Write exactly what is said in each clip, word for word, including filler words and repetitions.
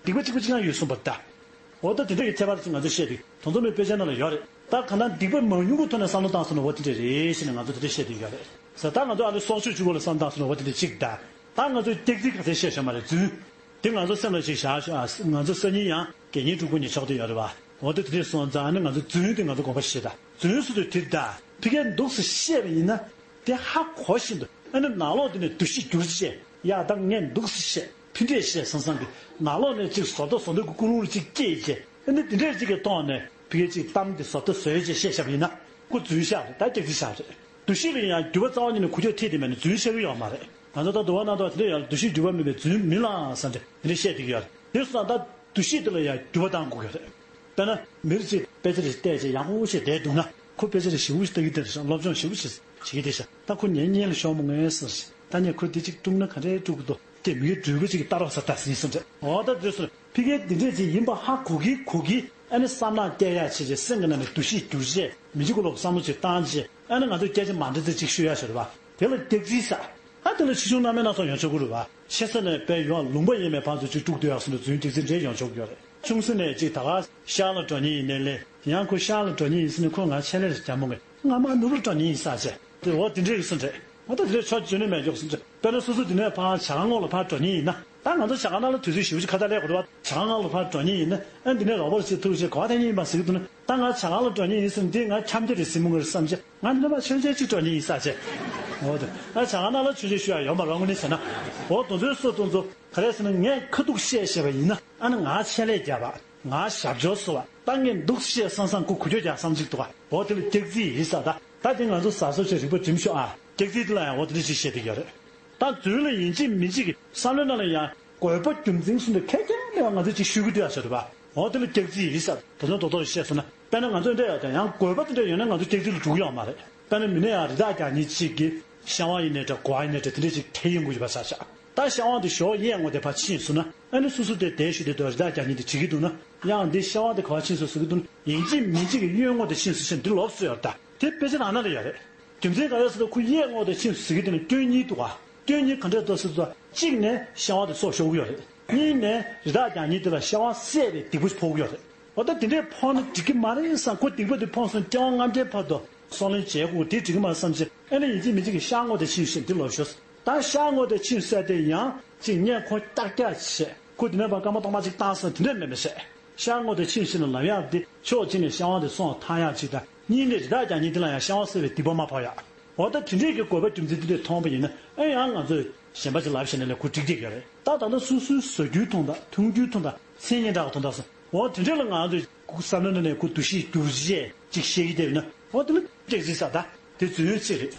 སྡིག་པ་གཅིག་པ་གཅིག་རྐྱང་ཡོད་གསུངས་པ་ད། འོ་ད་དེ་འདྲ་གི་ཁྱད་པར་ཅིག་ང་ཚོས་བཤད་དུས་དེ་ཚོ་མི་དཔེ་ཆ་ནང་ལ་ཡོད་རེད། ད་གང་ལྟར་སྡིག་པ་མང་ཉུང་གི་ཐོག་ནས་བསམ་བློ་བཏང་སོང་ན་འོ་དེ་འདྲ་རེད་ཞེས་ནས་ང་ཚོ་དེ་འདྲ་བཤད་དུས་ཡོད་རེད་ཟེར། ད་ང་ཚོ་ཨ་ནི་སྲོག་གཅོད་བཅུ་དགུ་ལ་བསམ་བཏང་སོང་ན་འོ་དེ་འདྲ་གཅིག་ད། ད་ང་ཚོས་སྐྱག་རྫུན་ག་ཚད་བཤད་བཞག་མ་རེད། རྫུན། དེ་ང་ཚོ་སེམས་ལ་ཞིག་བཞག་ཤོག་ཨ། ང་ཚོ་སང་ཉིན་ཡང་དགེ་བསྙེན་སྒྲུབ་དགོས་ནི་ཆགས་བསྡད་ཡོད་རེད་བ། འོ་དེ་དེ་འདྲ་སོང་ཙང་ཨ་ནི་ང་ཚོ་རྫུན་དེ་ང་ཚོ་དགོངས་པ་བཞེས་ད། རྫུན་སུ་དུ་དེ་ད། ཕི་ཀའི་འདུག་སེ་བཤད་པ་ཡིན་ན། དེ་ཧ་གོ་བཞིན་དུ་ཨ་ནི་ནང་ལོགས་དེ་ནས་འདུ་ཤེས་བསྒྱུར་བྱས་ཡ་ད་ངས་འདུག་སེ་བཤད་ཕི་འདྲས་བཤད་བསམ་བསམ་གི་ནང་ལོགས་ནས་ཅིག་བཟོ་ལྟ་བཟོ་འདོད་ཀྱི་ཀུན་སློང་རེ་ཅིག་སྐྱེས་བྱས་ཨ་ནི་དེ་འདྲས་ཅིག་གི་ཐོག་ནས་ཕི་ཀའི་ཅིག་གཏམ་དེ་བཟོ་ལྟ་བཟོས་བྱས་བཤད་བཞག་པ་ཡིན་ན་ཁོ་རྫུན་བཤད་རེད། ད་སྐྱག་རྫུན་བཤད་རེད། འདུ་ཤེས་ལ་ཡང་འགྱུར་བ་རྩ་བ་ཉིད་ནས་ཁུ་ཁྱོག་ཐེབས་དེ་མེད་ན་རྫུན་བཤད་གི་ཡོད་མ་རེད། ང་ཚོ་ད་དུ་བ་ན་དུ་བ་དེ་འདྲས་ཡང་འདུ་ཤེས་འགྱུར་བ་མེད་པའི་རྫུན་མིན་ལ་བསམ་སྟེ་དེ་འདྲས་བཤད་བསྡད་ཀྱི་ཡོད་རེད། དེ་སོང་ཙང་ད་འདུ་ཤེས་དེ་ལ་ཡང་འགྱུར་བ་གཏང་དགོས་ཀྱི་རེད། དཔེར་ན་མིར་ཅིག་དཔེ་ཆ་རེ་བལྟས་བྱས་ཡག་པོ་ཞིག་བསྡད་འདུག་ན་ཁོ་དཔེ་ཆ་རེ་ཞེ་པོ་ཞིག་ལྟ་གི་བསྡད་རེད་ཤག་སློབ་སྦྱོང་ཞེ་པོ་ཞིག་བྱེད་ཀྱི་བསྡད་ཤག་ད་ཁོ་ངའི་སྙན་ལ་ཤོར་མོ་ངས་ཟེར་ཞིག་ད་ངས་ཁོ་འདི་ཅིག་དཀྲུགས་ན་ག་འདྲས་དཀྲུག་གི་འདུག་དེ་མིའི་འགྲུལ་པ་ཅིག་གིས་ལྟ་རོགས་ཟེར་ད་ཟིན་སོང་རེད། འོ་ད་དེ་སོང་ཕི་ཀའི་འདི་འདྲས་ཅིག་ཡིན་པ་ཧ་གོ་གི་གོ་གི་ཨ་ནི་བསམ་ནག་སྐྱེ་ཡག་བྱེད་ཅིག་སེམས་ཀྱི་ནང་ནས་འདུ་ཤེས་བསྒྱུར་བྱས་མི་གཅིག་གི་ལོག་བསམ་བློ་ཅིག་བཏང་བྱས་ཨ་ནི་ང་ཚོས་སྐད་ཆ་མ་འདྲ་ཚིག་ཅིག་ཤོད་ཡག་ཞོར་བ་དེ་ལ་སྐྱག་རྫུན་ཟེར། ཨ་དེ་ལ་ཆེ་ཆུང་རྣ་མེད་སྣ་ཚོགས་ཡོང་ཆོག་གི་རེད་བ། ཆེ་ས་ནས་དཔེ་ཡོང་ལུང་པ་ཡིན་མེད་བར་དུ་ཅིག་དཀྲུག་སྡོད་ཡག་སོང་ན་རྫུན་སྐྱག་རྫུན་འདྲ་ཡོང་ཆོག་གི་ཡོད་རེད། ཆུང་ས་ནས་ཅིག་ད་ག་ཤར་ལ་འགྲོ་མཁན་ཡིན་ནའི་ལས་ཡང་ཁོ་ཤར་ལ་འགྲོ་མཁན་ཡིན་ཟེར་ནས་ཁོ་ང་ཆད་ལས་རྒྱ་མོ་གི་ང་མ་ནུབ་ལ་འགྲོ་མཁན་ཡིན་ས་བྱས་དེ་འོ་དེ་འདྲས་ཀྱི་སུ་འདྲས་འོ་ད་དེ་འདྲས་ཆོག་བཅོས་ནས་མེད་མགྱོགས་སུ་འདྲས། དཔེར་ན་སོ་སོ་དེ་ནས་ཕར་ཇ་ཁང་ངོགས་ལ་ཕར་འགྲོ་མཁན་ཡིན་ན་ད་ང་ཚོ་ཇ་ཁང་ནང་ལ་དུས་ཚོད་ཞེ་པོ་ཅིག་ཁ་ཐག་ལས་དགོས་རེད་བ། ཇ་ཁང་ནང་ལ་ཕར་འགྲོ་མཁན་ཡིན་ན་ཨ་འདི་ནས་རོགས་པ་རེ་ཅིག་ཐུག་བྱས་ག་བ་ཐེངས་ཡིན་པ་ཟེར་གི་འདུག་ན། ད་ང་ཇ་ཁང་ལ་འགྲོ་མཁན་ཡིན་ཟེར་ན་འདི་ང་འཁྱམ་རྒྱ་རེད་ཟེར་མི་ངོ་རེད་བསམ་བྱས་ང་འདི་ནས་མ་ཆོས་ཆས་གཅིག་འགྲོ་མཁན་ཡིན་ས་བྱས། འོ་དེ་ང་ཇ་ཁང་ནང་ལ་ཆོས་ཆས་ཞུ་ཡ་ཡོད་མ་རེད་དངོས་གནས་བྱས་ན། འོ་དེ་ཚོའི་སོ་དེ་ཚོ་ག་རེ་ཟེར་ན་ངས་ཁ་ཐུག་བཤད་བཤད་པ་ཡིན་ན་ཨ་ནི་ང་ཆད་ལས་རྒྱབ་པ་ང་ཞབས་འཇོག་བཟོ་བ་ད་ངས་འདུག་བཤད་བསམ་བསམ་ཁོ་གུ་ཁྱོད་རྒྱག་བསམ་གཅིག་འདུག་ག་འོ་དེ་ལ་སྐྱག་རྫུན་ཡིན་ས་ད་ད་དེ་ང་ཚོ་ཟ་སོ་ཆེ་རིག་པ་སྒྲིམ་ཤོག་ཨ། སྐྱག་རྫུན་དེ་ལ་ཡང་འོ་དེ་འདྲ་ཞིག་བཤད་བསྡད་ཀྱི་ཡོད་རེད། ད་རྫུན་ལ་ཡིན་གཅིག་མིན་གཅིག་གི་བསམ་བློའི་ནང་ལ་ཡང་དགོས་པ་རྒྱུ་མཚན་གསུམ་དེ་ཁེར་རྐྱང་ལས་ང་ཚོས་ཅིག་ཤོད་ཀྱི་འདུག་ཡ་ཟེར་བ། འོ་དེ་ལ་སྐྱག་རྫུན་ཡིན་ཟེར་དེ་ཚོ་རྡོག་རྡོག་བཤད་སོང་ན་དཔེར་ན་ང་ཚོ་འདྲ་ཡོད་དེ་ཡང་དགོས་པ་དེ་འདྲ་ཡོད་ན་ང་ཚོ་སྐྱག་རྫུན་ལ་འགྲོ་གི་ཡོད་མ་རེད། དཔེར་ན་མི་སྣ་ཡང་རི་དྭགས་རྒྱག་མཁན་གཅིག་གིས་ཤ་བ་ཡིན་ནའི་འདྲ་གོ་བ་ཡིན་ནའི་འདྲ་དེ་འདྲ་ཅིག་ཁྲིད་ཡོང་དགོས་ཀྱི་ཡོད་པ་ཆགས་ཤག་ད་ཤ་བ་དེ་ཞོགས་གཡས་ངོས་དེ་ཕར་ཕྱིན་སོང་ན་ཨ་ནི་སོ་སོ་དེ་དེ་ཞུ་དེ་དུ་རི་དྭགས་རྒྱག་མཁན་དེ་བྲིས་ཀྱི་འདུག་ན་ཡང་འདི་ཤ་བ་དེ་ག་བ་ཕྱིན་སོང་ཟེར་གྱི་འདུག་ན་ཡིན་གཅིག་མིན་གཅིག་གི་གཡོན་ངོས་དེ་ཕྱིན་སོང་ཟེར་འདི་ལོབས་སུ་ཡོད་ད། དེ་དཔེ་ཆ་ནང་ན་ལ་ཡོད་རེད། རྒྱུ་མཚན་ག་རེ་ཟེར་ན་ཁོ་གཡས་ངོས་དེ་ཕྱིན་སོང་ཟེར་གྱི་དེ་ནི་སྐྱོན་གཉིས་འདུག་ག་སྐྱོན་གཉིས་ག་འདྲས་འདུག་ཟེར་ན་གཅིག་ནས་ཤ་བ་དེ་སྲོག་ཤོར་གྱི་ཡོད་རེད། གཉིས་ནས་རི་དྭགས་རྒྱག་མཁན་དེ་ལ་ཤ་བ་བསད་པའི་སྡིག་པ་ཕོག་གི་ཡོད་རེད། འོ་ད་དེ་འདྲས་ཕོག་ན་འགྲིག་གི་མ་རེད་བསམ་ཁོ་སྡིག་པ་དེ་ཕོག་སོང་སྐྱེ་བ་ལྔ་བརྒྱའི་བར་དུ་སྲོག་ལེན་བྱེད་དགོས་དེ་འགྲིག་གི་མ་རེད་བསམ་བྱས་ཨ་ནི་ཡིན་གཅིག་མིན་གཅིག་གི་ཤ་ངོས་དེ་ཕྱིན་སོང་ཟེར་འདི་ལོབས་ཤོག་ད་ཤ་ངོས་དེ་ཕྱིན་སོང་དེ་ཡང་གཅིག་ངས་ཁོ་ཀྱག་ཀྱག་བྱས་ཁོ་དེ་ནས་ཕར་སྐར་མ་སྟོང་མ་གཅིག་བཏང་སོང་དེ་འདྲས་མེད་མི་བྱས། ཤ་ངོས་དེ་ཕྱིན་ཕྱིན་ལ་ལབ་ཡག་དེ་ཕྱོགས་གཅིག་ནས་ཤ་བ་དེ་སྲོག་ཐར་ཡག་གཅིག་དང་གཉིས་ནས་རི་དྭགས་རྒྱག་མཁན་དེ་ལ་ཡང་ཤ་བ་བསད་པའི་སྡིག་པ་མ་ཕོག་ཡག་འོ་ད་དེ་འདྲས་ཀྱི་དགོས་པ་རྒྱུ་མཚན་དེ་འདྲས་མཐོང་བ་ཡིན་ན་ཨེ་ཡང་ང་ཚོས་གཞན་པ་ཅིག་ལབ་བྱས་ན་ལས་ཁོ་འགྲིག་འགྲིག་ཡོད་རེད། ད་ད་ལྟ་སོ་སོའི་ཟ་རྒྱུའི་ཐོག་དང་འཐུང་རྒྱུའི་ཐོག་དང་མཚན་སྙན་གྲགས་ཀྱི་ཐོག་དང་སོ་འོ་དེ་འདྲས་ལ་ང་ཚོས་བསམ་བློ་ནང་ནས་ཁོ་འདུ་ཤེས་བསྒྱུར་བྱས་ཅིག་བཤད་ཀྱི་བསྡད་ཡོད་ན་འོ་དེ་ལ་སྐྱག་རྫུན་ཟེར་ད་དེ་རྫུན་ཡོད་ཅིག་རེད།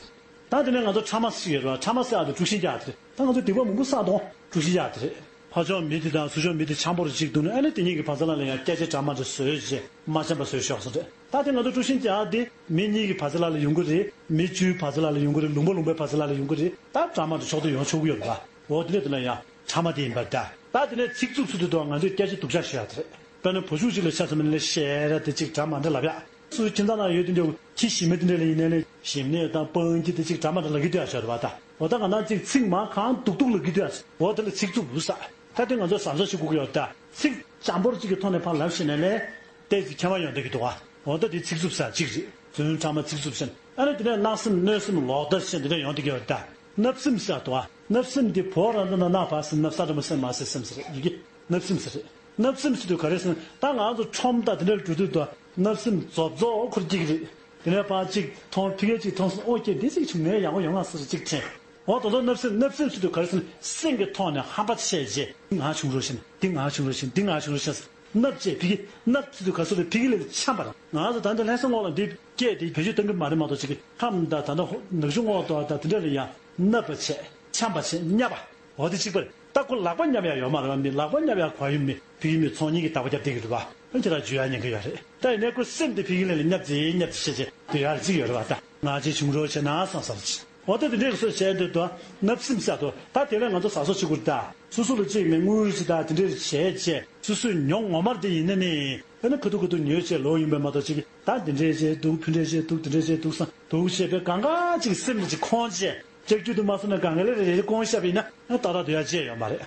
ད་དེ་ནས་ང་ཚོ་ཕྲ་མ་ཟེར་ཡོད་རེད་བ། ཕྲ་མ་ཟེར་ཡག་དེ་རེད། ད་ང་ཚོ་སྡིག་པ་མང་པོ་བསགས་དང་དཀྲུག་ཤིང་རྒྱག་དེ་རེད། ཕ་ཕྱོགས་མི་དེ་དང་ཚུར་ཕྱོགས་མི་དེ་འཆམ་པོ་རེ་གཅིག་འདུག་ན་ཨ་ནི་དེ་གཉིས་ཀྱི་བར་མཚམས་ལ་ཡང་སྐད་ཆ་འདྲ་མ་འདྲ་བཟོས་རྗེས་མ་འཆམ་པ་བཟོས་ཤོག་ཟེར་རེད། ད་དེ་ང་ཚོ་དཀྲུག་ཤིང་རྒྱག་དེ་མི་གཉིས་ཀྱི་བར་མཚམས་ལ་ཡོང་གི་རེད། མི་བཅུའི་བར་མཚམས་ལ་ཡོང་གི་རེད། ལུང་པ་ལུང་པའི་བར་མཚམས་ལ་ཡོང་གི་རེད། ད་འདྲ་མ་འདྲ་ཕྱོགས་བསྡུ་ཡོང་ཆོག་གི་ཡོད་རེད་པ། འོ་དེ་འདྲ་དེ་ལ་ཡང་ཕྲ་མ་དེ་ཡིན་པར་གདའ། ད་དེ་ནས་ཚིག་རྩུབ་ཚུལ་དུ་འདུག་ང་ཚོས་སྐད་ཆ་སྡུག་ཅག་ཤོད་ཡག་དེ་རེད། དཔེར་ན་བུ་ཕྲུག་ཅིག་ལ་ཆ་མཚོན་པ་ཡིན་ན་ཞེ་དྲག་དེ་ཅིག་འདྲ་མ་འདྲ་ལབ་ཡག་སུ་ཁྱིམ་ཚང་ནང་ཡོད་དུས་འདྲ་བོ་ཁྱི་ཞིམ་མེད་དེ་འདྲ་ལ་ཡིན་ནའི་ལས་ཞིམ་ནད་དང་སྤང་ཁྱི་དེ་ཅིག་འདྲ་མ་འདྲ་ལབ་ཀྱི་འདུག་ཡ་ཤོད་རེད་བ་ད། འོ་ད་གང་ལྟར་ཅིག་ཚིག་མ་གང་སྡུག་སྡུག་ལབ་ཀྱི་འདུག་ཡ། འོ་དེ་ལ་ཚིག་རྩུབ་ལབ་ས། ད་དེ་ང་ཚོ་བཟང་བཟོ་བྱེད་དགོས་ཀྱི་ཡོད་ད། ཚིག་འཇམ་པོར་ཅིག་གི་ཐོག་ནས་ཕར་ལབ་ཤེས་ན་ལས་ཏོག་ཙམ་ཁྱད་པར་ཡོང་བསྡད་ཀྱི་འདུག་བ། འོ་ད་དེ་ཚིག་རྩུབ་ས་གཅིག་རེད། རྫུན་ཕྲ་མ་ཚིག་རྩུབ་ཟེར་ན་ཨ་ནི་དེ་ནས་བརྣབ་སེམས་གནོད་སེམས་ལོག་ལྟ་ཟེར་འདི་འདྲ་ཡོང་བསྡད་ཀྱི་ཡོད་ད། བརྣབ་སེམས་ཟེར་འདུག་བ། བརྣབ་སེམས་འདི་བོད་རང་ད་ན་ན་བ་སེམས་བརྣབ་ས་འདྲ་མོ་སེམས་མ་སེམས་སེམས་ཟེར་ཡི་གེ་བརྣབ་སེམས་ཟེར་རེད། བརྣབ་སེམས་ཟེར་དུས་ག་རེ་ཟེར་ན་ད་ང་ཚོ་ཁྲོམ་དང་དེ་འདྲར་འགྲོ་དུས་དུ་བརྣབ་སེམས་རྫོབ་རྫོབ་ཁུར་སྐྱེ་གི་རེད། དེ་ནས་ཕར་གཅིག་མཐོང་ཕི་གེ་གཅིག་མཐོང་སོང་ཨོ་ཀྱེ་འདི་གཅིག་བྱུང་ནས་ཡག་པོ་ཡོང་ང་ཟེར་གཅིག་དྲན། འོ་ད་དུང་བརྣབ་སེམས་བརྣབ་སེམས་ཟེར་དུས་ག་རེ་ཟེར་ན་སེམས་ཀྱི་ཐོག་ནས་ཧམ་པ་བཤད་རྗེས་འདི་ང་བྱུང་རོགས་ཞེས་འདི་ང་བྱུང་རོགས་ཞེས་འདི་ང་བྱུང་རོགས་ཞེས་བརྣབ་བྱས་ཕི་གེ་བརྣབ་ཟེར་དུས་ག་རེ་ཟེར་ན་ཕི་གེ་ལས་འཆམ་པ་རེད། ང་ཚོ་ད་ལྟ་ལྷ་ས་ངོགས་ལ་འདི་སྐད་དེ་བེད་སྤྱོད་གཏང་གི་མ་རེད་མ་གཏོགས་ཅིག་གི་ཁམས་དང་ད་ལྟ་ནག་ཆུ་ངོགས་དང་ད་དེ་འདྲ་ལ་ཡང་བརྣབ་པ་བྱས་འཆམ་པ་བྱས་བརྙས་པ། འོ་དེ་གཅིག་པ་རེད། ད་ཁོ་ལག་པ་བརྙས་ཡ་ཡོད་མ་རེད་བ། མི་ལག་པ་བརྙས་ཡ་གོ་ཡོད་མི་ཕི་གི་མི་ཚོང་གཉིས་ཀྱི་བདག་པོ་རྒྱབ་བསྡད་ཀྱི་རེད་བ། ཁྱེད་རང་འཇུ་ཡ་ཉན་གི་ཡོད་རེད། ད་ཡིན་ནའི་ཁོ་སེམས་དེ་ཕི་གི་ལས་ལ་བརྙས་ཏེ་བརྙས་ཏེ་བྱས་བྱས་དེ་ཡར་གཅིག་ཡོད་རེད་བ། ད་ང་ཅིག་བྱུང་རོགས་བྱས་ན་བསམ་བསམ་བྱས། འོ་ད་དེ་འདྲས་སོ་བྱས་འདུག་ད་བརྣབ་སེམས་ཟེར་དུས་ད་དེ་བས་ང་ཚོ་ཟ་སོ་བྱེད་དགོས་རེད་ད། སོ་སོ་ལ་གཅིག་མི་དངུལ་ཅིག་ད་དེ་འདྲས་བྱས་བྱས་སོ་སོའི་ཉོ་ངོ་མར་དེ་ཡིན་ན་ནི་ཨ་ནི་ཁ་ཐུག་ཁ་ཐུག་ཉོས་བྱས་ལོག་ཡིན་པས་མ་གཏོགས་ཅིག་ད་དེ་འདྲས་བྱས་འདུག་ཕི་འདྲས་བྱས་འདུག་དེ་འདྲས་བྱས་འདུག་བསམ་འདུག་བྱས་པས་གང་ག་ཅིག་སེམས་ལ་ཅིག་ཁོང་བྱས། ལྕགས་ཀྱུ་དུ་མ་སོང་ན་གང་ག་ལེ་རེ་རེ་སྐོང་བཞག་པ་ཡིན་ན་ཏག་ཏག་སྡོད་ཡ་ཅིག་ཡོད་མ་རེད།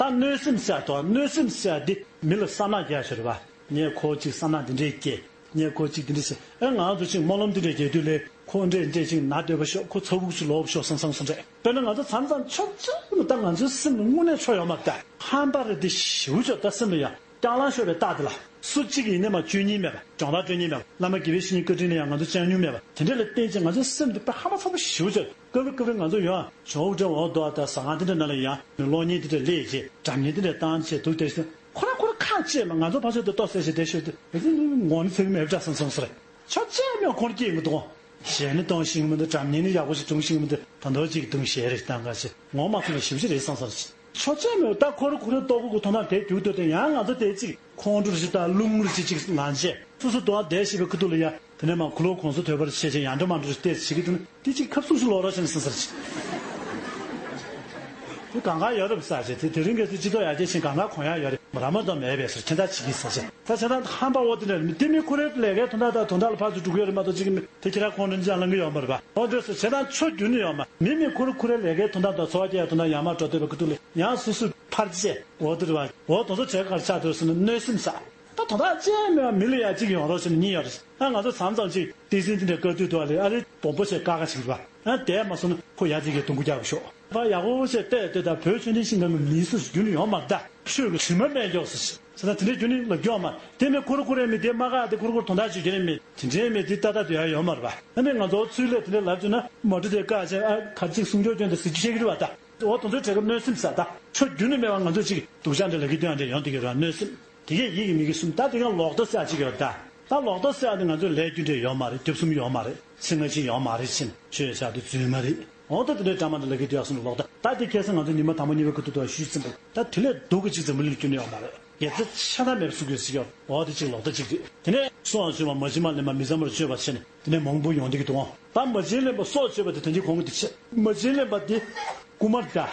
ད་གནོད་སེམས་ཟེར་དོ། གནོད་སེམས་ཟེར་འདི་མི་ལ་བསམ་ནག་རྒྱག་ཞོར་བ། ངས་ཁོ་གཅིག་བསམ་ནག་འདི་འདྲས་སྐྱེས། ངས་ཁོ་གཅིག་འདི་འདྲས་བྱས། ཨེ་ང་ཚོ་གཅིག་སྨོན་ལམ་འདི་འདྲས་རྒྱག་དུས་ལས་ཁོ་འདྲས་འདྲས་གཅིག་ན་སྡོད་པ་ཤོག་ཁོ་ཚ་ཁུག་ཅིག་ལོག་པ་ཤོག་བསམ་བསམ་སོང་རེད། དཔེར་ན་ང་ཚོ་མཚམས་མཚམས་ཆོག་ཆོག་ནི་ད་ང་ཚོའི་སེམས་ལ་དངོས་གནས་ཆོ་ཡོད་མ་རེད་ད། ཧམ་པ་རེད་འདི་ཞིའུ་ཆོག་ད་སེམས་ལ་ཡ། སྐྱག་ལང་ཤོར་བའི་རྟགས་དེ་ལ། སུ་གཅིག་ཡིན་ནས་མ་བཅོས་ཉིན་མེད་པ། སྦྱོང་བརྡར་སྤྲོད་ཉིན་མེད་པ། བླ་མ་དགེ་བའི་བཤེས་གཉེན་བཀའ་དྲིན་ལ་ཡང་ང་ཚོ་སྤྱང་ཉུང་མེད་པ། དེ་འདྲ་ལ་བརྟེན་ཅིང་ང་ཚོའི་སེམས་དེ་དཔེ་ཧ་མ་ཚ་པོ་ཞེ་པོ་ཅིག་སྐབས་རེ་སྐབས་རེ་ང་ཚོ་ཡང་ཇོ་བོ་འདྲ་འོ་མདོ་དང་ཟ་ཁང་དེ་འདྲ་ནང་ལ་ཡང་གློག་བརྙན་དེ་འདྲ་སླེབས་རྗེས་སྒྲ་སྙན་དེ་འདྲ་བཏང་བྱས་འདུག་བསྡད་ཤིང་ཁོ་རང་ཁོ་རང་ཁ་བཅད་མ་ང་ཚོ་ཕར་ཚུར་དུ་ལྟོ་ཟས་ཤིག་བསྡད་ཤོད་དུས་ང་ཚོ་ངོ་ནི་ཚིག་མེད་པ་འདྲ་བསམ་སོང་ཟེར། ཆོག་ཅེས་མེད་ཁོང་སྐྱིད་མི་འདུག་གཞས་ནི་གཏོང་ཤེས་ཀྱི་མི་འདུག་སྒྲ་སྙན་ནི་ཡག་པོ་ཞིག་སྒྲུང་ཤེས་ཀྱི་མི་འདུག་ད་མདོ་ཅིག་གདུང་གཞས་རེ་བཏང་ག་ཞེས་ངོ་མ་ཐུབ་པ་ཞེ་པོ་ཅིག་རེད་བསམ་སོང་། ཆོག་ཅེས་མེད་ད་ཁོ་རང་ཁོ་རང་ལྟོ་གོས་ཀྱི་དོན་དག་དེ་རྒྱུག་སྡོད་དེ་ཡང་ང་ཚོ་དེ་ཅིག་ཁོང་ཁྲོ་རེ་ཞིག་དང་རླུང་རེ་ཞིག་ཅིག་ལངས་རྗེས་སོ་སོ་དོ་བདེ་ཞིག་པའི་ཁུ་ཐུག་ལ་ཡ། དེ་ནས་མ་ཁུ་ལོ་གོང་ས་ཐོས་པར་བཤད་ཅིང་ཡང་འདྲ་མ་འདྲ་བལྟས་བྱེད་ཀྱི་འདུག་ན་དེ་གཅིག་ཁབ་སུབ་སུ་ལོག་རོགས་བྱས་ནས་སེམས་སར་གཅིག་དེ་གང་ག་ཡོད་རབས་ས་ཆེ་དེ་དེ་རིང་གལ་སྲིད་སྤྱི་ཚོགས་ཡར་རྒྱས་ཕྱིན་གང་ག་གོང་ཡག་ཡོད་རེད། ར་མ་དང་མེད་པའི་སར་ཁྱེད་ཚ་བྱེད་ཀྱི་ས་ཆེ་ད་ཆེ་ད་ཧམ་པ་འོ་དེ་འདྲ་མི་དེ་མི་ཁོ་རའི་ལས་ཀའི་དོན་དག་དང་དོན་དག་ལ་ཕར་ཚུར་འགྲོ་གི་ཡོད་རེད་མ་གཏོགས་གཅིག་གི་མི་དེ་ཁྱེད་རང་ཁོང་ཁྲོ་ཅང་ལངས་གི་ཡོད་མ་རེད་པ། འོ་འདྲ་སོ་ཆེ་ད་ཆོ་རྒྱུ་ནི་ཡོད་མ་མི་མི་ཁོ་ར་ཁོ་རའི་ལས་ཀའི་དོན་དག་དང་འཚོ་བ་སྐྱེལ་ཡག་དོན་དག་ཡར་མར་འགྲོ་སྡོད་པའི་ཁུ་ཐུག་ལ་ཡང་སོ་སོའི་ཕར་ཆེ་འོ་དེ་རེད་པ། འོ་དོན་ཚོ་བྱེད་གར་ཆགས་འདུག་ཟེར་ན་གནོད་སེམས་ཟ། ད་དོན་དག་ཅི་ཡང་མེད་པ་མི་ལ་ཡ་གཅིག་ཡོང་རོགས་བྱས་ནས་གཉིས་ཡོང་རོགས་བྱས། ཨ་ང་ཚོ་མཚམས་མཚམས་ཅིག་ཏི་སིན་དེ་འདྲ་བཀའ་བསྡུ་འདུག་ཨ་ལེ་ཨ་རེ་སྦོམ་པོ་བྱས་བཀག་ག་ཕྱིན་པ། ཨ་དེ་མ་སོང་ན་ཁོ་ཡ་ཅིག་གིས་རྡུང་གུ་རྒྱག་གི་ཤོག་ད་ཡག་པོ་བྱས་བལྟས་བལྟས་ད་བོད་ཆོས་ལྡན་ཤིང་སྒང་གི་མིའི་སུ་རྒྱུ་ནི་ཡོང་མ་ད་ཆོས་ཀྱི་དྲི་མ་སྨན་སྐྱོགས་སུ་ཞིག་ཟེར་ན་དེ་འདྲའི་རྒྱུ་ནི་ལབ་རྒྱུ་ཡོང་མ་དེ་མེད་ཁོ་ར་ཁོ་རའི་མི་དེ་མ་བཀག་དེ་ཁོ་ར་ཁོ་ར་དོན་དག་བྱེད་རྒྱུ་ནི་མེད་དེ་འདྲའི་མི་དེ་ཏག་ཏག་དུ་ཡ་ཡོང་མ་རེད་པ། ཨ་ནི་ང་ཚོ་ཚུལ་ལས་དེ་འདྲའི་ལབ་བྱུང་ན་མ་འགྲོ་དེ་བཀག་བྱས་ཨ་ག་ཅིག་གསུང་ཆོག་སྐྱོན་དེ་ཟེར་རྒྱུ་བཤད་ཀྱི་རེད་པ་ད། འོ་དེ་ཚོའི་གྲས་ཀྱི་གནོད་སེམས་ཟ་ད། ཆོ་རྒྱུ་ནི་མེད་པ་ང་ཚོས་ཅིག་སྡུག་ཅག་འདྲ་ལབ་ཀྱི་སྟོན་འདྲ་ཡོང་དེ་གི་ར་གནོད་སེམས། དེ་གས་ཡིད་ཀྱི་མི་གི་གསུམ་ད་དེ་ག་ལོག་ལྟ་ཟེར་ཡ་ཅིག་ཡོད་ད། ད་ལོག་ལྟ་ཟེར་ཡ་དེ་ང་ཚོའི་ལས་རྒྱུ་འབྲས་ཡོད་མ་རེད། རྒྱབ་གསུམ་ཡོད་མ་རེད། ཚིག་སྔ་ཕྱི་ཡོད་མ་རེད་ཕྱིན་ཆོས་བྱ་དེ་རྫུན་མ་རེད། འོ་ད་དེ་འདྲའི་འདྲ་མ་འདྲ་ལབ་ཀྱི་དུས་ཡག་སོང་ལོག་ལྟ་ད་དེ་ཁ་སང་ང་ཚོ་ཉི་མ་དང་པོ་གཉིས་པའི་ཁུ་ཐུག་ཏུ་ཞུས་ཟིན་པ་ད་དེ་ལས་སྡུག་གི་ཅིག་འཛམ་བུ་གླིང་ལ་རྒྱུ་ནི་ཡོད་མ་རེད། དགེ་རྩ་ཆ་ད་མེད་པ་སུ་དགོས་ཟེར་གྱི་ཡོད། འོ་དེ་ཅིག་ལོག་ལྟ་ཅིག་རེད། དེ་ནས་སྲོག་གཅོད་པ་མ་བྱིན་པར་ལེན་པ་མི་གཙང་མར་སྤྱོད་པ་བྱས་ནས། དེ་ནས་མང་པོ་ཡོང་བསྡད་ཀྱི་འདུག་ད་མ་བྱིན་ལེན་པ་སྲོག་གཅོད་པ་དེ་ད་འདི་གོང་གི་དེ་བྱས། མ་བྱིན་ལེན་པ་དེ་རྐུ་མ་རེད་ད།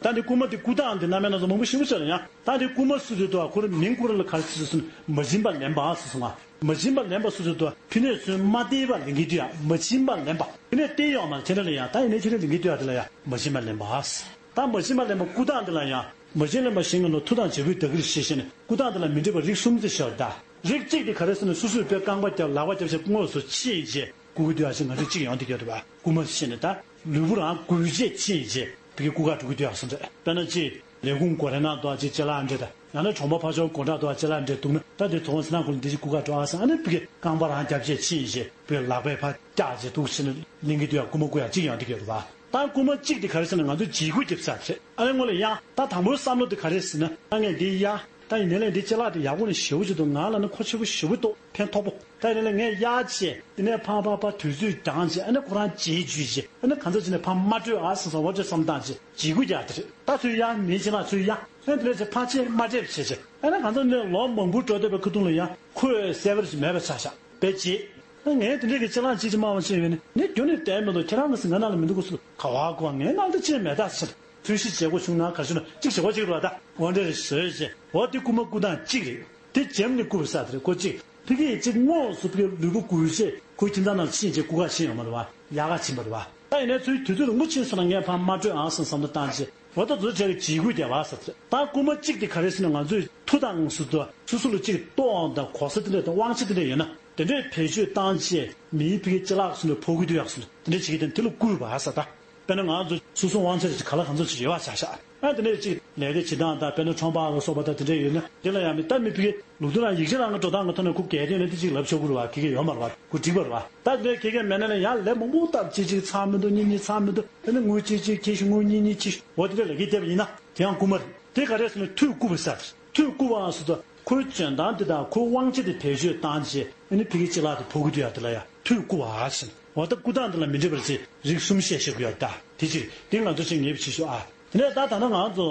ད་འདི་རྐུ་མ་དེ་རྐུ་སྟངས་དེ་རྣམ་པ་སྣ་ཚོགས་མང་པོ་ཞིག་བྱས་ཡང་ད་འདི་རྐུ་མ་སུ་ཚོད་དུ་ཁོ་རང་མིང་ཁོ་རང་ལ་ག་རེ་ཟེར་ཟེར་ན་མ་བྱིན་པ་ལེན་པ་ཟེར་སོང་ང་། མ་བྱིན་པ་ལེན་པ་སུ་ཚོད་དུ་ཕི་ནས་ཚུར་མ་སྟེར་བ་ལེན་གྱི་དུས་ཡང་མ་བྱིན་པ་ལེན་པ་ཕི་ནས་སྟེར་ཡོང་མ་ཁྱེད་རང་ལ་ཡང་ད་ཡིན་ནའི་ཁྱེད་རང་ལེན་གྱི་དུས་ཡང་དེ་ལ་ཡང་མ་བྱིན་པ་ལེན་པ་ཟེར། ད་མ་བྱིན་པ་ལེན་པ་རྐུ་སྟངས་དེ་ལ་ཡང་མ་བྱིན་ལེན་པ་གཞན་ངན་ལ་མཐུ་དང་བྱ་རྒོད་བདག་གིར་ཞེས་བཤད་ནས་རྐུ་སྟངས་དེ་ལ་མི་འགྲིག་པ་རིགས་གསུམ་ཅིག་བཤད་པ་ད། རིགས་གཅིག་དེ་ག་རེ་ཟེར་ན་སོ་སོས་དཔེ་རྐང་པ་བརྒྱབ་ལག་པ་བརྒྱབ་བྱས་དངོས་སུ་ཕྱིན་རྗེས་རྐུ་གི་དུས་ཨ་ཞེས་ང་ཚོས་གཅིག་ཡོང་དེ་ག་རེད་པ། རྐུ་མ་བཤད་ནས་ད་ལུས་པོ་རང་རྒུད་བྱས་ཕྱིན་རྗེས་དེ་གའི་རྐུ་ག་འགྲོ་གི་དུས་ཨ་སོང་རེད། དཔེར་ན་ཅིག་ལས་ཁུངས་སྒོ་རའི་ནང་དུ་ཨ་ཅིག་ཅ་ལག་འདྲེ་ད་ཡང་ན་གྲོང་པ་ཕར་ཕྱོགས་སྒོ་འགྲམ་དུ་ཨ་ཅ་ལག་འདྲེ་འདུག་ན་ད་དེ་ཚོ་ཚོང་ཟིན་ན་ཁོ་ལ་འདི་ཅིག་རྐུ་ག་འགྲོ་ཨ་སོང་ཨ་ནི་བུ་གའི་རྐང་པ་རང་བརྒྱབ་བྱས་ཕྱིན་རྗེས་བུའི་ལག་པས་ཕར་བཀྱག་བྱས་འདུག་ཕྱིན་ནས་ལེན་གི་དུས་ཨ་རྐུ་མ་རྐུ་ཡ་གཅིག་ཡོང་དེ་ག་རེད་པ། ད་རྐུ་མ་གཅིག་དེ་ག་རེ་ཟེར་ན་ང་ཚོས་འཇིགས་སྐུལ་རྒྱབ་ས་རེད། ཨ་ནི་སྔོན་ལ་ཡང་ད་དང་པོའི་བསམ་བློ་དེ་ག་རེ་ཟེར་ན་ད་ངས་འདི་གཡར། ད་ཡིན་ནའི་ལས་འདི་ཅ་ལག་དེ་ཡག་པོ་ནས་ཞེ་པོ་ཅིག་འདུག་ང་ལ་ནི་མཁོ་ཆེ་པོ་ཞེ་པོ་འདུག་ཕན་ཐོགས་པོ། ད་ཡིན་ནའི་ལས་ངས་གཡར་བྱས་དེ་ནས་ཕར་ཕར་ཕར་དུས་ཚོད་འགྱངས་བྱས་ཨ་ནི་ཁོ་རང་རྗེས་འཇུས་བྱས་ཨ་ནི་གང་ཚ་བྱས་ནས་ཕར་མ་སྤྲོད་ཨ་སོང་ཙང་འོ་ཅེས་བསམ་སྟངས་བྱས་འཇིགས་སྐུལ་རྒྱག་དེ་རེད། ད་ཚུར་གཡར་མིའི་ཅ་ལག་ཚུར་གཡར་ཨ་ནི་དེ་ལས་ཚེ་ཕར་ཆེར་མ་སྤྲད་པ་བྱས་བྱས་ཨ་ནི་གང་ཚ་ནས་ལོ་མང་པོ་འགྲོ་བསྡད་པའི་ཁ་ཐུག་ལ་ཡང་ཁོས་གསལ་པོ་ཞིག་མེད་པ་ཆགས་ཤག་དཔེ་བྱེད། ད་ངས་དེ་འདྲས་ཀྱི་ཅ་ལག་ཅིག་ཅིག་མ་བ་ཅིག་ཡོད་ནི་ངས་རྒྱུ་ནས་བསྟན་མི་འདུག་ཁྱེད་རང་གི་ཟིན་ང་ནང་ལ་མི་འདུག་གོ་སུ་ག་བ་གོ་བ་ངའི་ནང་དུ་ཅི་མེད་ད་ཕྱིར་ཐུན་བཞི་བྱེད་སྒོ་བྱུང་ན་ག་ཞུ་ན་གཅིག་བྱེད་སྒོ་གཅིག་རེད་བ་ད་འོ་འདྲས་རེད་བཟོས་བྱས་འོ་དེ་རྐུ་མ་རྐུ་སྟངས་གཅིག་རེད། དེ་བྱེམ་ནི་རྐུ་བའི་ས་དེ་རེད་ཁོ་གཅིག་ཕི་གིས་གཅིག་དངོས་སུ་ཕི་གི་ལུས་པོ་རྒུད་བྱས་ཁོའི་ཁྱིམ་ཚང་ནང་ཕྱིན་བྱས་རྐུ་ག་ཕྱིན་ཡོང་མ་རེད་བ་ཡག་ག་ཕྱིན་པ་རེད་བ། ད་ཡིན་ནའི་ཚུལ་དུས་ཚོད་རིང་པོ་ཕྱིན་སོང་ན་ངས་ཕར་མ་སྤྲོད་ཨང་སང་བསམ་བློ་བཏང་བྱས་འོ་ད་ཚོ་བྱས་ཀྱི་འཇིགས་སྐུལ་རྒྱབ་པ་ས་དེ་རེད། ད་རྐུ་མ་གཅིག་དེ་ག་རེ་ཟེར་ན་ང་ཚོས་མཐུ་དང་སུ་དང་སུ་སུ་ལ་གཅིག་ལྟོ་དང་གོ་ས་དེ་འདྲ་དང་དབང་ཆ་དེ་འདྲ་ཡོད་ན། དེ་འདྲའི་བེད་སྤྱོད་བཏང་བྱས་མིའི་ཕ་གི་ཅ་ལག་གསུམ་ལ་ཕོག་གི་འདུག་ཡག་གསུམ་དེ་འདྲ་བྱེད་ཀྱི་དེ་དེ་ལ་བསྐུལ་བ་ཟེར་ད། དཔེར་ན་ང་ཚོ་སོ་སོ་དབང་ཆ་རེ་ཅིག་ག་ལ་གང་འཚམ་ཅིག་ཡོད་པ་ཆགས་ཤག་ཨ་དེ་འདྲ་ཅིག་ལས་ཀ་བྱེད་སྟངས་དང་དཔེར་ན་ཁྲོམ་པ་ལ་སོགས་པ་དང་དེ་འདྲ་ཡོད་ན་དེ་ལ་ཡང་མི་ལྟ་མི་ཕ་གི་ལུགས་མཐུན་རང་ཡིག་ཆ་རང་གི་འགྲོ་སྟངས་ཀྱི་ཐོག་ནས་ཁུ་གལ་ཏེ་ཡོད་ན་དེ་ཅིག་ལབ་ཆོག་གི་རེད་བ་དགེ་རྒན་ཡོད་མ་རེད་བ་ཁུ་འགྲིག་པ་རེད་བ། ད་དེ་འདྲའི་དགེ་རྒན་མེད་ན་ལ་ཡང་ལས་མང་པོ་བཏབ་ཅིག་ཅིག་ཚར་མི་འདུག་གཉིས་གཉིས་ཚར་མི་འདུག་ཨ་ནི་དངུལ་ཅིག་ཅིག་ཁྱེར་ཤོག་དངུལ་གཉིས་གཉིས་ཁྱེར་ཤོག་འོ་དེ་འདྲ་ལས་ཀ་བརྒྱབ་པ་ཡིན་ན་དེ་ཡང་རྐུ་མ་རེད། དེ་ག་རེ་ཟེར་ན་མཐུ་རྐུ་བ་ཟེར་ད། མཐུ་རྐུ་བ་ཟེར་ད་ཁོའི་འཇོན་ཐང་དེ་དང་ཁོའི་དབང་ཆ་དེ་བེད་སྤྱོད་བཏང་བྱས་ཨ་ནི་ཕ་གི་ཅ་ལག་དེ་ཕོག་གི་འདུག་ཡ་དེ་ལ་ཡ་མཐུ་རྐུ་བ་ཟེར། འོ་ད་རྐུ་སྟངས་དེ་ལ་མི་འགྲིག་པ་རེད་ཟེར་རིགས་གསུམ་བཤད་བཞག་གི་ཡོད་ད། དེ་གཅིག་དེ་ང་ཚོ་ཅིག་ངེས་པ་བྱེད་ཤོག་ཨ། དེ་ནས་ད་ད་ལྟ་ང་ཚོ་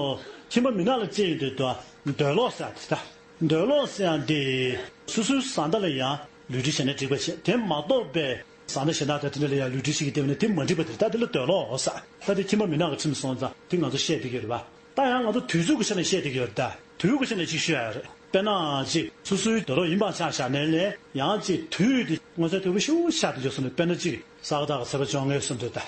ཁྱིམ་པ་མི་ནག་ལ་བརྩིས་ཡོང་དུས་ད་འདོད་ལོག་ཟེར་ཡ་དེ་ད། འདོད་ལོག་ཟེར་ཡ་དེ་སོ་སོའི་བཟའ་ཟླ་ལ་ཡང་ལུས་འབྲེལ་བྱས་ན་འགྲིག་པ་བྱས་དེ་མ་གཏོགས་པའི་བཟའ་ཟླ་གཞན་དག་དང་དེ་འདྲ་ལ་ཡང་ལུས་འབྲེལ་བྱེད་ཀྱི་བསྡད་པ་ནི་དེ་མ་འགྲིག་པ་དེ་རེད། ད་དེ་ལ་འདོད་ལོག་ཟེར། ད་དེ་ཁྱིམ་པ་མི་ནག་གི་ཁྲིམས་སོང་ཙང་དེ་ང་ཚོ་བཤད་བསྡད་ཀྱི་ཡོད་རེད་པ། ད་ཡང་ང་ཚོ་དུས་ཚོད་ཀྱི་ཆ་ནས་བཤད་བསྡད་ཀྱི་ཡོད་རེད་ད། དུས་ཀྱི་ཆ་ནས་ཅིག་ཤོད་ཡ་རེད། དཔེར་ན་ཅིག་སོ་སོའི་འདོད་ལོག་ཡིན་པ་ཆ་བཞག་ནའི་ལས་ཡང་ཅིག་དུས་དེ་མངོན་གསལ་དོད་པོ་ཞེ་པོ་ཆགས་བསྡད་ཀྱི་སོང་ནས་དཔེར་ན་ཅིག་ས་ག་ཟླ་གི་ཚེས་པ་བཅོ་ལྔའི་སོང་དུས་ད།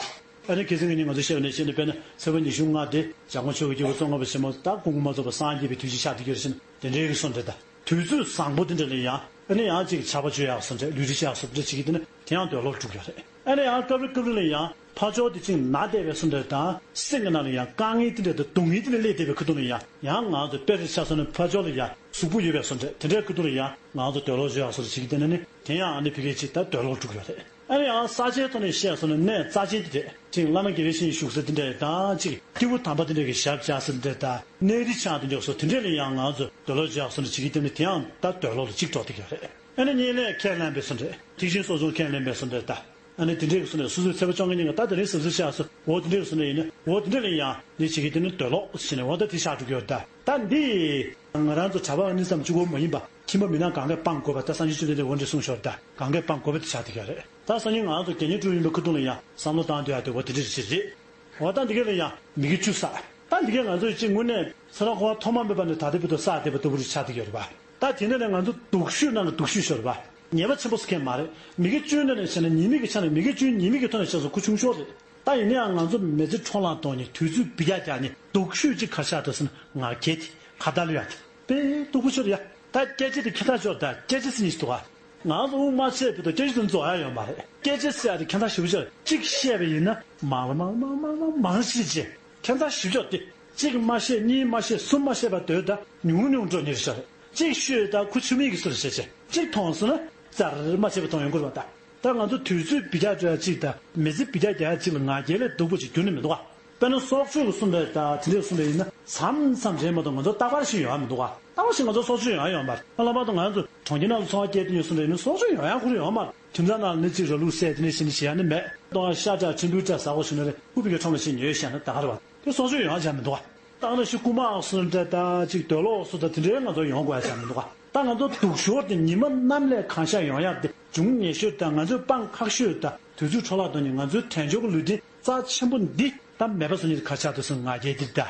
ཨ་ནི་ཁ་སང་ངེད་གཉིས་ང་ཚོ་བཤད་པ་ནང་བཞིན་དུ་དཔེར་ན་ཚེས་པ་ཉི་ཤུ་ལྔ་དེ་འཇམ་མགོན་ཆོས་ཀྱི་སྐྱེས་བུ་ཙོང་ཁ་པ་ཆེན་པོ་ད་སྐུ་འཁོར་མ་ཚོགས་པ་སངས་རྒྱས་པའི་དུས་ཆེན་ཆགས་བསྡད་ཀྱི་ཡོད་རེད་ཟེར་ནས་དེ་འདྲའི་གི་གསུངས་རེད་ད། དུས་ཚོད་བཟང་པོ་དེ་འདྲ་ལ་ཡང་ཨ་ནི་ཡང་ཅིག་ཇག་པ་བཅོ་ཡག་བཟོ་འདྲ་ལུས་འབྲེལ་བཅོ་ཡག་བཟོ་འདྲ་བྱེད་ཀྱི་འདུག་ན་དེ་ཡང་འདོད་ལོག་འགྲོ་གི་ཡོད་རེད། ཨ་ནི་ཡང་སྐབས་རེ་སྐབས་རེ་ལ་ཡང་ཕར་ཕྱོགས་དེ་ཅིག་ན་བསྡད་པའི་བཟོ་འདྲ་དང་སེམས་ཀྱི་ནང་ལ་ཡང་དཀའ་ངལ་དེ་འདྲ་དང་སྡུག་བསྔལ་དེ་འདྲ་སླེབས་བསྡད་པའི་ཁ་ཐུག་ལ་ཡང་ཡང་ང་ཚོ་དཔེ་རེ་ཆ་བཞག་ན་ཕར་ཕྱོགས་ལ་ཡང་གཟུགས་པོ་ཡོད་པའི་བཟོ་འདྲ་དེ་འདྲའི་ཁ་ཐུག་ལ་ཡང་ང་ཚོ་འདོད་ལོག་བཅོ་ཡག་བཟོ་འདྲ་བྱེད་ཀྱི་བསྡད་ན་ནི་དེ་ཡང་ཨ་ནི་ཕ་གི་ཅིག་ད་འདོད་ལོག་འགྲོ་གི་ཡོད་རེད། ཨ་ནི་ཡང་ས་ཆའི་ཐོག་ནས་བཤད་སོང་ན་གནས་རྩ་ཆེན་དེ་འདྲས་ཅིག་བླ་མ་དགེ་བའི་བཤེས་གཉེན་བཞུགས་ས་དེ་འདྲས་དང་ཅིག་སྐྱེས་བུ་དམ་པ་དེ་འདྲས་ཀྱི་ཞབས་བཅགས་ས་དེ་འདྲས་དང་གནས་རི་ཆགས་དེ་འདྲས་སོགས་དེ་འདྲས་ལ་ཡང་ང་ཚོ་འདོད་ལོག་བཅོ་ཡག་བཟོ་འདྲ་བྱེད་ཀྱི་བསྡད་ན་དེ་ཡང་ད་འདོད་ལོག་ལ་གཅིག་འགྲོ་བསྡད་ཀྱི་ཡོད་རེད། ཨ་ནི་གཉིས་ལས་ཁས་ལེན་པའི་བཟོ་འདྲས་ཐེག་ཆེན་གསོ་སྦྱོང་ཁས་ལེན་པའི་བཟོ་འདྲས་དང་ཨ་ནི་དེ་འདྲས་ཀྱི་བཟོ་འདྲས་སོ་སོའི་ཚེས་པ་བཅོ་ལྔ་ཉིན་ག་ད་དེ་རིང་གཟབ་གཟབ་བྱས་སོ་འོ་དེ་འདྲས་ཀྱི་བཟོ་འདྲས་ཡིན་ན་འོ་དེ་འདྲས་ལ་ཡང་ནི་བྱེད་ཀྱི་བསྡད་ན་འདོད་ལོག་ཟེར་ནས་འོ་ད་དེ་ཆགས་འགྲོ་གི་ཡོད་ད། ད་འདི་ང་རང་ཚོ་གྲྭ་པ་གཉིས་ཙམ་གཅིག་པོ་མ་ཡིན་པ། ཁྱིམ་པ་མི་ནག་གང་གས་སྤང་དགོས་པ་ད་སངས་རྒྱས་བཅོམ་ལྡན་འདས་འོ་འདྲས་གསུངས་ཤོར་ད་གང་གས་སྤང་དགོས་པ་དེ་ཆགས་བསྡད་ཀྱི་རེད། ད་སང་ཉིན་ང་ཚོ་དགེ་བསྙེན་དཀྲུག་ཡིན་པའི་ཁ་ཐུག་ལ་ཡང་བསམ་བློ་བཏང་སྡོད་ཡ་དེ་འོ་དེ་འདྲས་ཞིག་རེད། འོ་ད་འདི་གས་ལ་ཡང་མི་དགེ་བཅུ་བསགས། ད་འདི་གས་ང་ཚོ་ཅིག་དངོས་གནས་ཚེ་རབས་འཁོར་བ་ཐོག་མ་མེད་པ་ནས་ད་ལྟའི་བར་དུ་བསགས་བསྡད་པ་ལྟ་བུ་རེ་ཆགས་བསྡད་ཀྱི་ཡོད་རེད་པ། ད་དེ་འདྲ་ནས་ང་ཚོ་སྡུག་ཤོས་ནང་གི་སྡུག་ཤོས་ཤོར་བ། ཉེས་པ་ཆེན་པོ་ཟེར་མཁན་མ་རེད། མི་དགེ་བཅུའི་ནང་ནས་བྱས་ན་ཉེས་དམིགས་ཀྱི་ཆ་ནས་མི་དགེ་བཅུའི་ཉེས་དམིགས་ཀྱི་ཐོག་ནས་བྱས་སོང་ཁུ་ཆུང་ཤོས་རེད། ད་ཡིན་ན་ཡང་ང་ཚོ་མི་ཚེ་འཕྲོ་བརླག་གཏོང་ནས་དུས་ཚོད་འབུད་རྒྱག་རྒྱག་ནས་སྡུག་ཤོས་ཅིག་ག་རེ་ཆགས་འདུག་ཟེར་ན་ང་རྒྱལ་དེ་ཁ་བརྡ་གླུ་ཡག་དེ་དཔེ་སྡུག་པོ་ཤོར་ཡ། ད་སྐད་ཆ་དེ་ཁྱད་མཚར་ཤོར་ད་སྐད་ཆ་ཟེར་ནི་ཞིག་འདུག་ག་ང་ཚོ་དབུགས་མ་ཆད་བར་དུ་སྐད་ཆ་དེ་རྫོགས་ཡ་ཡོད་མ་རེད། སྐད་ཆ་ཟེར་ཡ་དེ་ཁྱད་མཚར་ཞེ་པོ་ཅིག་གཅིག་བཤད་པ་ཡིན་ན་མང་མང་མང་མང་མང་མང་ཞིག་བྱས་ཁྱད་མཚར་ཞེ་པོ་ཅིག་དེ་གཅིག་མ་བཤད་གཉིས་མ་བཤད་གསུམ་མ་བཤད་པར་སྡོད་ད་ཉུང་ཉུང་འགྲོ་ནི་རེད་ཤག་གཅིག་ཤོད་ད་ཁུ་ཆུ་མིག་གི་ཟུར་བྱས་བྱས་གཅིག་མཐོང་སོང་ན་རྩར་མ་བྱས་པ་མཐོང་ཡོང་གི་རེད་པ་ད། ད་ང་ཚོ་དུས་ཚོད་འབུད་རྒྱག་འགྲོ་ཡ་གཅིག་དང་མི་ཚེ་འབུད་རྒྱག་རྒྱག་ཡ་གཅིག་ལ་ང་རྒྱལ་ལས་སྡུག་པོ་ཅིག་རྒྱུན་ནས་མི་འདུག་ག་དཔེར་ན་སྲོག་གཅོད་ཀྱི་གསུངས་པའི་ད་དེ་འདྲས་གསུངས་པ་ཡིན་ན་མཚམས་མཚམས་རེད་མ་གཏོགས་ང་ཚོ་རྟག་པར་ཞིག་ཡོང་ཡ་མི་འདུག་ག་རྟག་པར་ཞིག་ང་ཚོ་སྲོག་གཅོད་ཡོང་ཡ་ཡོད་མ་རེད། ལྷག་པར་དུ་ང་ཚོ་གྲོང་ཁྱེར་ནང་ལ་འཚོ་བ་སྐྱེལ་དུས་ཡོད་གསུངས་པ་ཡིན་ན་སྲོག་གཅོད་ཡོང་ཡ་ཁོ་རང་ཡོད་མ་རེད། ཁྱིམ་ཚང་ནང་ལ་ནི་གཅིག་ར་ལུག་བསད་དེ་ནས་ཤི་ནས་ཤི་ཡ་ནི་མེད། གཏོང་བ་ཤ་འདྲ་ཕྲན་བུ་འདྲ་ཟ་དགོས་བྱུང་ན་རེད་ཁུ་བི་གའི་ཁྲོམ་ལ་ཕྱིན་ཉོས་བཞག་ན་ད་ག་རེད་བ། དེ་སྲོག་གཅོད་ཡོང་ཡ་ཅང་མི་འདུག་ག་ད་ནི་ཤི་རྐུ་མ་ཨག་སོ་འདྲ་ད་ཅིག་འདོད་ལོག་སོ་ད་དེ་འདྲའི་ང་ཚོ་ཡོང་དགོས་ཡ་ཅང་མི་འདུག་ག་ད་ང་ཚོ་སྡུག་ཞོར་དེ་ཉི་མ་གནམ་ལས་གང་ཤར་ཡོང་ཡ་དེ་འབྱུང་ཉེ་ཤོས་དང་ང་ཚོའི་སྤང་ཁག་ཤོས་དང་དུས་ཚོད་འཕྲོ་བརླག་གཏོང་ནས་ང་ཚོའི་དལ་འབྱོར་གྱི་ལུས་རྟེན་རྩ་ཆེན་པོ་འདི་ད་མེད་པ་བཟོ་ཉེན་ག་ཆགས་འདུག་ཟེར་ང་རྒྱལ་འདི་ད།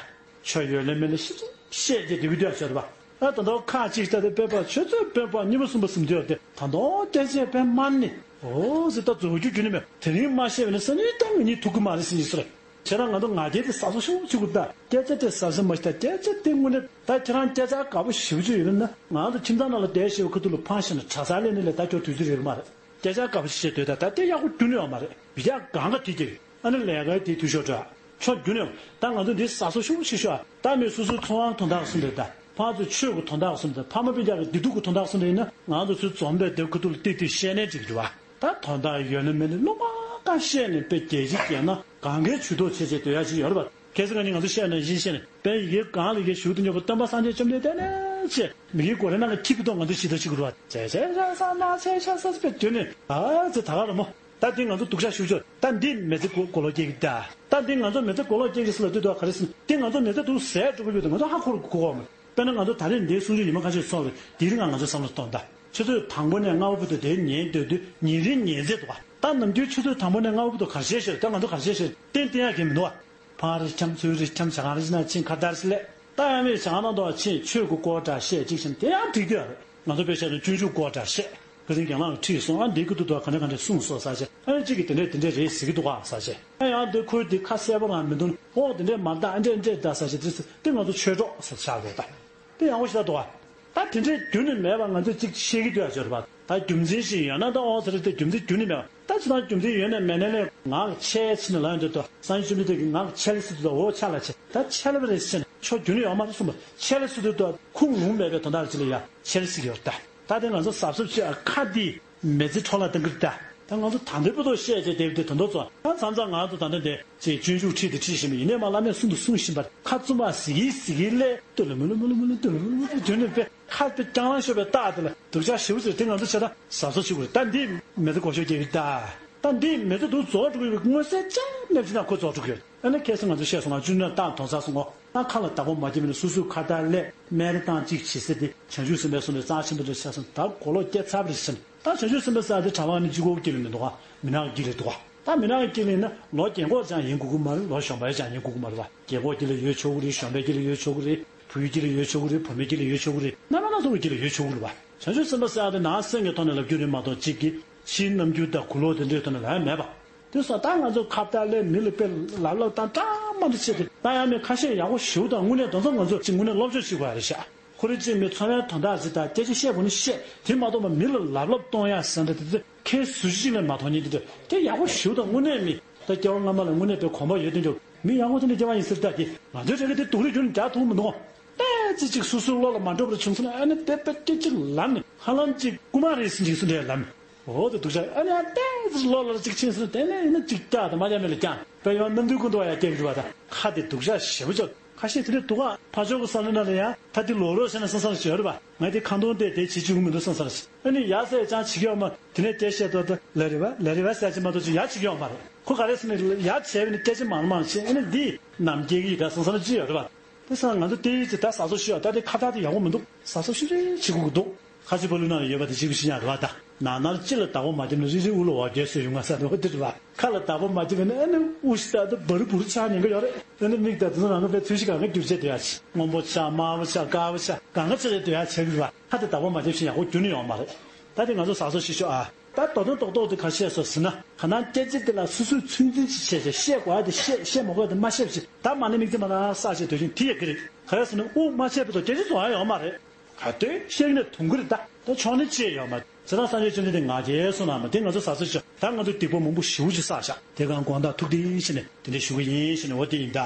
ཆོས་ཡོད་ལེ་མེད་ལེ་ཤི་བཤད་རྒྱུ་དེ་གི་དུས་ཆོད་པ། ད་ད་དུང་ཁག་ཅིག་ལྟ་དེ་དཔེ་པ་ཆོས་ཚོད་དཔེ་པ་གཉིས་པ་གསུམ་པ་ཟིན་དུས་དེ་ད་དུང་སྐད་ཆ་དཔེ་མ་ནི་ཨོ་ཟེར་ད་རྫོགས་རྒྱུ་རྒྱུ་ནི་མེད། དེ་རིང་མ་བཤད་པ་ནི་སང་ཉིན་ད་ངེད་གཉིས་ཐུག་གི་མ་རེད་ཟེར་ནི་ཟེར། ཁྱེད་རང་ང་ཚོ་ང་རྒྱལ་དེ་ཟབ་ས་ཤོག་ཆུ་གུ་ད་སྐད་ཆ་དེ་ཟབ་ས་མ་ཤི་ད་སྐད་ཆ་དེ་དངོས་གནས་ད་ཁྱེད་རང་སྐད་ཆ་དགའ་པོ་ཞེ་པོ་ཅིག་ཡོད་ན་ང་ཚོ་ཁྱིམ་ཚང་ནང་ལ་བསྡད་ཤེས་པ་ཁ་ཐུག་ལ་ཕངས་ཤེས་ན་གྲྭ་སར་སླེབས་ནི་ལས་ད་ཁྱོད་དུས་ཚོད་རེད་མ་རེད། སྐད་ཆ་དགའ་པོ་ཞིག་བཤད་སྡོད་ད་ད་དེ་ཡག་པོ་རྒྱུ་ནི་ཡོད་མ་རེད། བི་ཡག་གང་ག་དེ་དེ། ཨ་ནི་ལས་ཀའི་དེ་དུས་ཤོག་འདྲ། ཁྱོད་རྒྱུན་ནས་ད་ང་ཚོ་འདི་ཟ་སོ་ཤུགས་ཆེ་ཤོག་ད་མི་སོ་སོའི་འཚོ་བའི་དོན་དག་གསུམ་རེད་ད། ཕར་ཚུར་ཆོས་ཀྱི་དོན་དག་གསུམ་དང་ཕ་མ་སྤུན་ཀྱག་གི་བདེ་སྡུག་གི་དོན་དག་གསུམ་རེད་ན་ང་ཚོ་ཚུར་འཛོམས་པའི་སྡེབ་ཁ་ཐུག་ལ་ཏིག་ཏིག་བཤད་ནས་འགྲིག་འགྲོ་བ། ད་དོན་དག་ཡོད་ན་མེད་ན་སློབ་མ་གང་བཤད་ནས་དཔེ་རྒྱལ་སྤྱི་རྒྱལ་ནང་གང་གའི་ཇུས་གཏོགས་བྱེད་བྱེད་སྡོད་ཡ་ཞིག་ཡོད་རེད་པ། གལ་སྲིད་ང་ནི་ང་ཚོ་བཤད་ན་ཡིན་བཤད་ནས་དཔེ་ཡི་གེ་གང་ལ་ཡི་གེ་ཞུགས་དུ་ཉོ་གི་སྟོན་པ་སངས་རྒྱས་བཅོམ་ལྡན་འདས་ནས་ཆེ་མི་གི་གོ་རེ་ནང་གི་ཁྱི་གི་ཐོག་ང་ཚོ་ཞིག་ད་ཞིག་རུ་བ་བྱས་བྱས་བྱས་ས་ན་ཆེ་ཤ་ས་ས་པའི་དུས་ནས་ཨ་ཙི་ད་ག་ར་མོ། ད་འདི་ང་ཚོ་སྡུག་ཅག་ཞུ་ཆོག་ད་འདི་མི་ཚེ་གོ་གོ་ལོག་སྐྱེ་གི་ད། ད་འདི་ང་ཚོ་མི་ཚེ་གོ་ལོག་སྐྱེ་གི་སི་ལ་དུས་དོ་ག་རེ་སི་འདི་ང་ཚོ་མི་ཚེ་སྡུག་ཟས་འགྲོ་གི་ཡོད་དུ་ང་ཚོ་ཧ་ཁོ་ར་གོ་གོ་མ། དཔེར་ན་ང་ཚོ་ད་རེས་འདིའི་གསུང་ཆོས་ཉི་མ་ཁ་ཤས་ཚོགས་རེད་འདི་རིང་ང་ང་ཚོ་བསམ་བློ་གཏོང་ད། ཆུ་ཚོད་དང་པོ་ནས་སྔ་བོ་བར་དུ་དེའི་ཉན་སྡོད་དུས་ཉིན་རེ་ཉན་ཚད་འདུག་ག་ད་ནམ་རྒྱུན་ཆུ་ཚོད་དང་པོ་ནས་སྔ་བོ་བར་དུ་ག་རེ་བྱས་ཤེས་ད་ང་ཚོ་ག་རེ་བྱས་ཤེས་རྟེན་བརྟེན་ཡག་གི་མི་འདུག་ག་ཕར་རེ་འཁྱམ་ཚུར་རེ་འཁྱམ་ཇ་ཁང་རེ་ཞིག་ན་ཕྱིན་ཁ་བརྡ་རེ་ཞིག་ལས། ད་ཡང་མིར་ཇ་ཁང་ནང་དུ་ཕྱིན་ཆོས་ཀྱི་སྐོར་འདྲ་བཤད་ཅིག་བྱས་ན་དེ་ཡང་འགྲིག་གི་ཡོད་རེད། ང་ཚོ་དཔེ་བཤད་ན་སྤྱོད་འཇུག་སྐོར་འདྲ་བཤད། ཁ་སང་རྒན་ལགས་ཁྲིད་སོང་ཨ་འདི་ཀི་ཏུ་ཏུ་ག་འདྲ་ག་འདྲ་གསུངས་སོང་ཟེར་བྱས་ཨ་ནི་གཅིག་གིས་དེ་འདྲས་དེ་འདྲས་རེད་ཟེར་གི་འདུག་ག་ཟེར་བྱས་ཨ་ཡང་འདི་ཁོས་འདི་ཁ་གསལ་པོ་རང་མི་འདུག་ཨོ་དེ་འདྲས་མ་གདའ་ཨ་འདྲས་འདྲས་གདའ་ཟེར་བྱས་དེ་དེ་ང་ཚོ་ཆོས་གྲོགས་ཟེར་ཆགས་འགྲོ་ད། དེ་ཡག་པོ་ཞིག་ད་འདུག་ག་ད་དེ་འདྲའི་རྒྱུ་ནི་མེད་པ་ང་ཚོས་གཅིག་ཤེས་ཀྱི་འདུག་ཨ་ཟེར་བ། ད་རྒྱུ་མཚན་ཞིག་ཡོད་ན་ད་ཨོ་ཟེར་ཏེ་རྒྱུ་མཚན་རྒྱུ་ནི་མེད་པ་ད་ཅི་ད་རྒྱུ་མཚན་ཡོད་ནས་མེད་ནས་ལས་ངག་འཁྱལ་ཕྱིན་ནས་ལ་ཡོང་དུས་ད་སངས་རྒྱས་བཅོམ་ལྡན་འདས་ཀྱིས་ངག་འཁྱལ་ཟེར་དུས་ད་འོ་ཆ་ལ་ཆེ་ད་འཁྱལ་བ་རེད་ཟེར་ནས་ཆོ་རྒྱུ་ནི་ཡོད་མ་རེད་གསུངས་པ་འཁྱལ་ཟེར་དུས་ད་ཁུངས་ལུང་མེད་པའི་དོན་དག་ཅི་ལ་ཡ་འཁྱལ་ཟེར་གྱི་ཡོད་ད། ད་དེ་ང་ཚོ་གཟབ་གཟབ་བྱེད་ཨ་ཁ་འདི། མི་ཚེ་འཕྲོ་བརླག་གཏང་གི་རེད་ད། ད་ང་ཚོ་ད་ལྟའི་བར་དུ་བཤད་བྱས་བསྡད་པ་དེ་དོན་དག་ཚོ་ཨ་མཚམས་མཚམས་ང་ཚོ་ད་ལྟ་འདི་ཅིག་སྤྱོད་འཇུག་ཁྲིད་དེ་ཁྲིད་བཞིན་པ་ཡིན་ནའི་མ་བླ་མས་གསུང་དུ་གསུང་བཞིན་པ་ཁ་བཙུམ་པ་ཟིག་གིས་ཟིག་གིས་སླེ་ཏུ་ལུ་མུ་ལུ་མུ་ལུ་མུ་ལུ་ཏུ་ལུ་མུ་ལུ་མུ་ལུ་དུ་ནི་པེ་ཁ་པེ་རྐྱང་ལང་ཤོར་བའི་རྟགས་དེ་ལ་སྡུག་ཅག་ཞེ་པོ་ཟེར་དེ་ང་ཚོ་བྱས་ད་གཟབ་གཟབ་བྱེད་དགོས་རེད་ད་འདི་མི་ཚེ་གོ་ཤོག་རྒྱག་གི་རེད་ད། ད་འདི་མི་ཚེ་འདུག་རྫོགས་འགྲོ་གི་ཡོད་པའི་མངོན་གསལ་ཅང་མེད་ཅི་ན་ཁོ་རྫོགས་འགྲོ་གི་ཡོད། ཨ་ནི་ཁ་སང་ང་ཚོ་བཤད་སོང་ང་ཅུང་ནས་རྟགས་མཐོང་ཚར་སོང་ངོ་། ད་ཁ་ལ་བདག་པོ་མ་བརྒྱབ་ན་སོ་སོའི་ཁ་བརྡ་སླད་སྨད་རེ་བཏང་གཅིག་བྱེད་ཟེར་ཏེ་བྱང་ཆུབ་སེམས་དཔའི་གསུང་དེ་རྩ་ཆེན་པོ་འདྲ་ཆགས་སོང་ད་གོ་ལོག་སྐྱེ་ཚར་བ་རེད་ཟེར་ནས་ད་བྱང་ཆུབ་སེམས་དཔའ་ཟེར་དེ་གྲྭ་པ་ནི་གཅིག་པོ་དཀྱིལ་ལ་མི་འདུག་ག་མི་ནག་གི་དཀྱིལ་ལ་འདུག་ག་ད་མི་ནག་གི་དཀྱིལ་ལ་ཡིན་ན་ལོ་རྒན་གོག་ཅང་ཡིན་དགོས་ཀྱི་མ་རེད་ལོ་གཞོན་པ་ཅང་ཡིན་དགོས་ཀྱི་མ་རེད་བ་རྒན་གོག་དཀྱིལ་ལ་ཡོད་ཆོག་གི་རེད་གཞོན་པའི་དཀྱིལ་ལ་ཡོད་ཆོག་གི་རེད་བུ་ཡུག་དཀྱིལ་ལ་ཡོད་ཆོག་གི་རེད་བུ་མོའི་དཀྱིལ་ལ་ཡོད་ཆོག་གི་རེད་རྣམ་པ་སྣ་ཚོགས་ཀྱི་དཀྱིལ་ལ་ཡོད་ཆོག་གི་རེད་བ་བྱང་ཆུབ་སེམས་དཔའ་ཟེར་དེ་ནང་སེམས་ཀྱི་ཐོག་ནས་ལབ་རྒྱུ་རེད་མ་གཏོགས་གཅིག་གི་ཕྱིའི་རྣམ་འགྱུར་དང་གོ་ལོག་དེ་འདྲའི་ཐོག་ནས་ལབ་ཡ་མེད་པ། དེ་སོང་ད་ང་ཚོ་ཁ་བརྡ་ལས་མི་ལ་དཔེ་ལབ་ལབ་བཏང་སྐྲག་མ་འདྲ་བྱེད་དེ་ད་ཡང་མི་ཁ་ཤས་ཡག་པོ་ཞེ་པོ་དང་དངོས་གནས་དོན་ཚང་ང་ཚོ་ཅིག་དངོས་གནས་སློབ་སྦྱོང་བྱེད་དགོས་ཡ་རེད་ཤག་ཁོ་རེ་ཅིག་མི་ཚོར་བའི་དོན་དག་ཅིག་དང་སྐད་ཆ་བཤད་དགོས་ན་བཤད་དེ་མ་གཏོགས་མ་མི་ལ་ལབ་ལབ་གཏོང་ཡ་ཟེར་འདྲ་དེ་ཚོ་ཁའི་ཟུར་ཞིག་ལས་མ་མཐོང་ཉིད་དེ་འདྲ་དེ་ཡག་པོ་ཞེ་པོ་དང་དངོས་གནས་མི་ད་སྐྱེ་བ་སྔ་མ་ལ་དངོས་གནས་དཔེ་གོམས་པ་ཡོད་དེ་འདྲ་མི་ཡག་པོ་དེ་འདྲ་སྐྱེ་བ་ཡིན་ཟེར་ད་དེ་ང་ཚོའི་རེ་ག་དེ་སྡུག་རུས་རྒྱག་ཐུབ་མི་འདུག་ཏོག་ཙམ་ཅིག་སོ་སོའི་བློ་ལ་མ་འགྲོ་བར་བྱུང་སོང་ན་ཨ་ནི་དེ་དཔེ་སྐད་ཅིག་ལབ་ནས་ཧ་ལམ་ཅིག་རྐུ་མ་རེད་ཟེར་ཅིག་སུ་འདྲ་ལབ་ནས་འོ་དེ་སྡུག་ཅག་ཨ་ནི་ཨ་ཏོག་ཙམ་བློ་ལ་ཅིག་ཕྱིན་སོང་ན་དེ་ནས་ཨ་ནི་ཅིག་སྐྲག་དང་མ་རྒྱག་མེད་ལ་རྒྱག་དཔེ་ཡང་གནམ་དུས་ཀུན་ཏུ་བ་ཡང་སྐྱེ་གི་འདུག་བ་དང་ཁ་དེ་སྡུག་ཅག་ཞེ་པོ་ཅིག་ཁ་ཤས་དེ་འདྲ་འདུག་ག་ཕར་ཕྱོགས་ཀྱི་བསམ་བློ་ནང་ལ་ཡང་ད་དེ་ལོག་རོགས་བྱས་ན་བསམ་བསམ་ཞིག་ཡོད་རེད་པ། ང་དེ་ཁ་འདོན་དེ་དེ་བྱེད་བཅུག་གི་མི་འདུག་བསམ་བསམ་ཞིག་ཨ་ནི་ཡ་ཟེར་ཅང་བྱེད་ཀྱི་ཡོད་མ་དེ་ནས་སྐད་བཤད་དོ་ད་ལ་རེད་པ་ལ་རེད་པ་ཟེར་ཅིག་མ་གཏོགས་ཅིག་ཡ་བྱེད་ཀྱི་ཡོད་མ་རེད། ཁོ་ག་རེ་ཟེར་ན་ཡ་བྱས་པ་ནི་སྐད་ཆ་མང་མང་བཤད་ཨ་ནི་འདི་ནམ་སྐྱེ་གི་ཡིན་ད་བསམ་བསམ་ཅིག་ཡོད་རེད་པ། དེ་སང་ང་ཚོ་དེའི་ཚེ་ད་ཟ་སོ་ཤི་ཡ་ད་དེ་ཁ་ཐག་དེ་ཡག་པོ་མི་འདུག་ཟ་སོ་ཤི་རེ་བྱེད་དགོས་ཀྱི་འདུག་ཁ་ཆེ་ཕ་ལུའི་ནང་ལ་ཡོད་པ་དེ་གཅིག་པུ་ཤི་ཉག་རེད་པ་ད། ནང་ནང་ལྕེ་ལ་བདག་པོ་མ་བརྒྱབ་ན་རི་རི་དབུ་ལ་འོ་བརྒྱལ་སོ་ཡོང་ང་ས་དེ་འོ་དེ་རེད་པ། ཁ་ལ་བདག་པོ་མ་བརྒྱབ་ན་ཨ་ནི་དབུ་ཤི་ད་དེ་འབར་འབུར་ཆགས་ཉེན་ཁ་ཡོད་རེད། ཨ་ནི་མིག་ད་དེ་ཚོ་རང་གི་པའི་ཚོས་གཞི་གང་ག་བསྒྱུར་བྱས་སྡོད་ཡ་ཆེ་སྔོན་པོ་ཆགས་དམར་པོ་ཆགས་དཀར་པོ་ཆགས་གང་ག་ཆགས་བྱས་སྡོད་ཡ་ཆེ་གི་རེད་པ། ཁ་དེ་བདག་པོ་མ་བརྒྱབ་ཤི་ཡག་པོ་འགྱུར་ནི་ཡོད་མ་རེད། ད་དེ་ང་ཚོ་ཟ་སོ་ཤི་ཤོག་ཨ། ད་དོ་དོན་རྡོག་རྡོག་དེ་ག་བཤད་སོང་ཟེར་ན་ག་ནང་སྐད་ཆ་དེ་ལ་སོ་སོས་ཚོད་འཛིན་ཅིག་བྱས་བྱས་བཤད་དགོས་ཡ་དེ་བཤད་བཤད་མ་དགོས་ཡ་དེ་མ་བཤད་པ་ཞིག་ད་མ་ཎི་མིག་རྩེ་མ་ལ་བསགས་བྱས་སྡོད་ཀྱིན་དེ་ཡག་གི་རེད། ག་རེ་ཟེར་ན་དབུགས་མ་ཆད་བར་དུ་སྐད་ཆ་བཟོ་ཡ་ཡོད་མ་རེད། ག་དུས་བཤད་ཀྱི་ན་དུང་གི་རེད་ད། ད་ཆོག་ནི་ཅི་ཡོད་མ་རེད། བྱས་ཙང་སངས་རྒྱས་བཅོམ་ལྡན་འདས་ང་རྒྱལ་སོང་ན་མ་དེ་ང་ཚོ་ཟ་སོ་ཅོ་ད་ང་ཚོ་སྡིག་པ་མང་པོ་ཞེ་པོ་ཅིག་བསགས་ཤག་དེ་གང་དགོངས་དག་ཐུགས་བདེ་ཞེས་ནས་དེ་འདྲ་ཞུ་གི་ཡིན་ཞེས་ནས་འོ་དེ་ཡིན་ད།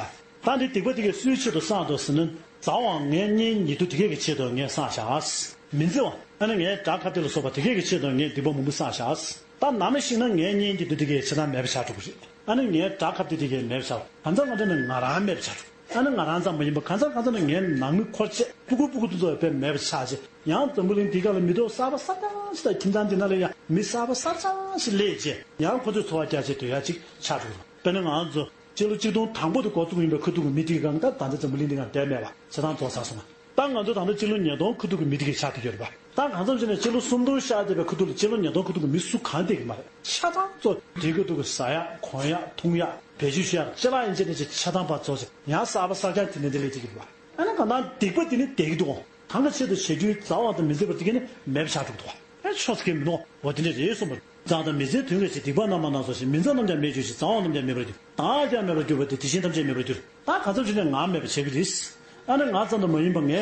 ད་འདི་སྡིག་པ་དེ་གས་སུའི་ཆེད་དུ་བསགས་འདུག་ཟེར་ན། ཟ་བའང་ངའི་གཉེན་ཉེ་དུ་དེ་གས་ཀྱི་ཆེད་དུ་ངས་བསགས་བཞག་མི་འཛི་བ་ཨ་ནི་ངའི་དགྲ་ཁ་གཏད་ལ་སོགས་པ་དེ་གས་ཀྱི་ཆེད་དུ་ངས་སྡིག་པ་མང་པོ་བསགས་བཞག་ད་ནམ་ཞིག་ན་ངའི་གཉེན་གྱི་དུ་དེ་གས་ཆེ་ཐང་མེད་པ་ཆགས་འགྲོ་གི་རེད། ཨ་ནི་ངའི་དགྲ་ཁ་གཏད་དེ་གས་མེད་པ་ཆགས་གང་ཚང་གང་ཚང་ནི་ང་རང་མེད་པ་ཆགས་འགྲོ། ཨ་ནི་ང་རང་ཙམ་མ་ཡིན་པ་གང་ཚང་གང་ཚང་ནི་ངའི་ནང་མི་འཁོར་བཅས་སྤུ་གུ་སྤུ་གུ་དེ་ཚོ་དཔེ་མེད་པ་ཆགས་རྗེས་ཡང་འཛམ་བུ་གླིང་འདི་ག་ལ་མི་ཐོག་གསར་པ་གསར་རྐྱང་ཞིག་དང་ཁྱིམ་ཚང་འདི་ན་ལ་ཡང་མི་གསར་པ་གསར་རྐྱང་ཞིག་སླེབས་རྗེས་ཡང་ཁོ་ཚོས་འཚོ་བ་རྒྱག་བྱེད་སྡོད་ཡ་ཅིག་ཆགས་འགྲོ་གི་རེད། དཔེར་ན་ང་ཚོ་སྤྱི་ལོ་གཅིག་སྟོང་དང་པོ་དེ་འགོ་བཙུགས་ཡིན་པའི་ཁ་ཐུག་གི་མི་དེ་གང་ད་ད་ལྟ་འཛམ་བུ་གླིང་འདི་གང་བསྡད་མེད་པ་བྱེད་སྟངས་རྫོགས་ཚར་སོང་བ། ད་ང་ཚོ་ད་ལྟ་སྤྱི་ལོ་ཉིས་སྟོང་ཁ་ཐུག་གི་མི་དེ་གས་ཆགས་བསྡད་ཡོད་རེད་པ། ད་གང་འཚམ་བྱས་ནས་སྤྱི་ལོ་སུམ་སྟོང་ཤར་བསྡད་པའི་ཁ་ཐུག་ལ་སྤྱི་ལོ་ཉིས་སྟོང་ཁ་ཐུག་གི་མི་སུ་གང་བསྡད་ཀྱི་མ་རེད། ཆ་ཚང་ཚོ་དེ་ཁ་ཐུག་གི་ཟ་ཡག་གོན་ཡག་འཐུང་ཡག་བེད་སྤྱོད་བྱེད་ཡག་ཅི་ལ་ཡིན་ཅི་ནས་ཅི་ཆ་ཚང་པ་ཚོ་ཡང་གསར་པ་གསར་རྐྱང་དེ་འདྲ་འདི་ལས་ཅིག་ཡོད་པ། ཨ་ནི་གང་ལྟར་སྡིག་པ་དེ་ནི་བསྡད་ཀྱི་འདུག་གང་གི་ཆེད་དུ་བྱེད་རྒྱུའི་ཟ་བ་དང་མི་འཛིན་པ་དེ་གས་ནི་མེད་པ་ཆགས་འགྲོ་གི་འདུག་ཨ་ཆོག་ས་གས་མི་འདུག་འོ་དེ་འདྲ་རེད་གསུངས་པ། ཛང་དང་མི་ཛའི་དོན་གྱི་ཕྱིར་སྡིག་པ་རྣམ་པ་སྣ་ཚོགས་ཤིང་། མི་ཛ་རྣམས་ཀྱང་མེད་གྱུར་ཅིང་། ཛ་འོག་རྣམས་ཀྱང་མེད་པར་གྱུར། དང་ཀྱང་མེད་པར་གྱུར་པ་སྟེ། དེ་བཞིན་ཐམས་ཅད་མེད་པར་འགྱུར། ད་གང་འཚམ་ཞིག་ནས་ང་མེད་པ་བྱེད་ཀྱི་རེད། ཨ་ནི་ང་ཙམ་དུ་མ་ཡིན་པར་ངའི་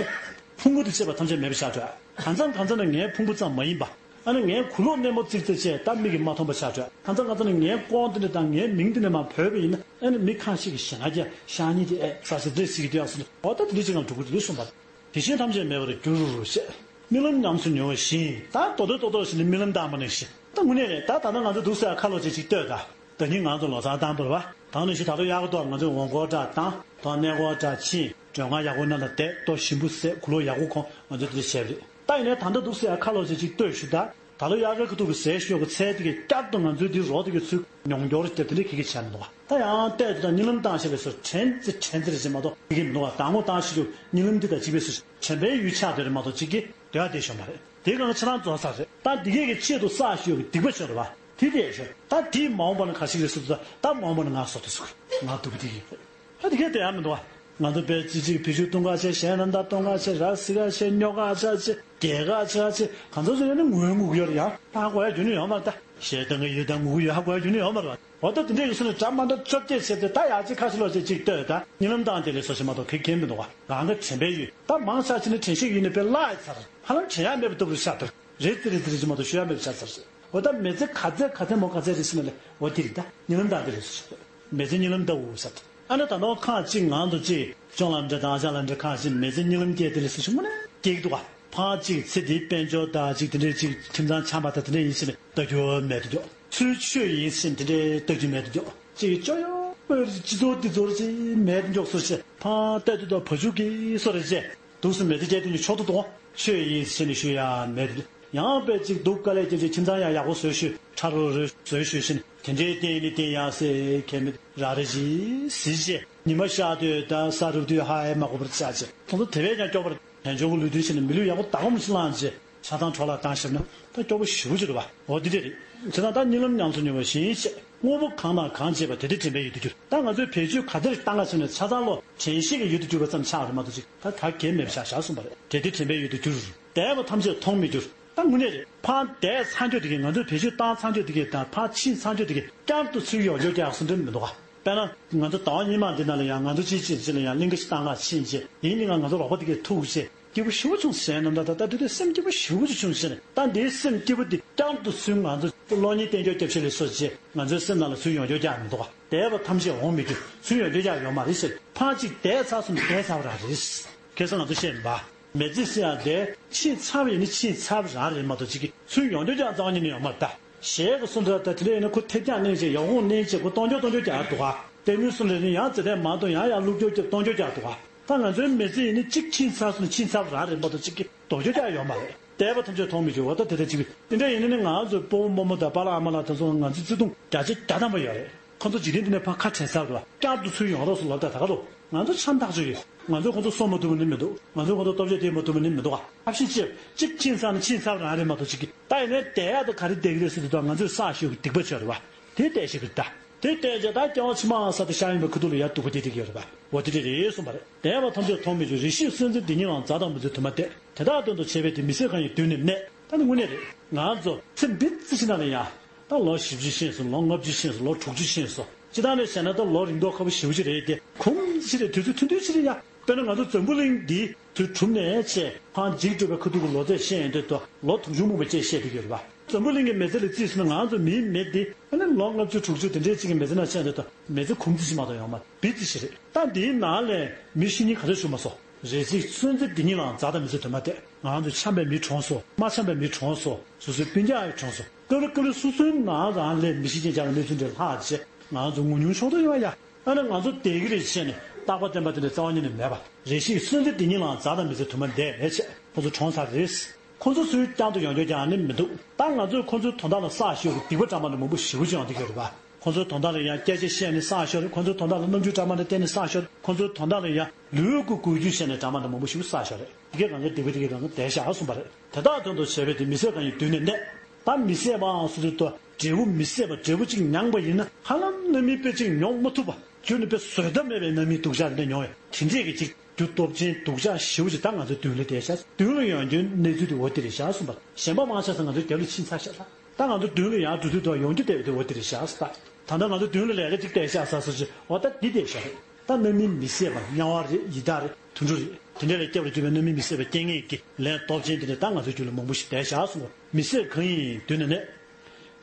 ཕུང་པོ་དེ་བཅས་པ་ཐམས་ཅད་མེད་པ་ཆགས་འགྲོ། གང་འཚམ་གང་འཚམ་ནས་ངའི་ཕུང་པོ་ཙམ་མ་ཡིན་པ། ཨ་ནི་ངའི་གུ་ལོག་སྣེ་མོ་ཙིག་ཙིག་བཅས་ད་མིག་གིས་མ་མཐོང་པ་ཆགས་འགྲོ། གང་འཚམ་གང་འཚམ་ནས་ངའི་ཀོང་དེ་འདྲ་དང་ངའི་མིང་དེ་འདྲ་མར་བོས་པ་ཡིན་ན་ཨ་ནི་མི་ཁ་ཤས་ཀྱིས་ཞེ་ང་རྒྱལ་ཤ་ཉེ་དེ་ཨེ་ཟ་ཟི་འདྲས་ཟིག་གི་དུས་ཡག་སོང་འོ་ད་དེ་འདྲ་ཅིག་ངང་འགྲོ་གི་རེད་གསུངས་པ། དེ་བཞིན་ཐམས་ཅད་མེད་པར་འགྱུར་ཞེས། རྨི་ལམ་ཉམས་སུ་མྱོང་བ་བཞིན། ད་མདོ་དོན་རྡོག་རྡོག་ཞིག་ནི་རྨི་ལམ་བཏང་བ་ནང་བཞིན། ད་དངོས་གནས་རེད། ད་ད་ལྟ་ང་ཚོ་འདུག་ཟེར་ཡ་ཁ་ལོ་ཅིག་ཅིག་ལྟོས་ད། ད་ནི་ང་ཚོ་ལོ་གསར་བཏང་བ་རེད་པ། ད་ནང་བཞིན་ད་ལྟ་ཡག་པོ་འདུག་ང་ཚོས་འོང་སྐོར་འདྲ་བཏང་། ད་གནས་སྐོར་འདྲ་ཕྱིན། མགྲོན་ཁང་ཡག་པོ་ནང་ལ་བསྡད། ལྟོ་ཞིམ་པོ་བཟས། གུ་ལོག་ཡག་པོ་གོན། ང་ཚོས་དེ་འདྲ་བྱས་པ་རེད། ད་ཡིན་ནའི་ད་ལྟ་འདུག་ཟེར་ཡ་ཁ་ལོ་ཅིག་ཅིག་ལྟོས་ཞུ་ད། ད་ལོ་དབྱར་ཁ་ཁ་ཐུག་གི་ཟས་ཞོག་གི་ཚལ་དེ་གས་བསྐྱར་དུ་ང་ཚོའི་འདི་རོ་དེ་གས་ཚུར་མྱོང་རྒྱུར་བསྐྱར་དེ་འདྲ་གི་གི་བྱས་མི་འདུག་བ། ད་ཡང་ལྟས་དེ་དང་གཉིད་ལམ་བཏང་ཞེས་པའི་སོར་དྲན་ཙི་དྲན་ཙི་རེ་བྱེད་མ་གཏོགས་གི་གི་མི་འདུག་བ། ཟླ་ངོ་བཏང་ཞེས་ཀྱི་གཉིད་ལམ་འདི་དང་གཅིག་པའི་སོར་དྲན་པའི་ཡུལ་ཆགས་དེ་རེད་མ་གཏོགས་གཅིག་གི་དེ་བ་དེ་ཞོག་མ་རེད། དེ་གང་ཆ་ཚང་རྫོགས་ཚར་རེད། ད་འདི་གས་ཀྱི་ཆེད་དུ་བསགས་ཞོག་གི་སྡིག་པ་ཞོག་རེད་བ། དེ་དེ་ཞོག་ད་དེའི་མ་འོངས་པ་ན་ག་ཞིག་རེད་ཟེར་དུས་ད་མ་འོངས་པ་ན་ང་སོ་དེ་སུ་ང་སྡུག་གི་དེ་གི་རེད། ད་དེ་གས་དེ་ཡང་མི་འདུག་བ། ང་ཚོ་དཔེ་ཅི་ཅིག་བེད་སྤྱོད་གཏོང་ག་བྱས། གཞན་རྣམས་དང་གཏོང་ག་བྱས། ར་བཟི་ག་བྱས། སྨྱོ་ག་ཆ་བྱས། རྒྱལ་ག་ཆ་བྱས། གང་ཚོ་ཚོ་ཡོད་ན་ངུ་ངུ་གི་ཡོད་རེད། ཡང་ཧ་གོ་ཡ་རྒྱུ་ནི་ཡོད་མ་རེད། ད་ཞེ་སྡང་གི་ཡོད་དང་ངུ་གི་ཡོད་ཧ་གོ་ཡ་རྒྱུ་ནི་ཡོད་མ་རེད། འོ་ད་དེ་འདྲས་ཀྱི་སུ་ནི་འདྲ་མ་འདྲ་བཅོ་བརྒྱད་བྱས་ཏེ་ད་ཡ་ཅིག་ཁ་ཤས་ལོ་ཅིག་ཅིག་ལྟོས་ད་གཉིད་ལམ་བཏང་དེ་ལས་སོ་ཞེས་མ་གཏོགས་གེགས་གེགས་མི་འདུག་བ། རང་གི་དྲན་པའི་ཡུལ་ད་མང་ཆ་ཅིག་ནི་དྲན་ཤེས་ཡུལ་ནི་དཔེ་བརླག་ཡ་ཚར། ཧ་ལམ་དྲན་ཡ་མེད་པ་ལྟ་བུ་ཤ་སྟག་རེད་ཙི་རེད་ཙི་རེད་ཅིག་མ་གཏོགས་ཤོད་ཡ་མེད་པ་ཆགས་ཚར། འོ་ད་མི་ཚེ་ག་ཚད་ག་ཚད་མོ་ག་ཚད་རེད་ཟེར་ན་ལས་འོ་དེ་རེད། ད་གཉིད་ལམ་བཏང་དེ་ལས་སོ་ཞེས། མི་ཚེ་གཉིད་ལམ་ལྟ་བུ་ཟེར། ཨ་ནི་ད་དུང་ཁག་ཅིག་ངང་དུ་ཅིག་ཅོང་ལ་འདྲ་དང་ཞང་ལ་འདྲ་ཁག་ཅིག་མི་ཚེ་གཉིད་ལམ་སྐྱེས་དེ་ལས་སུ་ཞིག་དངོས་གནས་སྐྱེ་གི་འདུག་ག་ཕར་ཅིག་ཚེ་འདིའི་དཔལ་འབྱོར་དང་ཅིག་དེ་འདྲའི་ཅིག་ཁྱིམ་ཚང་ཆམ་པ་དང་དེ་འདྲ་ཡིན་ཕྱིན་ལྟ་རྒྱུ་མེད་དུ་འཇོག་ཚུལ་འཆོས་ཡིན་ཕྱིན་དེ་འདྲའི་ལྟ་རྒྱུ་མེད་དུ་འཇོག་ཅིག་སྐྱོ་ཡོ་སྤོས་སྤྱི་ཚོགས་འདི་ཚོར་ཅིག་མེད་དུ་འཇོག་སོ་ཞེས་ཕར་ལྟ་དུས་ད་བ་ཕྱུགས་ཀྱི་སོ་རེ་བཅས། དུག་སུ་མེ་ཚེ་སྐྱེལ་དུས་ནི་མཆོག་ཏུ་གཏོང་། ཆོས་ཡིན་ཟེར་ནས་ཞུ་ཡ་མེད། ཡང་དཔེ་ཅིག་སྡུག་དཀའ་ལས་སྐྱེལ་ཅིག་ཁྱིམ་ཚང་ཡང་ཡག་པོ་བཟོས་ཞུས་ཁྲ་རུ་རུ་བཟོས་ཞུས་ཤིན་དེ་འདྲའི་རྟེན་ནི་རྟེན་ཡང་སེ་ཁེ་མི་ར་རེ་ཞིག་ཟིལ་ཅེ་ཉི་མ་ཤར་དུས་ད་ས་རུབ་དུས་ཧ་ཨེ་མ་གོ་བར་ཆགས་ཅེ་ཁོང་ཚོ་དེ་བས་ཀྱང་སྐྱོ་བར་དལ་འབྱོར་གྱི་ལུས་དུས་ཕྱིན་ནས་མི་ལུས་ཡག་པོ་ད་གོམས་ཤིག་བླངས་ཅེ་ཆགས་སྡང་འཕྲོ་བརླག་བཏང་ཞིབ་ན་ད་སྐྱོ་པོ་ཞེ་པོ་ཅིག་རེད་བ། འོ་འདི་འདྲ་རེད། བྱས་ཙང་ད་གཉིད་ལམ་ཉམས་སུ་མྱོང་བ་བཞིན་བཤད། དངོས་པོ་གང་དང་གང་བྱེད་པ་དེ་དེ་དྲན་པའི་ཡུལ་དུ་གྱུར། ད་ང་ཚོས་བེད་སྤྱོད་ག་དེར་བཏང་ག་ཕྱིན་ནས་ཆ་ཚང་བློ་དྲན་ཤེས་ཀྱི་ཡུལ་དུ་གྱུར་པ་ཙམ་ཆགས་རེད་མ་གཏོགས་ཅིག་ད་ག་གེ་མེད་པ་ཆགས་བཞག་གསུངས་པ་རེད། དེ་དེ་དྲན་པའི་ཡུལ་དུ་གྱུར། འདས་པ་ཐམས་ཅད་མཐོང་མི་འགྱུར། ད་དངོས་གནས་རེད། ཕར་བསྡད་ཚར་འགྱོ་དེ་གས། ང་ཚོས་བེད་སྤྱོད་བཏང་ཚར་འགྱོ་དེ་གས་དང་ཕར་ཕྱིན་ཚར་འགྱོ་དེ་གས་བསྐྱར་དུ་ཚུར་ཡོང་རྒྱུ་རྒྱག་སོང་དོན་མི་འདུག་ག་དཔེར་ན་ང་ཚོ་ཟླ་བ་སྔོན་མ་འདི་ནང་ལ་ཡང་ང་ཚོ་གཅིག་གཅིག་གཅིག་ལ་ཡང་གླིང་ག་ཞིག་བཏང་ག་ཕྱིན་རྗེས། ཡིན་ནའི་ང་ང་ཚོ་རོགས་པ་དེ་གས་ཐུག་རྗེས་སྐྱིད་པོ་ཞེ་པོ་བྱུང་ཟེར། ནམ་ཟླ་ད་ལྟ་དེ་དུས་སེམས་སྐྱིད་པོ་ཞེ་པོ་ཅིག་བྱུང་ཟེར་ནས། ད་འདིའི་སེམས་སྐྱིད་པོ་འདི་བསྐྱར་དུ་ཚུར་ང་ཚོ་གློག་བརྙན་བསྟན་འགྱུར་རྒྱབ་ཆེད་ལ་སོགས་བྱས་ང་ཚོའི་སེམས་ནང་ལ་ཚུར་ཡོང་རྒྱུ་རྒྱག་མི་འདུག་ག་བསྡད་པ་ཐམས་ཅད་འོང་མི་འགྱུར། ཚུར་ཡོང་རྒྱུ་རྒྱག་ཡོད་མ་རེད་ཟེར། ཕར་གཅིག་བསྡད་ཚར་སོང་ན་བསྡད་ཚར་བ་རང་རེད། ཁ་སང་ང་ཚོ་བཤད་མ། མི་ཚེ་ཟེར་ཡ་དེ་ཕྱིན་ཚར་བ་ཡིན་ན་ཕྱིན་ཚར་བ་རང་རེད་མ་གཏོགས་གཅིག་གིས་ཚུར་ཡོང་རྒྱུ་རྒྱག་རྩ་བ་ཉིད་ནས་ཡོད་མ་རེད་ད། གཞས་གི་སུ་འདྲ་ད་དེ་འདྲ་ཡིན་ན་ཁོ་ཐེབས་རྒྱག་གནས་བྱས་ཡག་པོ་གནས་བྱས་ཁོ་གཏོང་རྒྱུ་གཏོང་རྒྱུ་རྒྱག་འདུག་ག་དེ་མིན་སུ་འདྲ་ནི་ཡང་ཚེ་ཐེངས་མ་གཏོང་ཡང་ཡང་བླུག་རྒྱུ་རྒྱབ་གཏོང་རྒྱུ་རྒྱག་འདུག་ག་ད་ང་ཚོའི་མི་ཚེ་ཡིན་ན་གཅིག་ཕྱིན་ཚར་སོང་ན་ཕྱིན་ཚར་བ་རང་རེད་མ་གཏོགས་གཅིག་གིས་འདོར་རྒྱུ་རྒྱག་ཡོད་མ་རེད། བསྡད་པ་ཐམས་ཅད་མཐོང་མི་འགྱུར་བ། ད་དེ་ལྟར་ཅིག་དེ་འདྲ་ཡིན་ན་ནི་ང་ཚོའི་སྤོ་བོ་རྨོ་མོ་དང་པཱ་ལགས་ཨ་མ་ལགས་དེ་ཚོ་ང་ཚོའི་བརྩེ་དུང་བརྒྱ་ཆ་བརྒྱ་ཐམ་པ་ཡོད་རེད། ཁོ་ཚོ་འཇིག་རྟེན་འདི་ནས་ཕར་ཁ་བྲལ་ཚར་བ་རེད་བ། བསྐྱར་དུ་ཚུར་ཡོང་རོགས་སུ་ལབ་ད་ད་ག་རོ། ང་ཚོ་ཆམ་ཐག་ཆོད་ཡོད། ང་ཚོས་ཁོ་ཚོ་གསོ་མ་ཐུབ་པ་ནི་མི་འདུག་ང་ཚོས་ཁོ་ཚོ་སྟོབས་ཆེ་སྟེར་མ་ཐུབ་པ་ནི་མི་འདུག་ཨ་ཕྱིན་ཆད་གཅིག་ཕྱིན་ཚར་ན་ཕྱིན་ཚར་བ་རང་རེད་མ་གཏོགས་གཅིག་གིས་ད་ཡིན་ནའི་བསྡད་ཡག་ད་ག་རེ་བསྡད་ཀྱི་རེད་ཟེར་དུས་ད་ང་ཚོས་བསགས་ཞོར་གྱི་སྡིག་པ་ཆོད་རེད་བ། དེ་བསྡད་ཤེས་ཀྱི་རེད་ད། དེ་བསྡད་རྗེས་ད་སྐྱེ་བ་ཕྱི་མ་ས་དེ་ཤ་ཡིན་པའི་ཁུ་ཐུག་ལ་ཡར་སྡུག་པ་དེ་འགྲིག་གི་ཡོད་རེད་པ། འོ་དེ་འདྲ་རེད་གསུངས་པ་རེད། བསྡད་པ་ཐམས་ཅད་མཐོང་མི་འགྱུར། རེ་ཞིག་གསོན་ཚེ་འདི་ཉིད་ལའང། མཛའ་དང་མི་བརྗེད་དུ་མ་བསྡད། དེ་དག་དོན་དུ་བྱས་པའི་དེ། མི་ཟད་གང་ཡིན་མདུན་ནས་གནས། ད་ནི་དངོས་གནས་རེད། ང་ཚོ་ཚེ་འདི་ཙི་ཞིག་ནང་ལ་ཡང་ད་ལོ་བཞི་བཅུ་ཕྱིན་སོང་། ལོ་ལྔ་བཅུ་ཕྱིན་སོང་། ལོ་དྲུག་ཅུ་ཕྱིན་སོང་། སྤྱིར་བཏང་ནས་བཤད་ན་ད་ལོ་རིང་ཐོག་ཁ་པོ་ཞེ་པོ་ཅིག་རེད་དེ། ཁུངས་ཅི་རེད། དུས་ཚོད་ཐུང་ཐུང་ཅིག་རེད་ཡ། དཔེར་ན་ང་ཚོ་འཛམ་བུ་གླིང་འདི་དུས་གྲུབ་ནས་བྱས་ཕར་འཇིག་འགྲོ་བའི་ཁ་ཐུག་གི་ལོ་ཚད་བཤད་ཡོང་དུས་ད་ལོ་དུང་ཕྱུར་སྨུག་པ་བཅས་བཤད་བསྡད་ཀྱི་ཡོད་རེད་པ། འཛམ་བུ་གླིང་གི་མི་ཚེ་ལ་བརྩིས་སོང་ན་ང་ཚོ་མིའི་མི་འདི་ཨ་ནི་ལོ་ལྔ་བཅུ་དྲུག་ཅུ་དེ་འདྲའི་ཅིག་གི་མི་ཚེ་ནང་བཤད་ཡོང་དུས་ད་མི་ཚེ་ཁུངས་ཙི་ཞིག་མ་གཏོགས་ཡོད་མ་རེད། བི་ཙི་ཞིག་རེད། ད་འདིའི་ནང་ལས་མི་ཤི་རྙིང་ག་ཚོད་བྱུང་མ་སོང་། རེ་ཞིག་གསོན་ཚེ་འདི་ཉིད་ལའང་། མཛའ་དང་མི་བརྗེད་དུ་མ་བསྡད། ང་ཚོ་འཆམ་པའི་མི་གྲོངས་སོང་། མ་འཆམ་པའི་མི་གྲོངས་སོང་། སོ་སོའི་སྤུན་ཀྱག་གྲོངས་སོང་། སྐབས་རེ་སྐབས་རེ་སོ་སོའི་ནང་རང་ལས་མི་ཤི་རྐྱེན་ཆགས་པའི་གནས་ཚུལ་འདྲ་ལྷག་བྱས་ང་ཚོ་ངུ་ཉུང་ཤོར་དུ་ཡོང་ཡ། ཨ་ནི་ང་ཚོ་བསྡད་ཀྱི་རེད་བྱས་ནས་རྟག་པ་བརྟན་པ་དེ་འདྲ་རྩ་བ་ཉིད་ནས་མེད་པ། རེ་ཞིག་གསོན་ཚེ་འདི་ཉིད་ལའང་། མཛའ་དང་མི་བརྗེད་དུ་མ་བསྡད་ལས་བྱས་ཁོ་ཚོ་གྲོངས་ཚར་རེད། ཁོ་ཚོ་ཚུར་བསྐྱར་དུ་ཡོང་རྒྱུ་རྒྱག་ནི་མི་འདུག་ད་ང་ཚོས་ཁོ་ཚོའི་དོན་དག་ལ་བསགས་ཞོར་གྱི་སྡིག་པ་འདྲ་མ་འདྲ་མང་པོ་ཞེ་པོ་ཅིག་ཡོང་བསྡད་ཀྱི་ཡོད་རེད་པ། ཁོ་ཚོའི་དོན་དག་ལ་ཡང་སྐད་ཆ་བཤད་ནས་བསགས་ཞོར། ཁོ་ཚོའི་དོན་དག་ལ་རྣམ་འགྱུར་འདྲ་མ་འདྲ་བསྟན་ནས་བསགས་ཞོར། ཁོ་ཚོའི་དོན་དག་ལ་ཡང་ལུས་འགུལ་འགུལ་རྒྱུ་བྱས་ནས་འདྲ་མ་འདྲ་མང་པོ་ཞིག་བསགས་བཞག་རེད། དེ་གས་གང་ག་སྡིག་པ་དེ་གས་གང་ག་བསྡད་བཞག་གསུངས་པ་རེད། དེ་དག་དོན་དུ་བྱས་པའི་དེ། མི་ཟད་གང་ཡིན་མདུན་ནས་གནས། ད་མི་ཟད་པའང་སོ་སོའི་ཐོག་འབྲས་བུ་མི་ཟད་པ། འབྲས་བུ་གཅིག་མྱངས་པ་ཡིན་ན་ཧ་ལམ་རྣམ་སྨིན་དཔེ་གཅིག་མྱོང་མ་ཐུབ་པ། རྒྱུ་ནི་དཔེ་བཟོད་ཐབས་མེད་པའི་རྣམ་སྨིན་སྡུག་ཅག་དེ་འདྲ་མྱོང་བས། དེ་འདྲས་ཀྱི་གཅིག་རྒྱུ་སྟོབས་ཆེན་སྡུག་ཅག་ཞེ་པོ་ཅིག་ད་ང་ཚོའི་མདུན་ལ་བསྡད་ཤག་མདུན་ལ་ཡོང་རྒྱུའི་གནས་ཚུལ་དེ་འོ་དེ་རེད་ཤག་གསུངས་པ། གཞན་པ་མང་ཆེ་ས་ང་ཚོའི་རྒྱབ་ལ་ཕྱིན་ཚར་ཤག་ལ། ད་ང་ཚོ་མདུན་ལ་ཡར་འགྲོ་དུས་དུ་ཡོང་རྒྱུ་བསྡད་པ་དེ་འོ་དེ་རེད་ཤག་ཟེར། ད་ད་ལྟ་ང་ཚོ་མདུན་ལ་ལས་ཀ་གཅིག་བསྡད་ཤག་ཟེར་སོ་ཅིག་འོ་ད་འདི་བསྡད་ཤག་རེད། ད་རྣམ་སྨིན་མི་ཟད་པ། དམྱལ་བ་རེད། ཡི་དྭགས་རེད། དུད་འགྲོ་རེད། དེ་འདྲ་ལས་སྐྱབས་ལ་གྱུར་པའི་རྣམ་སྨིན་མི་ཟད་པའི་རྐྱེན་ངན་གྱི་ལས་སྟོབས་ཆེན་དེ་འདྲ་ད་ང་ཚོའི་རྒྱུད་ལ་མང་པོ་ཞིག་བསྡད་ཤག་གསུངས་པ། མི་ཟད་གང་ཡིན་མདུན་ནས་གནས།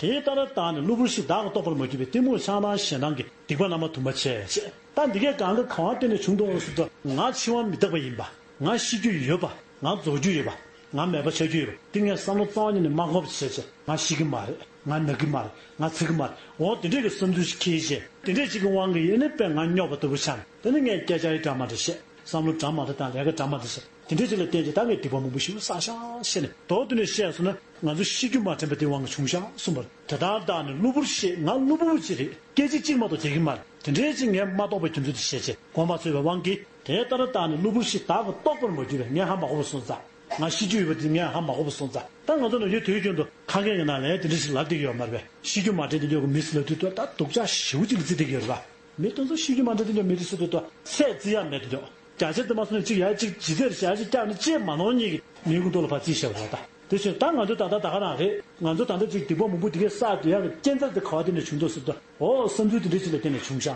དེ་ལྟར་བརྟགས་ནས་གློ་བུར་ཤི། བདག་གིས་རྟོགས་པར་མ་གྱུར་པའི། གཏི་མུག་ཆགས་སྡང་ཞེ་སྡང་གི། སྡིག་པ་རྣམ་པ་དུ་མ་བྱས། ད་འདི་གས་གང་ག་གང་བ་བརྟེན་ནས་བྱུང་འདུག་ཟེར་དུས། ང་འཆི་བ་མི་རྟག་པ་ཡིན་པ། ང་ཤི་རྒྱུ་ཡོད་པ། ང་རྫོགས་རྒྱུ་ཡོད་པ། ང་མེད་པ་ཆགས་རྒྱུ་ཡོད་པ། འདི་ངས་བསམ་བློ་རྩ་བ་ཉིད་ནས་མ་འཁོར་བ་བྱས་བྱས། ང་ཤི་གི་མ་རེད། ང་ན་གི་མ་རེད། ང་ཚ་གི་མ་རེད། འོ་དེ་འདྲས་ཀྱི་བསམ་ཚུལ་ཞིག་འཁྱེར་བྱས། དེ་འདྲས་ཅིག་གི་དབང་གིས་ཡིན་ནའི་དཔེ་ང་རྙོག་པ་ལྟ་བུ་ཆགས་ནས། དེ་ནི་ངས་སྐད་ཆ་ཡི་འདྲ་མ་འདྲ་བཤད། བསམ་བློ་འདྲ་མ་འདྲ་དང་ལས་ཀ་འདྲ་མ་འདྲ་བྱས། དེ་འདྲས་ཅིག་ལ་བརྟེན་བྱས་ད་ངས་སྡིག་པ་མང་པོ་ཞིག་བསགས་ཤག་བཤད་ནས། མདོར་བསྡུས་ནས་བཤད་སོང་ན། ང་ཚོ་ཤི་རྒྱུ་མ་དྲན་པ་དེའི་དབང་གིས་བྱུང་ཤག་གསུངས་པ་རེད། དེ་ལྟར་བརྟགས་ནས་གློ་བུར་ཤི། ང་གློ་བུར་བུ་ཅིག་རེད། སྐད་ཅིག་གཅིག་མ་གཏོགས་བསྡད་ཀྱི་མ་རེད། དེ་འདྲའི་ཅིག་ངས་མ་རྟོགས་པའི་རྒྱུ་མཚན་དུ་བྱས་བྱས་གོམས་པ་འཚོལ་བའི་དབང་གིས། དེ་ལྟར་བརྟགས་ནས་གློ་བུར་ཤི། བདག་གིས་རྟོགས་པར་མ་གྱུར་པའི། ངས་ཧ་མ་གོ་བ་སོང་ཙང་། ང་ཤི་རྒྱུ་ཡོད་པ་དེ་ངས་ཧ་མ་གོ་བ་སོང་ཙང་། ད་ང་ཚོ་ནམ་རྒྱུན་དུས་རྒྱུན་དུ་ཁ་སྐད་ཀྱི་ནང་ལ་དེ་འདྲ་ཞིག་ལབ་བསྡད་ཀྱི་ཡོད་མ་རེད་པས། ཤི་རྒྱུ་མ་དྲན་དེ་འདྲ་གི་མི་ཟེར་ལབ་དུས་ད་སྡུག་ཅག་ཞེ་པོ་ཅིག་ལ་བརྩི་བསྡད་ཀྱི་ཡོད་རེད་པ། མི་དེ་ཚོ་ཤི་རྒྱུ་མ་དྲན་དེ་འདྲ་མི་རེད་ཟེར་དུས་ད་ཚད་བརྩི་ཡ་མེད་དེ་འདྲ། བརྒྱ་ཆ་དུ་མ་སོང་ནས་གཅིག་ཡར་གཅིག་ཇི་ལྟར་བྱ་གཅིག་བཀྱག་ནས་ཅེས་མ་ནོར་གཉིས་ཀྱི་མིའི་ཁོང་ཁྲོ་ལ་ཕར་རྩིས་བཞག་པ་རེད་ད། དེ་བཞིན་ད་ང་ཚོ་ད་ལྟ་ད་ག་རང་རེད། ང་ཚོ་ད་ལྟ་ཅིག་སྡིག་པ་མང་པོ་དེ་གས་བསགས་དུས་ཡག་གི་རྐྱེན་རྩ་དེ་ག་བ་དེ་ནས་བྱུང་འདུག་ཟེར་དུས། འོ་བསམ་ཚུལ་དེ་འདྲ་ཅིག་ལ་བརྟེན་ནས་བྱུང་ཤག་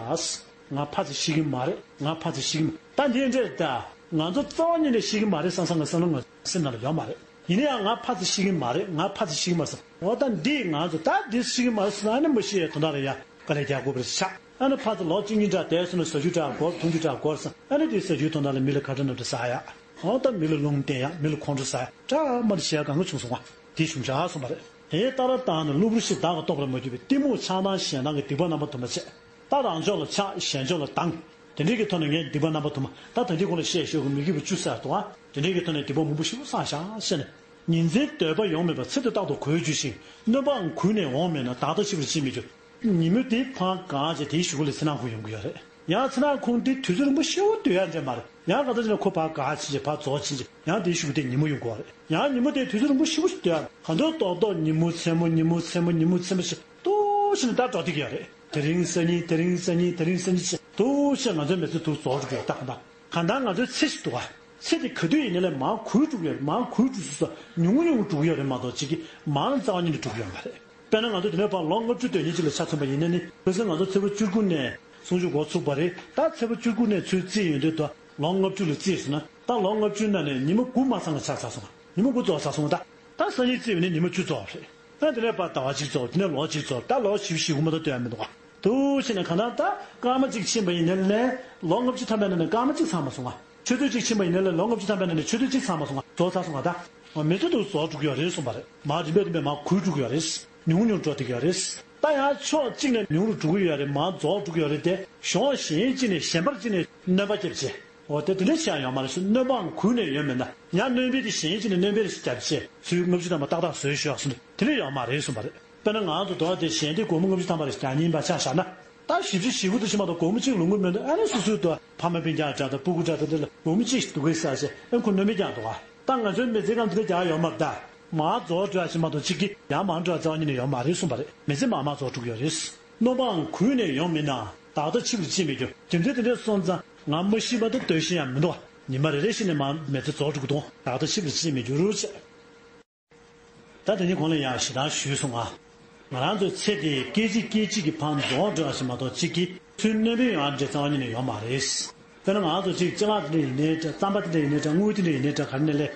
ང་ཕར་ཚུར་ཤི་གི་མ་རེད། ང་ཕར་ཚུར་ཤི་གི་མ། ད་འདི་འདྲས་ད། ང་ཚོ་རྩ་བ་ཉིད་ནས་ཤི་གི་མ་རེད་བསམ་བསམ་ང་བསམ་བློ་ང་སེམས་ནང་ལ་ཡོད་མ་རེད། ཡིན་ན་ཡང་ང་ཕར་ཚུར་ཤི་གི་མ་རེད། ང་ཕར་ཚུར་ཤི་གི་མ་རེད་བསམ། འོ་ད་འདི་ང་ཚོ་ད་འདི་ཤི་གི་མ་རེད་བསམ། ཨ་ནི་མ་ཤི་ཡའི་དོན་དག་ལ་ཡ་དཀའ་ལས་རྒྱག་དགོས་པ་རེད་ཤག་ཨ་ནི་ཕར་ཚུར་ལོ་གཅིག་གཉིས་འདྲ་བསྡད་སོང་ན་ཟ་རྒྱུ་འདྲ་འགོར། འཐུང་རྒྱུ་འདྲ་འགོར་བསམ། ཨ་ནི་དེ་ཟ་རྒྱུའི་དོན་དག་ལ་མི་ལ་ཁ་བྲལ་ནམ་འདྲ་ཟ་ཡ། འོ་ད་མི་ལ་རླུང་བསྟན་ཡ། མི་ལ་ཁོང་ཁྲོ་ཟ་ཡ། འདྲ་མ་འདྲ་བྱེད་ཡ་གང་ག་བྱུང་སོང་བ། དེ་བྱུང་ཤག་གསུངས་པ་རེད། དེ་ལྟར་བརྟགས་ནས་གློ་བུར་ཤི། བདག་གིས་རྟོགས་པར་མ་གྱུར་པའི། གཏི་མུག་ཆགས་སྡང་ཞེ་སྡང་གི། སྡིག་པ་རྣམ་པ་དུ་མ་བྱས། ད་རང་ཕྱོགས་ལ་ཆགས། གཞན་ཕྱོགས་ལ་སྡང་། དེ་འདྲའི་གི་ཐོག་ནས་ངས་སྡིག་པ་རྣམ་པ་དུ་མ། ད་ད་ལྟའི་གོང་ལ་བཤད་ཤོག་གི་མི་དགེ་བ་བཅུ་ཟེར་དུས། ཨ། དེ་འདྲའི་གི་ཐོག་ནས་སྡིག་པ་མང་པོ་ཞེ་པོ་བསགས་ཤག་ཟེར་ནས། ཉིན་མཚན་སྡོད་པ་ཡོང་མེད་པར། ཚེ་འདི་རྟག་ཏུ་གོད་འགྱུར་ཞིང་། སྣོན་པའང་གུད་ནས་འོང་མེད་ན། བདག་ལྟ་ཤི་བར་ཅིས་མི་འགྱུར། ཉིན་མོ་དེ་ཕར་འགག་བྱས་དེའི་གཞུག་གུ་ལ་མཚན་ནག་ཁུང་ཡོང་གི་ཡོད་རེད། ཡང་མཚན་ནག་ཁུང་དེ་དུས་ཚོད་རིང་པོ་ཞེ་པོ་སྡོད་ཡ་འདྲ་མ་རེད། ཡང་ག་ཚོད་ཅིག་ན་ཁོ་ཕར་འགག་ཕྱིན་བྱས་ཕར་རྫོགས་ཕྱིན་བྱས་ཡང་དེའི་གཞུག་གུ་དེ་ཉིན་མོ་ཡོང་གི་ཡོད་རེད། ཡང་ཉིན་མོ་དེ་དུས་ཚོད་རིང་པོ་ཞེ་པོ་ཞིག་སྡོད་ཡ། གང་འདོད་ཏོག་ཏོག་ཉིན་མོ་མཚན་མོ་ཉིན་མོ་མཚན་མོ་ཉིན་མོ་མཚན་མོ་ཞིག་ཏོག་ཞིག་ནས་ད་འགྲོ་བསྡད་ཀྱི་ཡོད་རེད། དེ་རིང་སང་ཉིན། དེ་རིང་སང་ཉིན། དེ་རིང་སང་ཉིན་ཞེས་ཏོག་ཞིག་ང་ཚོའི་མི་ཚེ་དུ་རྫོགས་འགྲོ་གི་ཡོད། ད་གང་ལྟར། གང་ལྟར་ང་ཚོའི་ཚེ་ཞིག་འདུག་ག་ཚེ་དེ་ག་དུས་ཡིན་ནའི་ལས་མར་འགུལ་འགྲོ་གི་ཡོད་རེད། མར་འགུལ་འགྲོ་སོང་ཙང་ཉུང་ཉུང་འགྲོ་གི་ཡོད་རེད་མ་གཏོགས་གཅིག་གིས་མར་རྩ་བ་ཉིད་ནས་འགྲོ་གི་ཡོད་མ་རེད། དཔེར་ན་ང་ཚོ་དེ་ནས་ཕར་ལོ་ལྔ་བཅུ་དོན་གཉིས་ཅིག་ལ་ཆ་མཚོན་པ་ཡིན་ན་ནི། ཁ་སང་ང་ཚོ་ཚེས་པ་བཅུ་དགུ་ནས་གསུང་ཆོས་འགོ་ཚུགས་པ་རེད། ད་ཚེས་པ་བཅུ་དགུ་ནས་ཚུར་བརྩིས་ཡོང་དུས་ད་ལོ་ལྔ་བཅུ་ལ་བརྩིས་སོང་ན། ད་ལོ་ལྔ་བཅུ་ནང་ནས་ཉི་མ་དགུ་མ་ཚང་གི་ཆ་ཚང་སོང་། ཉི་མ་དགུ་རྫོགས་ཚར་སོང་། ད་ད་སང་ཉིན་བརྩིས་པ་ཡིན་ན་ཉི་མ་བཅུ་རྫོགས་པ་རེད། ད་དེ་ནས་ཕར་ཟླ་བ་གཅིག་རྫོགས། དེ་ནས་ལོ་གཅིག་རྫོགས། ད་ལོ་བཞི་བཅུ་ཞེ་དགུ་མ་གཏོགས་སྟོན་ཡ་མི་འདུག་ག་འདུག་བྱས་ནས་གང་ལྟར་ད་སྐར་མ་གཅིག་ཕྱིན་པ་ཡིན་ནའི་ལས་ལོ་ལྔ་བཅུ་ཐམ་པའི་ནང་ནས་སྐར་མ་གཅིག་ཚང་མ་སོང་ང་། ཆུ་ཚོད་གཅིག་ཕྱིན་པ་ཡིན་ནའི་ལས་ལོ་ལྔ་བཅུ་ཐམ་པའི་ནང་ནས་ཆུ་ཚོད་གཅིག་ཚང་མ་སོང་ང་། རྫོགས་ཚར་སོང་ང་། ད་མི་ཚོ་འདུག་རྫོགས་འགྲོ་གི་ཡོད་རེད་གསུངས་པ་རེད། མར་རིམ་པས་རིམ་པས་མར་འགུལ་འགྲོ་གི་ཡོད་རེད། ཉུང་ཉུང་འགྲོ་བསྡད་ཀྱི་ཡོད་རེད། ད་ཡང་ཕྱོགས་གཅིག་ནས་ཉུང་རུ་འགྲོ་གི་ཡོད་རེད། མར་རྫོགས་འགྲོ་གི་ཡོད་རེད་དེ། གཞུང་གཞན་གཅིག་ནས་གཞན་པ་གཅིག་ནས་སྣོན་པ་བརྒྱབ་བྱས། འོ་དེ་དེ་འདྲ་བྱེད་ཡ་ཡོད་མ་རེད་ཟེར། སྣོན་པའང་ཁུར་ནས་ཡོང་མེད་ན། ཡང་སྣོན་པའི་དེ་གཞན་གཅིག་ནས་སྣོན་པའི་རེ་ཞིག་བརྒྱབ་བྱས་ཚུར་ལྔ་བཅུ་ཐམ་པ་ཏག་ཏག་བཟོས་ཤོག་ཟེར་ནས་དེ་འདྲ་ཡོད་མ་རེད་གསུངས་པ་རེད། དཔེར་ན་ང་ཚོ་དོ་དེ་གཞན་དེ་སྒོར་མོ་ལྔ་བཅུ་ཐམ་པ་རེ་རྒྱག་མཁན་པ་ཆ་བཞག་ན། ད་བཞི་བཅུ་ཞེ་དགུ་དེ་ཕྱིན་མ་གཏོགས་སྒོར་མོ་གཅིག་ལོངས་ཀྱི་མེད་འདུག་ཨ་ནི་སོ་སོའི་དོ་ཕ་མ་སྤུན་ཀྱག་འདྲ་དང་སྤུ་གུ་འདྲ་དང་དེ་ལ་སྒོར་མོ་གཅིག་སྡུག་གི་ཟ་བྱས་ཨེ་ཁུར་སྣོན་མེད་རྒྱག་འདུག་ག་ད་ང་ཚོའི་མི་ཚེ་གང་དེ་འདྲ་རྒྱག་ཡོད་མ་རེད། ད་མར་རྫོགས་འགྲོ་ཡ་ཕྱིན་མ་གཏོགས་གཅིག་གིས་ཡར་མར་འགྲོ་ཡ་རྩ་བ་ཉིད་ནས་ཡོད་མ་རེད་གསུངས་པ་རེད། མི་ཚེ་མར་མར་རྫོགས་འགྲོ་གི་ཡོད་རེད། སྣོན་པའང་ཁུར་ནས་ཡོང་མིན་ན། བདག་ལྟ་ཆིབས་ལ་ཅིས་མི་འགྱུར། རྒྱུ་མཚན་དེ་འདྲ་སོང་ཙང་ང་མ་ཤི་བར་དུ་སྡོད་ཤེས་ཡ་མི་འདུག་ཉི་མ་རེ་རེ་བཞིན་ནས་མར་མི་ཚེ་རྫོགས་འགྲོ་གི་འདུག་བདག་ལྟ་ཆིབས་ལ་ཅིས་མི་འགྱུར་ཟེར། ད་དེ་ནི་གོང་ལ་ཡང་ཞེ་དྲག་ཞུས་སོང་ང་། ང་རང་ཚོའི་ཚེ་འདི་སྐད་ཅིག་སྐད་ཅིག་གིས་ཕར་རྫོགས་འགྲོ་བ་ཞིག་མ་གཏོགས་གཅིག་གིས་ཚུར་སྣོན་པའི་ཡོང་ཡ་འདྲ་རྩ་བ་ཉིད་ནས་ཡོད་མ་རེད། དཔེར་ན་ང་ཚོ་གཅིག་ཅ་ལག་དེ་འདྲ་ཡིན་ནའི་འདྲ། རྩམ་པ་དེ་འདྲ་ཡིན་ནའི་འདྲ། དངུལ་དེ་འདྲ་ཡིན་ནའི་འདྲ། ག་རེ་ཡིན་ནའི་ལས།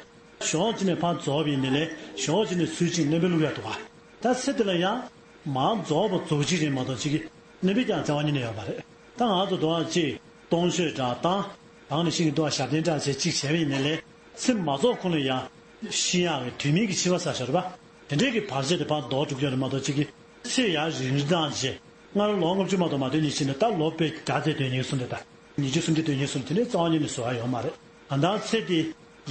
གཞོགས་གཅིག་ནས་ཕར་རྫོགས་པ་ཡིན་ནའི་ལས་གཞོགས་གཅིག་ནས་ཚུར་གཅིག་སྣོན་པ་བླུག་ཡ་འདུག་ག་ད་ཚེ་འདི་ལ་ཡང་མར་རྫོགས་པ་རྫོགས་གཅིག་རེད་མ་གཏོགས་གཅིག་གིས་སྣོན་པའི་རྒྱ་རྩ་བ་ཉིད་ནས་ཡོད་མ་རེད། ད་ང་ཚོ་འདུག་ག་གཅིག་གཏོང་ཕྱོགས་འདྲ་བཏང་། དང་ནི་ཤིང་གི་འདུག་ག་ཞབས་བརྟན་འདྲ་བྱས་གཅིག་བྱས་པ་ཡིན་ནའི་ལས། ཚེ་མ་རྫོགས་གོང་ལ་ཡང་ཤི་ཡག་གི་དུས་མིན་གྱི་འཆི་བ་ཟེར་ཡ་ཡོད་རེད་པ། དེ་འདྲའི་གི་བར་ཆད་དེ་ཕར་ལྡོག་འགྲོ་གི་ཡོད་རེད་མ་གཏོགས་གཅིག་གིས་ཚེ་ཡར་རིང་རིང་བཏང་བྱས། སྔར་ལོ་ལྔ་བཅུ་མ་གཏོགས་མ་སྡོད་མཁན་ཞིག་ནས་ད་ལོ་དཔེ་བརྒྱ་ཙམ་སྡོད་མཁན་གསུངས་ཏེ། ད་ཉིས་བརྒྱ་སུམ་བརྒྱ་སྡོད་མཁན་གསུངས་དེ་འདྲའི་རྩ་བ་ཉིད་ནས་བཟོ་ཡ་ཡོད་མ་རེད། གང་ལྟར་ཚེ་འདི་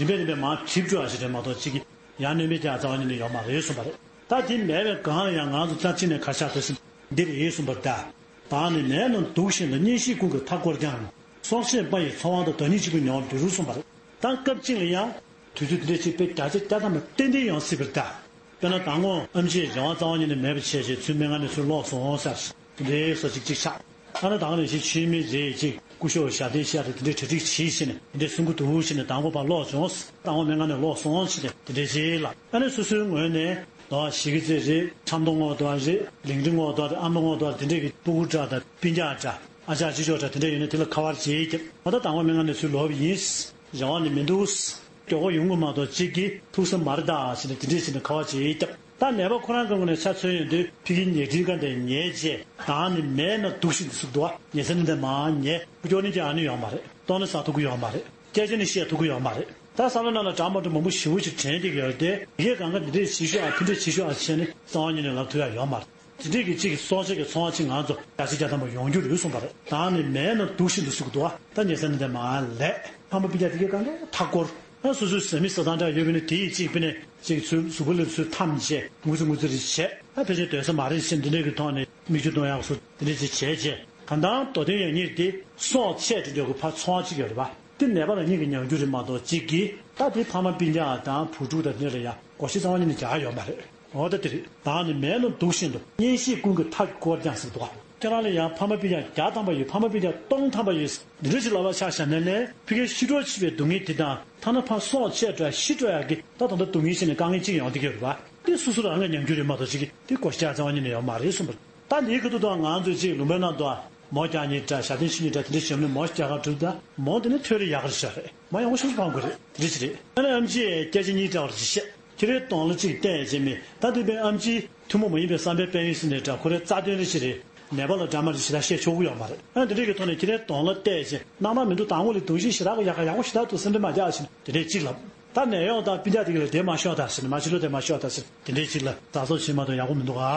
རིམ་པས་རིམ་པས་མར་གྲིབ་འགྲོ་ཡ་ཞིག་རེད་མ་གཏོགས་གཅིག་གིས་ཡར་སྣོན་པའི་རྒྱ་རྩ་བ་ཉིད་ནས་ཡོད་མ་རེད་གསུངས་པ་རེད། ད་དེ་མེད་པའི་སྒང་ལ་ཡང་ང་ཚོ་རྩ་གཅིག་ནས་ག་རེ་ཆགས་འདུག་ཟེར་ན། འདི་རེད་གསུངས་པ་རེད། ད་བདག་ནི་མལ་ན་འདུག་བཞིན་དུ། གཉེན་བཤེས་ཀུན་གྱིས་མཐའ་བསྐོར་ཀྱང་། སྲོག་ཆད་དཔའ་ཡི་འཚོ་བ་དང་། བདག་ཉིད་གཅིག་པུས་མྱོང་བ་འདི་རུ་གསུངས་པ་རེད། ད་སྐབས་གཅིག་ལ་ཡང་དུས་ཚོད་འདི་འདྲ་ཅིག་དཔེ་བརྒྱ་ཆ་བརྒྱ་ཐམ་པ་ཏན་ཏན་ཡོང་སྲིད་པ་རེད་ད། དཔེར་ན་ཟླ་ངོ་ཨེམ་ཆིས་རེ་བ་རྩ་བ་ཉིད་ནས་མེད་པ་བྱས་བྱས་ཚུར་སྨན་ཁང་ནས་ཚུར་ལོག་སོང་ཟེར། དེ་འདྲའི་བཟོ་ཅིག་ཅིག་ཆགས། ཨ་ན་ད་ག་ནང་བཞིན་ཆུ་མིག་རེད་ཅིག་སྐུ་ཞབས་ཞབས་བརྟན་ཤེས་ཡ་དེ་འདྲའི་གྲ་སྒྲིག་བྱས་བྱས་ནས་དེ་འདྲའི་གསུང་གི་འདུག་བྱས་ནས་ཟླ་ངོ་ཕར་ལོག་བྱུང་། ཟླ་ངོ་སྨན་ཁང་ནས་ལོག་སོང་བྱས་ནས་དེ་འདྲའི་བྱས་ལ། ཨ་ནི་སོ་སོའི་ངོས་ནས་དོ་ཞིག་གི་ཚེ་རེད། ཁྲམ་ཐོང་ངོ་དོ་རེད། ལིང་ཏི་ངོ་དོ་རེད། ཨ་མ་ངོ་དོ་རེད། དེ་འདྲའི་གི་སྤུ་གུ་འདྲ་དང་སྤུན་ཀྱག་འདྲ། ཨ་ཅག་ཅི་ཅོག་འདྲ་དེ་འདྲ་ཡོད་ན་དེ་ལ་ཁ་པར་བྱེད་ཀྱི། ཨོ་ད་ཟླ་ངོ་སྨན་ཁང་ནས་ཚུར་ལོག་པ་ཡིན། རེ་བ་ནི་མི་འདུག་མགྱོགས་པོ་ཡོང་གི་མ་གཏོགས་གཅིག་གིས་ཐུགས་བསམ་མ་རེད་ད་ཟེར་ནས་དེ་འདྲས་བྱས་ནས་ཁ་པར་ཅིག་བརྒྱབ། ད་ནད་པ་ཁོ་རང་གི་ངོས་ནས་ཆ་མཚོན་ཡོང་དུས་ཕ་གིའི་ཉལ་ཁྲིའི་སྒང་དེ་ཉལ་བྱས། བདག་ནི་མལ་ན་འདུག་བཞིན་དུ་ཟེར་གི་འདུག་བ། ཉལ་ས་ནི་འདི་མར་ཉལ། སྐུ་སྐྱོར་ནི་ཀྱང་ཨ་ནི་ཡོད་མ་རེད། གཏོང་ནི་ཟ་ཐུབ་ཀྱི་ཡོད་མ་རེད། སྐད་ཆ་ནི་བཤད་ཐུབ་ཀྱི་ཡོད་མ་རེད། ད་བསམ་བློ་ནང་ལ་འདྲ་མ་འདྲ་མང་པོ་ཞེ་པོ་ཅིག་དྲན་བསྡད་ཀྱི་ཡོད་རེད་དེ། དེ་གས་གང་ག་འདི་འདྲས་བྱེད་ཤོག་ཨ། ཕི་འདྲས་བྱེད་ཤོག་ཨ་བྱས་ནས་རྩ་བ་ཉིད་ནས་ལབ་ཐུབ་ཡ་ཡོད་མ་རེད། དེ་འདྲས་ཀྱི་གཅིག་གི་སྲོག་ཆགས་ཀྱི་འཚོ་བ་གཅིག་ང་ཚོ་བརྒྱ་ཆ་བརྒྱ་ཐམ་པ་ཡོང་རྒྱུ་རེད་གསུངས་པ་རེད། བདག་ནི་མལ་ན་འདུག་བཞིན་དུ་ཟེར་གི་འདུག་བ། ད་ཉལ་ས་ནི་དེ་མར་ལས། ཕ་མ་སྤུན་ཀྱག་དེ་གས་གང་གས་མཐའ་བསྐོར། ཨ་སོ་སོའི་བཟའ་མི་བཟའ་ཚང་འདྲ་ཡོད་པ་ཡིན་ན་དེ་ཡི་གཅིག་དཔེར་ན་གཅིག་ཚུར་གཟུགས་པོ་ལ་ཚུར་འཐམ་བྱས་ངུ་ཙི་ངུ་ཙི་རེ་བྱས། ད་ཕལ་ཆེར་སྡོད་ས་མ་རེད་ཟེར་འདི་འདྲས་ཀྱི་ཐོག་ནས་མིག་ཆུ་གཏོང་ཡག་སོགས་འདི་འདྲས་ཅིག་བྱས་བྱས། གང་ལྟར་མདོ་དོན་ཡང་སྙིང་དེ་སྲོག་ཆད་འགྲོ་འགྲོ་གི་ཕར་འཚོ་བ་གཅིག་ཡོད་རེད་པ། དེ་ནད་པ་རང་ཉིད་ཀྱིས་མྱོང་རྒྱུ་རེད་མ་གཏོགས་གཅིག་གིས་ད་དེ་ཕ་མ་སྤུན་ཀྱག་དང་བུ་ཕྲུག་དང་དེ་འདྲ་ལ་ཡང་བགོ་བཤའ་རྩ་བ་ཉིད་ནས་རྒྱག་ཡ་ཡོད་མ་རེད། འོ་ད་དེ་རེད། བདག་ནི་མལ་ན་འདུག་བཞིན་དུ། གཉེན་བཤེས་ཀུན་གྱིས་མཐའ་བསྐོར་ཀྱང་ཟེར་འདུག་བ། ཁྱེད་རང་ལ་ཡང་ཕ་མ་སྤུན་ཀྱག་བརྒྱ་ཐམ་པ་ཡོད། ཕ་མ་སྤུན་ཀྱག་སྟོང་ཐམ་པ་ཡོད། འདི་འདྲ་ཞིག་ལབ་པ་ཆ་བཞག་ན་ལས་ཕ་གིར་ཤི་འགྲོ་ཆེ་བའི་སྡུག་བསྔལ་དེ་དང་། ཐ་ན་ཕར་སྲོག་ཆད་འགྲོ་ཡ་ཤི་འགྲོ་ཡ་གི་ད་ད་ལྟ་སྡུག་བསྔལ་ཞིག་ནས་དཀའ་ངལ་གཅིག་ཡོང་བསྡད་ཀྱི་ཡོད་རེད་པ། དེ་སོ་སོ་རང་གིས་མྱོང་རྒྱུ་རེད་མ་གཏོགས་གཅིག་གིས་དེ་བགོ་བཤའ་རྩ་བ་ཉིད་ནས་ཡོད་མ་རེད་གསུངས་པ་རེད། ད་འདིའི་ཁ་ཐུག་ཏུ་ང་ཚོས་གཅིག་ལུང་པའི་ནང་དུ་མོ་རྒྱག་མཁན་འདྲ། ཞབས་བརྟན་ཞུ་མཁན་འདྲ། དེ་འདྲ་བྱས་ན་མོ་རྒྱག་ག་འགྲོ་ད་མོ་དེ་ནི་ཐོན་རེ་ཡག་ག་རེ་ཤོར་རེད། མོ་ཡག་པོ་ཞེ་པོ་ཅིག་སྤང་དགོས་རེད། དེ་འདྲ་ཅིག་རེད། ཨ་ནི་ཨེམ་ཆིས་སྐད་ཆ་གཉིས་འདྲ་བ་རེ་ཅིག་བཤད། ཁྱེད་རའི་གདོང་ལ་གཅིག་བལྟས་བྱས་མེད། ད་འདི་པའི་ཨེམ་ཆིའི་ཐུན་མོང་མ་ཡིན་པའི་བསམ་པའི་དཔལ་ཡོན་ཟེར་ནས་འདྲ། ཁོ་རའི་རྩ་དོན་རེ་ཞིག་རེད། ནད་པ་ལ་འདྲ་མ་རེ་ཞེ་དྲག་བཤད་ཆོག་གི་ཡོད་མ་རེད། ཨ་འདི་འདྲའི་གི་ཐོག་ནས་ཁྱེད་རའི་གདོང་ལ་བལྟས་བྱས་སྣང་མ་མི་འདུག་དང་པོ་ལས་དུང་ཞིག་ཞེ་དྲག་གི་ཡག་ག་ཡག་པོ་ཞེ་དྲག་འདུག་སེམས་ཁྲལ་མ་རྒྱག་ཟེར་ནས་དེ་འདྲའི་གཅིག་ལབ། ད་ནད་གཡོག་དང་སྤུན་ཀྱག་དེ་ག་ལ་དེ་མ་ཤོག་དང་ཟེར་ནས། མ་ཕྱི་ལོགས་དེ་མ་ཤོག་དང་ཟེར་དེ་འདྲའི་གཅིག་ལ་ཟ་ཟོ་བྱེད་མ་གཏོགས་ཡག་པོ་མི་འདུག་ག་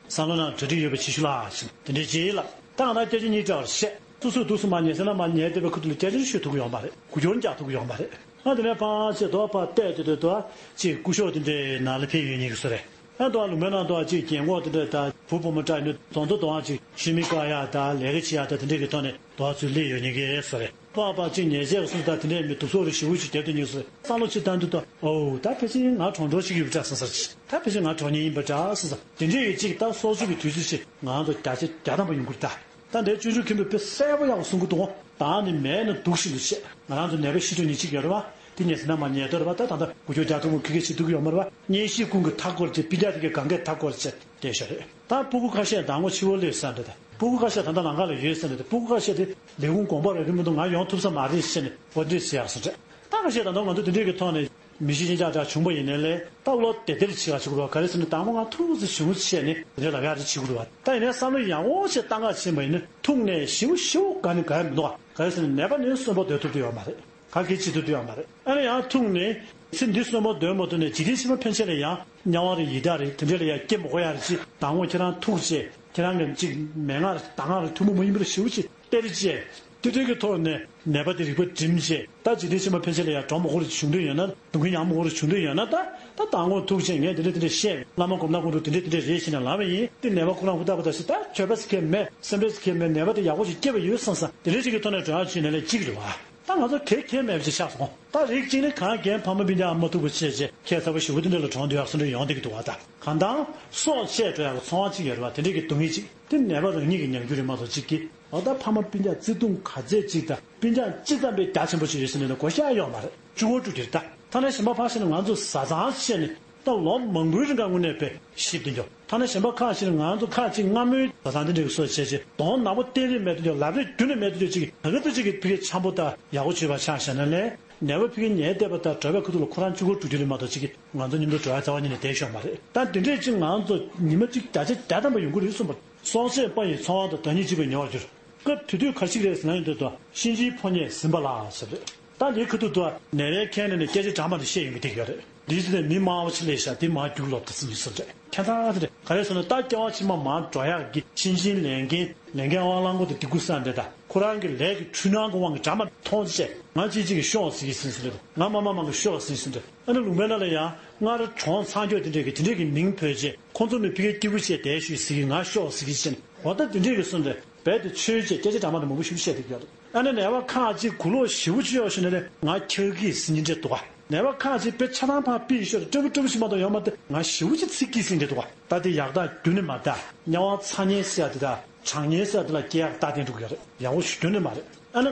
བསམ་བློ་ནང་གྲ་སྒྲིག་ཡོད་པ་བྱེད་ཤོག་ལ་ཟེར་དེ་འདྲའི་གཅིག་ལབ། ད་ང་རང་སྐད་ཆ་གཉིས་འདྲ་བ་རེ་བཤད། སོ་སོས་འདུག་སེ་མར་ཉལ་ས་ན་མར་ཉལ་བསྡད་པའི་ཁ་ཐུག་ལ་སྐད་ཆ་རེ་ཤོད་ཐུབ་ཀྱི་ཡོད་མ་རེད། གུ་སྐྱོར་རྒྱག་ཐུབ་ཀྱི་ཡོད་མ་རེད། ཨ་དེ་ནས་ཕར་ཕྱིན་དུ་ཕར་བལྟས་དུས་དུ་དུ་ཅིག་སྐུ་ཞབས་དེ་འདྲའི་ནང་ལ་ཕེབས་ཡོད་མཁན་གྱི་བཟོ་རེད། ཨ་དུ་ལུང་པའི་ནང་དུ་ཅིག་རྒན་གོག་དེ་འདྲ་དང་བུ་བུ་མོ་འདྲ་ཡིན་དུས་རྫོང་ཚོ་དུའང་ཅིག་ཤུལ་མི་བཀག་ཡག་དང་ལས་ཀ་བྱེད་ཡག་དང་དེ་འདྲའི་གི་ཐོག་ནས་དུ་ཚུར་སླེབས་ཡོད་མཁན་གྱི་བཟོ་རེད། ཕར་ཕར་ཅིག་ཉལ་ཆས་སོགས་དང་དེ་འདྲའི་མི་དུག་སོགས་རེ་ཞེ་པོ་ཅིག་བརྒྱབ་བསྡད་མཁན་གྱི་བཟོ་རེད། བསམ་བློ་ཅིག་བཏང་དུས་དུ་ཨོ་ད་ཕལ་ཆེར་ང་གྲོངས་གྲོངས་ཅིག་ཡོད་པ་འདྲ་བསམ་ས་ཅིག་ད་ཕལ་ཆེར་ང་གྲོངས་མཁན་ཡིན་པ་འདྲ་བསམ་ས། དེ་འདྲའི་གི་ཅིག་ད་སྲོག་ཆགས་ཀྱི་དུས་ཚོད་ཅིག་ང་ཚོ་བརྒྱ་ཆ་བརྒྱ་ཐམ་པ་ཡོང་གི་རེད་ད། ད་འདིར་སྤྱོད་འཇུག་མཁན་པོས་དཔེ་གསལ་པོ་ཡག་པོ་གསུང་གི་འདུག་བདག་ནི་མེད་ན་སྡུག་བཞིན་དུ་བཤད། ང་རང་ཚོ་ནད་པ་ཤི་འགྲོ་ནི་གཅིག་ཡོད་རེད་བ། དེ་ཉལ་ཟིན་ན་མ་ཉལ་འདོད་རེད་བ། ད་ད་ལྟ་དགུ་བཅུ་བརྒྱ་ཐུག་མོ་ཁི་ཁི་ཤི་འདུག་ཡོད་མ་རེད་བ། གཉེན་བཤེས་ཀུན་གྱི་མཐའ་བསྐོར་ཅིག་སྤུན་ཀྱག་དེ་གའི་གང་གའི་མཐའ་བསྐོར་ཅིག་བསྡད་ཤག་རེད། ད་སྤུ་གུ་ཁ་ཤས་ཟླ་ངོ་ཕྱི་བོ་སླེབས་ས་འདྲ། ད་སྤུ་གུ་ཁ་ཤས་ད་ལྟ་ལམ་ཁ་ལ་ཡོད་ས་འདྲ། ད་སྤུ་གུ་ཁ་ཤས་དེ་ལས་ཁུངས་དགོངས་པ་རག་གི་མི་འདུག་ང་ཡོང་ཐུབ་ས་མ་རེད་ཟེར་ནས་འོ་འདྲས་ཟེར་ཡག་སོང་རེད། ད་ཁ་ཤས་ད་ལྟ་ང་ཚོ་དེ་འདྲས་ཀྱི་ཐོག་ནས་མི་ཤི་ཤི་འཇག་འཇག་བྱུང་པ་ཡིན་ནའི་ལས། ད་བློ་བདེ་བདེར་བྱེད་ཡག་བྱེད་དགོས་རེད་བ། ག་རེ་ཟེར་ན་དང་པོ་ང་ཐུགས་ཚེ་ཞུ་བྱས་ནས་དེ་འདྲས་ལབ་ཡག་རེ་བྱེད་དགོས་རེད་བ། ད་ཡིན་ནའི་བསམ་བློ་ཡག་པོ་བྱས་བཏང་ག་བྱས་པ་ཡིན་ན་ཐུག་ནས་ཞེ་པོ་ཞེ་པོ་དགའ་ནས་དགའ་ཡག་མི་འདུག་བ། ག་རེ་ཟེར་ན་ནད་པ་ནི་གསོན་པོ་སྡོད་ཐུབ་ཀྱི་ཡོད་མ་རེད། ག་གེ་བྱེད་ཐུབ་ཀྱི་ཡོད་མ་རེད། ཨ་ནི་ཡང་ཐུག་ནས་ཚེ་འདི་གསོན་པོ་སྡོད་མ་ཐུབ་ནས་འཇིག་རྟེན་ཕྱི་མ་ཕན་ཆད་ལ་ཡང་དམྱལ་བ་རེད་ཡི་དྭགས་རེད་དེ་འདྲས་ལ་ཡང་སྐྱེ་མི་དགོས་ཡག་རེད་ཅེས། དང་པོ་ཁྱེད་རང་ཐུག་བྱས་ཁྱེད་རང་གི་ཅིག་མན་ངག་དང་ངག་རེད་ཐུན་མོང་མ་ཡིན་པ་རེད་ཞེ་པོ་ཅིག་སྟེར་བྱས། དེ་འདྲས་ཀྱི་ཐོག་ནས་ནད་པ་དེ་རིག་པ་སྒྲིམ་བྱས་ད་འཇིག་རྟེན་ཕྱི་མ་ཕན་ཆད་ལ་ཡང་གྲོངས་མ་དགོས་རེད་བྱུང་འདོད་ཡོད་ན་སྡུག་བསྔལ་མྱང་མ་དགོས་རེད་བྱུང་འདོད་ཡོད་ན་ད་ད་དང་པོ་ཐུག་བྱས་ངས་དེ་འདྲས་དེ་འདྲས་བཤད་བླ་མ་གོམས་ན་ཀུན་འགྲོ་དེ་འདྲས་དེ་འདྲས་རེད་ཟེར་ནས་ལབ་པ་ཡིན། དེ་ནད་པ་ཁོ་རང་ཧུར་ཐག་པ་ད་ཟེར་ད་གྱོད་པ་ཟེར་མཁན་མེད་སེམས་ཁྲལ་ཟེར་མཁན་མེད། ནད་པ་དེ་ཡག་པོ་ཞིག་སྐྱེས་པ་ཡོད་བསམ་བསམ་དེ་འདྲས་ཅིག་གི་ཐོག་ནས་འགྲོ་ཡག་བྱས་ནས་ལས་གཅིག་རེད་བ། ད་ང་ཚོ་གལ་གལ་མེད་པ་ཅིག་ཆགས་སོང་། ད་རིགས་གཅིག་ནི་གང་རྒན་ཕ་མ་སྤུན་ཀྱག་མ་ཐུག་པ་བྱས་བྱས་ཁྱད་མཚར་པོ་ཞེ་པོ་དེ་འདྲ་ལ་གྲོངས་བསྡད་ཡག་སེམས་ཁྲལ་ཡོང་བསྡད་ཀྱི་འདུག་བ། ད་གང་ལྟར་སྲོག་ཆད་འགྲོ་ཡག་གི་ཚོར་བ་གཅིག་ཡོད་རེད་བ། དེ་འདྲས་ཀྱི་སྡུག་བསྔལ་གཅིག་དེ་ནད་པ་རང་ཉིད་ཀྱི་ཉམས་འགྱུར་རེད་མ་གཏོགས་གཅིག་གིས་འོ་ད་ཕ་མ་སྤུན་ཀྱག་བརྩེ་དུང་ག་ཚད་གཅིག་དང་སྤུན་ཀྱག་ཅི་ཙམ་པའི་རྒྱ་ཆེན་པོ་ཞིག་ཡོད་ཟེར་ནས་ན་གོ་ཤེས་ཡོད་མ་རེད། བཅུ་སྐོར་དྲུག་དེར་ད་ཐ་ན་གཞན་པ་ཕར་ཕྱིན་ན་ང་ཚོ་བཟའ་ཚང་བཤད་ནས་ད་ལོ་མང་པོའི་རིང་ག་དངོས་གནས་དཔེ་ཞིབ་ཏུ་འཇོག་ཐ་ན་གཞན་པ་ཁག་ཅིག་ནི་ང་ཚོ་ཁག་ཅིག་སྔ་མོའི་བཟའ་ཚང་འདི་འདྲའི་སོ་བྱས་རྗེས་གདོང་ནག་པོ་གཏན་རིགས་མེད་དུ་འཇོག་ལབ་རེས་རྒྱུན་ནས་མེད་དུ་འཇོག་ཅིག་ག་ག་ཚོད་ཅིག་གི་ཕི་གེ་འཆམ་པོ་དང་ཡག་པོ་བྱེད་པ་ཆགས་བཞག་ན་ལས་ནད་པ་ཕི་གེ་ཉལ་བསྡད་པ་དང་གྲྭ་པའི་ཁ་ཐུག་ལ་ཁོ་རང་གཅིག་པོ་འགྲོ་རྒྱུ་རེད་མ་གཏོགས་ཅིག་གིས་ང་ཚོ་མཉམ་དུ་འགྲོ་ཡ་རྩ་བ་ཉིད་ནས་བསྡད་ཤོག་མ་རེད། ད་འདི་འདྲས་ཅིག་ང་ཚོ་ཉི་མ་གཅིག་བརྒྱ་ཆ་བརྒྱ་ཐམ་པ་ཡོང་གི་རེད་གསུངས་པ། སྲོག་ཆད་དཔའ་ཡི་ཚོར་བ་དང་བདག་ཉིད་གཅིག་པའི་ཉེ་བར་གྱུར། སྐབས་དེ་དུས་ག་ཞིག་རེད་ཟེར་ན་ཡིན་དུས་དང་གཤིན་རྗེའི་ཕོ་ཉས་ཟིན་པ་ལ་ཟེར་རེད། ད་ལས་ཁ་ཐུག་ཏུ་ནད་པའི་ཁའི་ནང་ནས་སྐད་ཆ་འདྲ་མ་འདྲ་བཤད་ཡོང་གི་བསྡད་ཡོད་རེད། འདིའི་ཚེ་ནས་མི་དམའ་བ་ཆེ་ལས་བཞག་འདི་མར་རྒྱུགས་ལོག་ད་ཟིན་གྱི་སོ་རེད། ཁྱད་མཚར་དེ་རེད། ག་རེ་ཟེར་ན་ད་སྐྱེ་བ་ཕྱི་མ་མར་འགྲོ་ཡག་གི་གཤིན་རྗེའི་ལས་འགན་ལས་འགན་དབང་བླང་དགོས་དེ་སྡིག་གུ་བསགས་འདྲ་ད་ཁོ་རང་གི་ལས་ཀྱི་འཁྲུལ་སྣང་གི་དབང་གིས་འདྲ་མ་མཐོང་ཆེ་ང་ཅིག་ཅིག་གི་ཤོག་ཟིག་གི་ཟིན་ཟིན་རེད། ང་མ་མ་མང་གི་ཤོག་ཟིན་ཟིན་རེད། ཨ་ནི་ལུང་པའི་ནང་ལ་ཡང་སྔར་གྲོངས་ཚར་འགྱོ་དེ་འདྲས་ཀྱི་དེ་འདྲས་ཀྱི་མིང་བོས་རྗེས་ཁོང་ཚོ་ནི་ཕི་གེ་སྐྱིད་པོ་བྱས་བསྡད་ཤོག་ཟིག་གི་ང་ཤོག་ཟིག་གི་ཟིན་འོ་ད་དེ་འདྲས་ཀྱི་སོང་རེད། རྦད་དེ་ཆོས་བྱས་སྐད་ཆ་འདྲ་མ་འདྲ་མང་པོ་ཞིག་བཤད་བསྡད་ཀྱི་ཡོད་རེད། ཨ་ནི་ནད་པ་ཁག་ཅིག་གུ་ལོག་ཞེ་པོ་ཅིག་གཡོག་ཤོར་ནས་ནས་ང་འཁྱག་གི་ཟིན་གྱི་འདྲ་འདུག་ག་ནད་པ་ཁག་ཅིག་དཔེ་ཆ་ཚང་ཕར་ཕུད་ཤོར་སྤྲོ་པོ་སྤྲོ་པོ་ཞིག་མ་གཏོགས་ཡོད་མ་རེད། ང་ཞེ་པོ་ཅིག་ཚིག་གིས་ཟིན་གྱི་འདུག་ག་ད་དེ་ཡག་རྟགས་རྒྱུན་ནས་མ་རེད། ད་དམྱལ་བ་ཚ་དམྱལ་ཟེར་ཡ་དེ་དང་གྲང་དམྱལ་ཟེར་ཡ་དེ་ལ་སྐྱེ་ཡག་རྟགས་བསྟན་འགྲོ་གི་ཡོད་རེད། ཡག་པོ་ཞིག་རྒྱུན་ནས་མ་རེད། ཨ་ནི་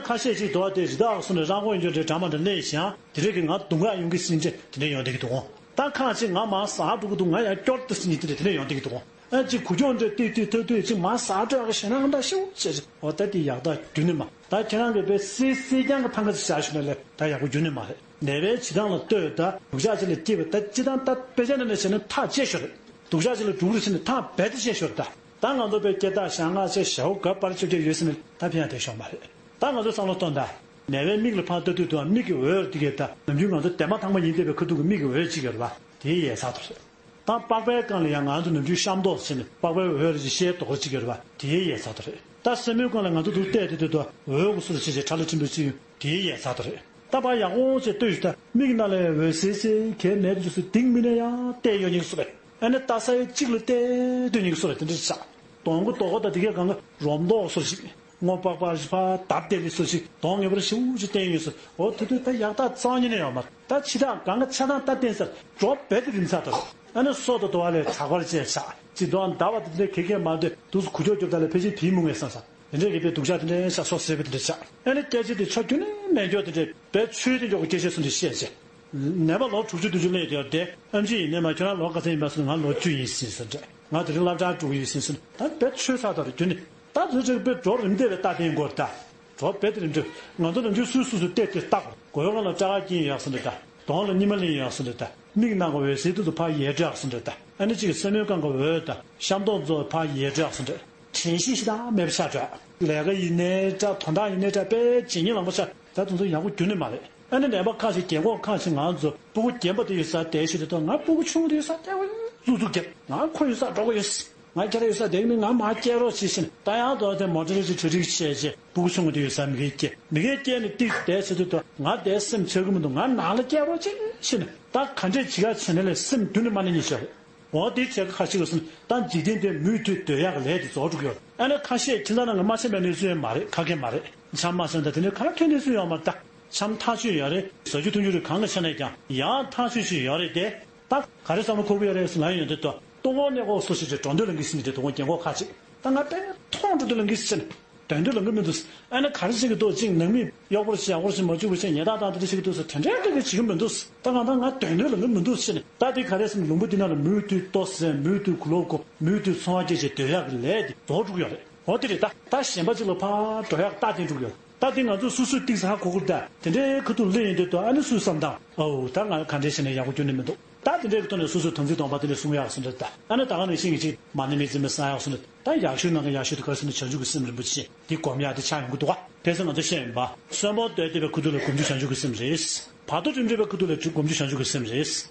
ཁ་ཤས་ཅིག་འདུག་ག་དེ་རི་དྭགས་སོང་ནས་རང་མགོ་ཡོད་འགྲོ་འདྲ་འདྲ་མ་འདྲ་སླེབས་ཤིང་དེ་རིགས་ཀྱིས་ང་དུང་ཁ་ཡོང་གི་ཟིན་འདྲ་དེ་འདྲ་ཡོང་བསྡད་ཀྱི་འདུག་ག་ད་ཁག་ཅིག་ང་མར་ཟག་འགྲོ་གི་འདུག་ང་ཡར་སྐྱོར་དུ་ཟིན་གྱི་དེ་འདྲ་དེ་འདྲ་ཡོང་བསྡད་ཀྱི་འདུག་ག་ཨ་ཅིག་གུ་ཅོག་འདྲ་ཏིག་ཏིག་ཐག་ཐག་ཅིག་མར་ཟག་འགྲོ་ཡག་གི་ཞེད་སྣང་འདྲ་ཤེའུ་བྱས་ཅིག་འོ་ད་དེ་ཡག་རྟགས་རྒྱུན་ནས་མ། ད་ཁྱེད་རང་གིས་དཔེ་སིལ་སིལ་རྐྱང་གི་ཐང་ཀ་ཅིག་བཞག་ཞུ་ན་ལས་ད་ཡག་པོ་རྒྱུན་ནས་མ་རེད། ནད་པའི་བྱེད་སྟངས་ལ་ལྟོས་ད་སྡུག་ཅག་ཅིག་ལ་སྐྱེས་པ་ད་སྤྱིར་བཏང་ད་དཔེ་ཆ་ནང་ནས་བྱས་ན་ཐག་བཅད་ཤོར་རེད། སྡུག་ཅག་ཅིག་ལ་སྡུག་རུ་ཕྱིན་ནས་ཐག་རྦད་དེ་བཅད་ཤོར་རེད་ད། ད་ང་ཚོ་དཔེ་སྐྱེ་རྟགས་ཞག་ལྔ་ཚེས་ཞག་ག་པར་བཅོ་བརྒྱད་ཡོད་ཟེར་ནས་ད་ཕན་ཡག་དེ་ཤོར་མ་རེད། ད་ང་ཚོ་བསམ་བློ་གཏོང་ད། ནད་པའི་མིག་ལ་ཕར་ལྟ་དུས་དུ་མིག་གི་འོད་དེ་གས་ད་ནམ་རྒྱུན་ང་ཚོ་དེ་མ་ཐང་མ་ཡིན་བསྡད་པའི་ཁ་ཐུག་གི་མིག་གི་འོད་ཅིག་ཡོད་རེད་པ། དེའི་ཡས་ཚ་དོ་རེད། ད་པགས་པའི་སྒང་ལ་ཡང་ང་ཚོ་ནམ་རྒྱུན་ཤམ་ཏོག་བྱས་ནས་པགས་པའི་འོད་རེ་ཅིག་ཤེལ་རྡོག་རེ་ཅིག་ཡོད་རེད་པ། དེའི་ཡས་ཚ་དོ་རེད། ད་སེན་མོའི་སྒང་ལ་ང་ཚོ་འདུག་བལྟས་དུས་དུ་འོད་གུ་སུ་རེ་བྱས་བྱས་ཁྲ་ལ་ཁྲིམས་པའི་ཅིག་ཡོད་དེའི་ཡས་ཚ་དོ་རེད། ད་པར་ཡག་པོ་བྱས་ལྟོས་ཤིག་ད་མིག་ནང་ལ་འོད་སེར་སེར་གས་མེད་དུ་སུ་དིང་མི་ནས་ཡང་བལྟས་ཡོད་ཉིན་སུ་རེད། ཨ་ནི་ལྟ་ས་ཡི་གཅིག་ལ་བལྟས་སྡོད་ཉིན་སུ་རེད་དེ་འདྲ་ཆགས། གདོང་གི་རྡོག་པ་དང་དེ་གའི་སྒང་གི་རོམ་རྡོག་སོར་ཞིག་སྔོ་པག་པག་ཞིག་ཕར་བརྡབས་བསྡད་པའི་སོར་ཞིག་གདོང་ངེས་པར་ཞེ་པོ་ཅིག་བསྟན་ཡོད་སོ། འོ་དེ་དུས་ད་ཡག་རྟགས་རྩ་བ་ཉིད་ནས་ཡོད་མ་རེད། ད་ཕྱི་ཐག་སྒང་ག་ཆ་ཚང་ད་བསྟན་སར་འགྲོ་རྦད་དེ་རིམ་ཚ་དོར། ཨ་ནི་སོ་དང་དོ་བ་ལས་གྲགས་པར་བཅས་ཆགས་ཅིག་གདོང་ཟླ་བ་དེ་འདྲའི་གེ་གེ་མ་འདོད་དུས་སུ་གུ་ཅོག་རྒྱོབ་ད་ལས་ཕལ་ཆེར་བིས་མོ་ངེས་བསམ་ས། དེ་འདྲའི་གི་དཔེ་སྡུག་ཅག་དེ་འདྲའི་ཤ་སོ་ཟེར་བའི་དེ་འདྲ་ཆགས། ཨ་ནི་སྐད་ཆ་དེ་ཆ་རྒྱུན་ནས་མེད་འགྱོ་དེ་འདྲའི་དཔེ་ཆོས་དེ་འཇོག་གི་སྐད་ཆ་སུ་འདྲ་བཤད་བྱས། ནད་པ་ལོ་དྲུག་ཅུ་བདུན་ཅུ་སླེབས་དེར་བསྡད་ཨེམ་ཆི་ཡིན་ནས་མ་ཁྱོད་རང་ལོ་ག་ཚོད་ཡིན་པ་སོང་ང་ལོ་བཅུ་ཡིན་ཟིན་སོང་འདྲ། ང་དེ་རིང་སློབ་གྲྭར་འགྲོ་གི་ཡོད་ཟིན་སོང་ད་དཔེ་ཆོས་ཚགས་དོར་རྒྱུ་ནི། ད་དུས་ཚོད་དཔེ་འགྲོ་རིམ་བསྡད་པའི་རྟགས་བསྟན་དགོས་ད། འགྲོ་དཔེ་དེ་རིམ་འགྲོ། ང་ཚོ་ནམ་རྒྱུན་སུས་སུ་སུ་བལྟས་ཏེ་བལྟ་དགོས། མགོ་བོའི་སྒང་ལ་སྐྲ་དཀར་སྐྱེས་ཡོད་སོང་འདྲ་ད། གདོང་ལ་སྙིགས་མ་ལིང་ཡོད་སོང་འདྲ་ད། མིག་ནང་གི་འོད་ཟེར་དུ་དུ་ཕར་ཡལ་འགྲོ་ཡག་སོང་འདྲ་ད། ཨ་ནི་གཅིག་གི་སེན་མོའི་སྒང་གི་འོད་ད་ཤམ་ཐོག་མཛོ་ཕར་ཡལ་འགྲོ་ཡག་སོང་འདྲ། དྲན་ཤེས་ཤིག་དང་མེད་པ་ཆགས་འགྲོ། ལས་ཀ་ཡིན་ནའི་འདྲ་དོན་དག་ཡིན་ནའི་འདྲ་དཔེ་ཇེ་ཉེ་ལངས་པ་ཆགས་ད་དུང་ཚོ་ཡག་པོ་རྒྱུན་ནས་མ་རེད། ཨ་ནི་ནད་པ་ཁག་ཅིག་རྒན་གོག་ཁག་ཅིག་ང་ཚོ་སྤུ་གུ་རྒན་པ་དེ་ཡོད་སར་བསྡད་ཤི་དེ་དང་ང་སྤུ་གུ་ཆུང་དེ་ཡོད་སར་བསྡད་པ་ཡིན་ཙུག་ཙུག་རྒྱབ་ང་ཁོ་ཡོད་སར་འགྲོ་གི་ཡོད། ང་ཁྱེད་རང་ཡོད་སར་བསྡད་ཀྱི་མིན་ང་མར་སྐྱེལ་རོགས་བྱེད་ཤི་ནས་ད་ཡང་དོ་དེ་མོ་ཊ་རེ་ཅིག་གྲ་སྒྲིག་བྱས་རྗེས་སྤུ་གུ་ཆུང་དེ་ཡོད་སར་མི་གེ་སྐྱེལ་མི་གེ་སྐྱེལ་ནས་ཏིག་བསྡད་ཤི་དེ་དང་ང་བསྡད་སེམས་ཆགས་ཀྱི་མི་འདུག་ང་ནང་ལ་སྐྱེལ་རོགས་བྱེད་ཤི་ནས་ད་ག་འདྲས་བྱེད་ག་བྱེད་ནས་ལས་སེམས་རྒྱུན་ནས་མ་ནས་ཉེ་ཤོར་རེད། འོ་དེ་བྱས་ཁ་ཤས་ཀྱིས་ད་འཇིག་རྟེན་དེ་མུ་མཐུད་སྡོད་ཡག་གི་ལས་དེ་རྫོགས་འགྲོ་གི་ཡོད། ཨ་ནི་ཁ་ཤས་ཁྱིམ་ཚང་ནང་གི་མ་ཤེས་པའི་གནས་ཚུལ་ཡང་མ་རེད་ཁ་སྐད་མ་རེད། འཆམ་མ་སོན་ད་དེ་ནི་ག་གེ་གནས་ཚུལ་ཡོད་མ་རེད་ད། འཆམ་ཐག་ཆོད་ཡོད་རེད་བཟའ་རྒྱུ་འཐུང་རྒྱུ་རེད་གང་གི་ཆ་ནས་ཀྱང་ཡང་ཐག་ཆོད་ཞིག་ཡོད་རེད་དེ། ད་ག་རེ་བསམ་བློ་འཁོར་གི་ཡོད་རེད་ཟེར་ལབ་ཡོང་དུས་ད་ལྟོ་གོ་གནས་གོ་སོ་ཞིག་རེད་འགྲོ་འདོད་ལ་འགི་སྲིད་ནི་རེད་དོ་གོ་རྒན་གོག་ཁ་ཅིག་ད་ང་དཔེ་མཐོང་འགྲོ་འདོད་ལ་འགི་སྲིད་ནི། དོན་དུ་ལོང་གི་མི་འདུག་ཨ་ནི་ག་རེ་བྱེད་ཀྱི་འདུག་ཅིག་ནང་མི་གཡོག་པོར་བྱེད། ཡག་པོར་བྱེད། མ་བཅུག་པར་བྱེད། ཉེས་རྡུང་བཏང་། དེ་འདྲ་བྱེད་ཀྱི་འདུག་ཟེར། དེ་འདྲའི་འདྲ་གི་བྱེད་ཀྱི་མི་འདུག་ད་ང་ད་ང་དོན་དུ་ལོང་གི་མི་འདུག་ཟེར་ནས། ད་དེ་ག་རེ་ཟེར་ན། ལུང་པ་འདི་ནང་ལ་མུ་མཐུད་ལྟོ་ཟས། མུ་མཐུད་གོས་ལོག་གོན། མུ་མཐུད་ཚོང་བ་སྐྱེལ་བྱས་སྡོད་ཡག་གི་ལས་དེ་རྫོགས་འགྲོ་གི་ཡོད་རེད། འོ་དེ་རེད། ད་ད་གཞན་པ་ཅིག་ལ་ཕར་འགྲོ་ཡག་རྟགས་བསྟན་འགྲོ་གི་ཡོད། ད་དེ་ང་ཚོ་སོ་སོས་ཏིག་ཙམ་ཧ་གོ་དགོས། ད་དེ་འདྲའི་ཁ་ཐུག་སླེབས་ཡོང་དུས་ད་ཨ་ནི་སུས་བསམ་དང་། ཨོ་ད་ང་ག་འདྲས་བྱས་ནས་ཡག་པོ་ཁྱོན་ནས་མི་འདུག་ད་དེ་འདྲའི་ཐོག་ནས་སོ་སོའི་དམ་ཚིག་སྡོམ་པ་དེ་འདྲ་སྲུང་ཡག་སོ་འདྲ། ད་ཨ་ནི་ད་ག་ནང་བཞིན་གྱི་ཅིག་མ་ཎི་མེ་བཙུན་མའི་གསང་ཡག་སོ་འདྲ། ད་ཡག་ཤོས་ནང་གི་ཡག་ཤོས་དེ་ག་རེ་ཟེར་ན། བྱང་ཆུབ་ཀྱི་སེམས་རིན་པོ་ཆེ་དེ་སྒོམ་ཡག་དེ་ཆགས་ཡོང་གི་འདུག་ག་དེ་ཚོ་ང་ཚོ་ཤེས་ཡོན་པ། གསོན་པོ་སྡོད་བསྡད་པའི་ཁ་ཐུག་ལ་སྒོམ་རྒྱུ་བྱང་ཆུབ་ཀྱི་སེམས་རེད། བར་དོ་འགྲིམ་འགྲིམ་པའི་ཁ་ཐུག་ལ་སྒོམ་རྒྱུ་བྱང་ཆུབ་ཀྱི་སེམས་རེད།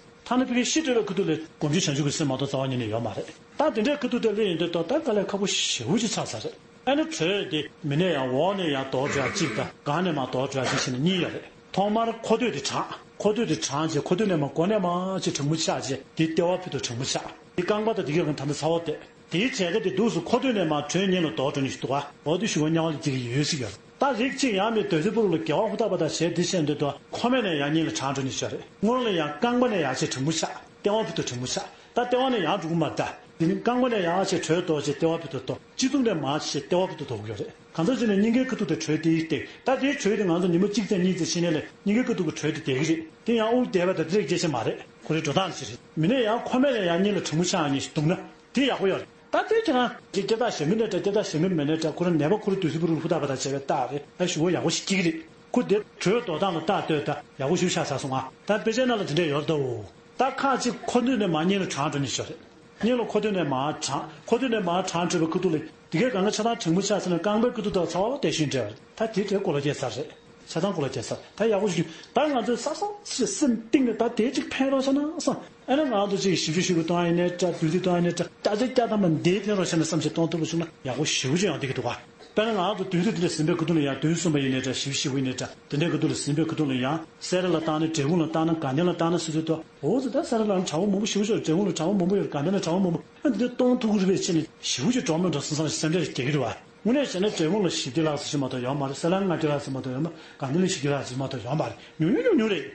ཐ་ན་ཕ་གིའི་ཤི་འགྲོ་བའི་ཁ་ཐུག་ལ་སྒོམ་རྒྱུ་བྱང་ཆུབ་ཀྱི་སེམས་མ་གཏོགས་རྩ་བ་ཉིད་ནས་ཡོད་མ་རེད། ད་དེ་འདྲའི་ཁ་ཐུག་དེ་སླེབས་ཡོང་དུས་ད་ད་དཀའ་ལས་ཁག་པོ་ཞེ་པོ་ཅིག་ཆགས་ཚར་རེད། ཨ་ནི་དྲོད་དེ་མི་ནས་ཡང་འོག་ནས་ཡར་ལྡོག་འགྲོ་ཡག་གཅིག་དང་། སྒང་ནས་མར་ལྡོག་འགྲོ་ཡག་གཅིག་བྱས་ནས་གཉིས་ཡོད་རེད། ཐོག་མར་མཁོ་འདོད་དེ་དྲངས། མཁོ་འདོད་དེ་དྲངས་བྱས། མཁོ་འདོད་ནས་མར་སྒོ་ནས་མར་ཅིག་གྲང་མོ་ཆགས་བྱས། དེ་ལྟེ་བ་ཕུད་དུ་གྲང་མོ་ཆགས། དེ་རྐང་པ་དང་དེ་གའི་སྒང་ད་ལྟ་ཚ་བོ་བསྡད། དེའི་གྲས་ཀ་དེ་འདུག་སེ་མཁོ་འདོད་ནས་མར་དྲོད་སྙིང་ལ་ལྡོག་འགྲོ་ནི་ཞིག་འདུག་ག་འོ་དེ་ཞུ་བ་དམྱལ་བ་ལ་དེ་གི་ཡོད་ཟེར་གྱི་ཡོད་རེད། ད་རིགས་གཅིག་ཡང་མི་འདོད་སེམས་སྤུ་རུ་ལ་དགེ་བ་ཧུར་ཐག་པ་དང་བྱས། དེ་བྱས་འདོད་དུ་མཁོ་མེད་ནས་ཡང་སྙིང་ལ་དྲངས་འགྲོ་ནི་ཞིག་རེད། སྔོན་ལ་ཡང་རྐང་པ་ནས་ཡར་བྱས་གྲང་མོ་ཆགས། ལྟེ་བ་ཕུད་དུ་གྲང་མོ་ཆགས། ད་ལྟེ་བ་ནས་ཡར་འགྲོ་གི་མ་རེད། ད་དེ་ནི་རྐང་པ་ནས་ཡར་བྱས་དྲོད་ལྡོག་བྱས་ལྟེ་བ་ཕུད་དུ་ལྡོག་སྤྱི་གཙུག་ནས་མར་བྱས་ལྟེ་བ་ཕུད་དུ་ལྡོག་གི་ཡོད་རེད། གང་ཟག་ཅིག་ནི་སྙིང་གའི་ཁ་ཐུག་དེ་དྲོད་དེ་བསྡད། ད་དེའི་དྲོད་དེ་ང་ཚོ་ཉི་མ་གཅིག་ཙམ་གཉིས་ཙམ་ཕྱིན་ནས་ལས་སྙིང་གའི་ཁ་ཐུག་གི་དྲོད་དེ་བསྡད་ཀྱི་རེད། དེ་ཡང་དབུགས་བསྡད་པ་དང་དེ་རིགས་སྐད་ཆ་མ་རེད། ཁོ་རའི་འགྲོ་སྟངས་ཅིག་རེད། མི་ནས་ཡང་མཁོ་མེད་ནས་ཡང་སྙིང་ལ་གྲང་མོ་ཆགས་ནས་སྡུག་ན་དེ་ཡག་པོ་ཡོད་རེད། ད་དེ་ཁྱེད་རང་ཅིག་སྐྱེ་ཐག་ཞན་མི་ནས་འདྲ། སྐྱེ་ཐག་ཞན་མི་མེད་ནས་འདྲ། ཁོ་རང་ནད་པ་ཁོ་རང་འདོད་སེམས་སྤུ་རུ་ལ་ཧུར་ཐག་པ་དང་བྱས་པའི་རྟགས་རེད། ད་ཞུ་བ་ཡག་པོ་ཞིག་སྐྱེ་གི་རེད། ཁོ་དེ་དྲོད་ལྡོག་སྟངས་ལ་རྟགས་ལྟོས། ད་ཡག་པོ་ཞིག་ཆགས་ཚར་སོང་ང་། ད་དཔེ་ཆའི་ནང་ལ་དེ་འདྲ་ཡོད་རེད་དོ། ད་ཁ་ཅིག་མཁོ་འདོད་ནས་མར་སྙིང་ལ་དྲངས་འགྲོ་ནི་ཞིག་རེད། སྙིང་ལ་མཁོ་འདོད་ནས་མར་དྲངས། མཁོ་འདོད་ནས་མར་དྲངས་འགྲོ་བའི་ཁ་ཐུག་ལ་དེ་གའི་སྒང་ག་ཆ་ཚང་གྲང་མོ་ཆགས་ཚར་ནས་རྐང་པའི་ཁ་ཐུག་དང་ཚ་བ་དེ་བཞིན་འདྲ་བ་རེད། ད་དེ་དེ་གོ་ལ་རྒྱས་ཚར་རེད། ཆ་ཚང་གོ་ལ་རྒྱས་ཚར། ད་ཡག་པོ་ཞིག་ད་ང་ཚོས་ས་ས་ཅིག་སེམས་གཏིང་ནས་ད་དེ་ཅིག་ཕན་རོགས་བྱས་ན་བསམ། ཨ་ནི་ང་ཚོ་ཅིག་ཞིབ་ཞིབ་ཞིབ་གཏོང་ཡ་ཡིན་ནའི་འདྲ། བདུད་རྩི་གཏོང་ཡ་ཡིན་ནའི་འདྲ། སྐྱ་ཆ་སྐྱ་ཐ་མ་འདི་ཕན་རོགས་བྱས་ན་བསམ་བྱས་གཏོང་ཐུབ་པ་བྱུང་ན་ཡག་པོ་ཞེ་པོ་ཅིག་ཡོང་བསྡད་ཀྱི་འདུག་ག་དཔེར་ན་ང་ཚོ་བདུད་རྩི་དེ་འདྲ་ཟིན་པའི་ཁ་ཐུག་ལ་ཡང་། བདུན་གསུམ་པ་ཡིན་ནའི་འདྲ། བཞི་བཅུ་ཞེ་དགུ་ཡིན་ནའི་འདྲ། དེ་འདྲའི་ཁ་ཐུག་ལ་ཟིན་པའི་ཁ་ཐུག་ལ་ཡང་། སེ་ར་ལ་བཏང་ན། འབྲས་སྤུངས་ལ་བཏང་ན། དགའ་ལྡན་ལ་བཏང་ན་ཟེར་དུས་ད། འོ་ཙི་ད་སེ་ར་ལ་ནི་དྲག་པོ་མང་པོ་ཞེ་པོ་ཅིག་འབྲས་སྤུངས་ལ་དྲག་པོ་མང་པོ་ཡོད། དགའ་ལྡན་ལ་དྲག་པོ་མང་པོ། ཨ་འདི་འདྲ་གཏོང་ཐུབ་ཀྱི་རེད་པས་ཟེར་ནས་ཞེ་པོ་ཅིག་འགྲོ་མི་འགྲོ་བསམ་བསམ་སེམས་ཁྲལ་རྒྱག་གི་རེད་པ། དངོས་གནས་བྱས་ན་འབྲས་སྤུངས་ལ་བཞི་བདེ་ལགས་ཟེར་ཞིག་མ་གཏོགས་ཡོད་མ་རེད། སེ་ར་ལ་ལྔ་བདེ་ལགས་ཟེར་མ་གཏོགས་ཡོད་མ། དགའ་ལྡན་ལ་བཞི་བདེ་ལགས་ཟེར་མ་གཏོགས་ཡོད་མ་རེད། ཉུང་ཉུང་ཉུང་ཉུང་རེད།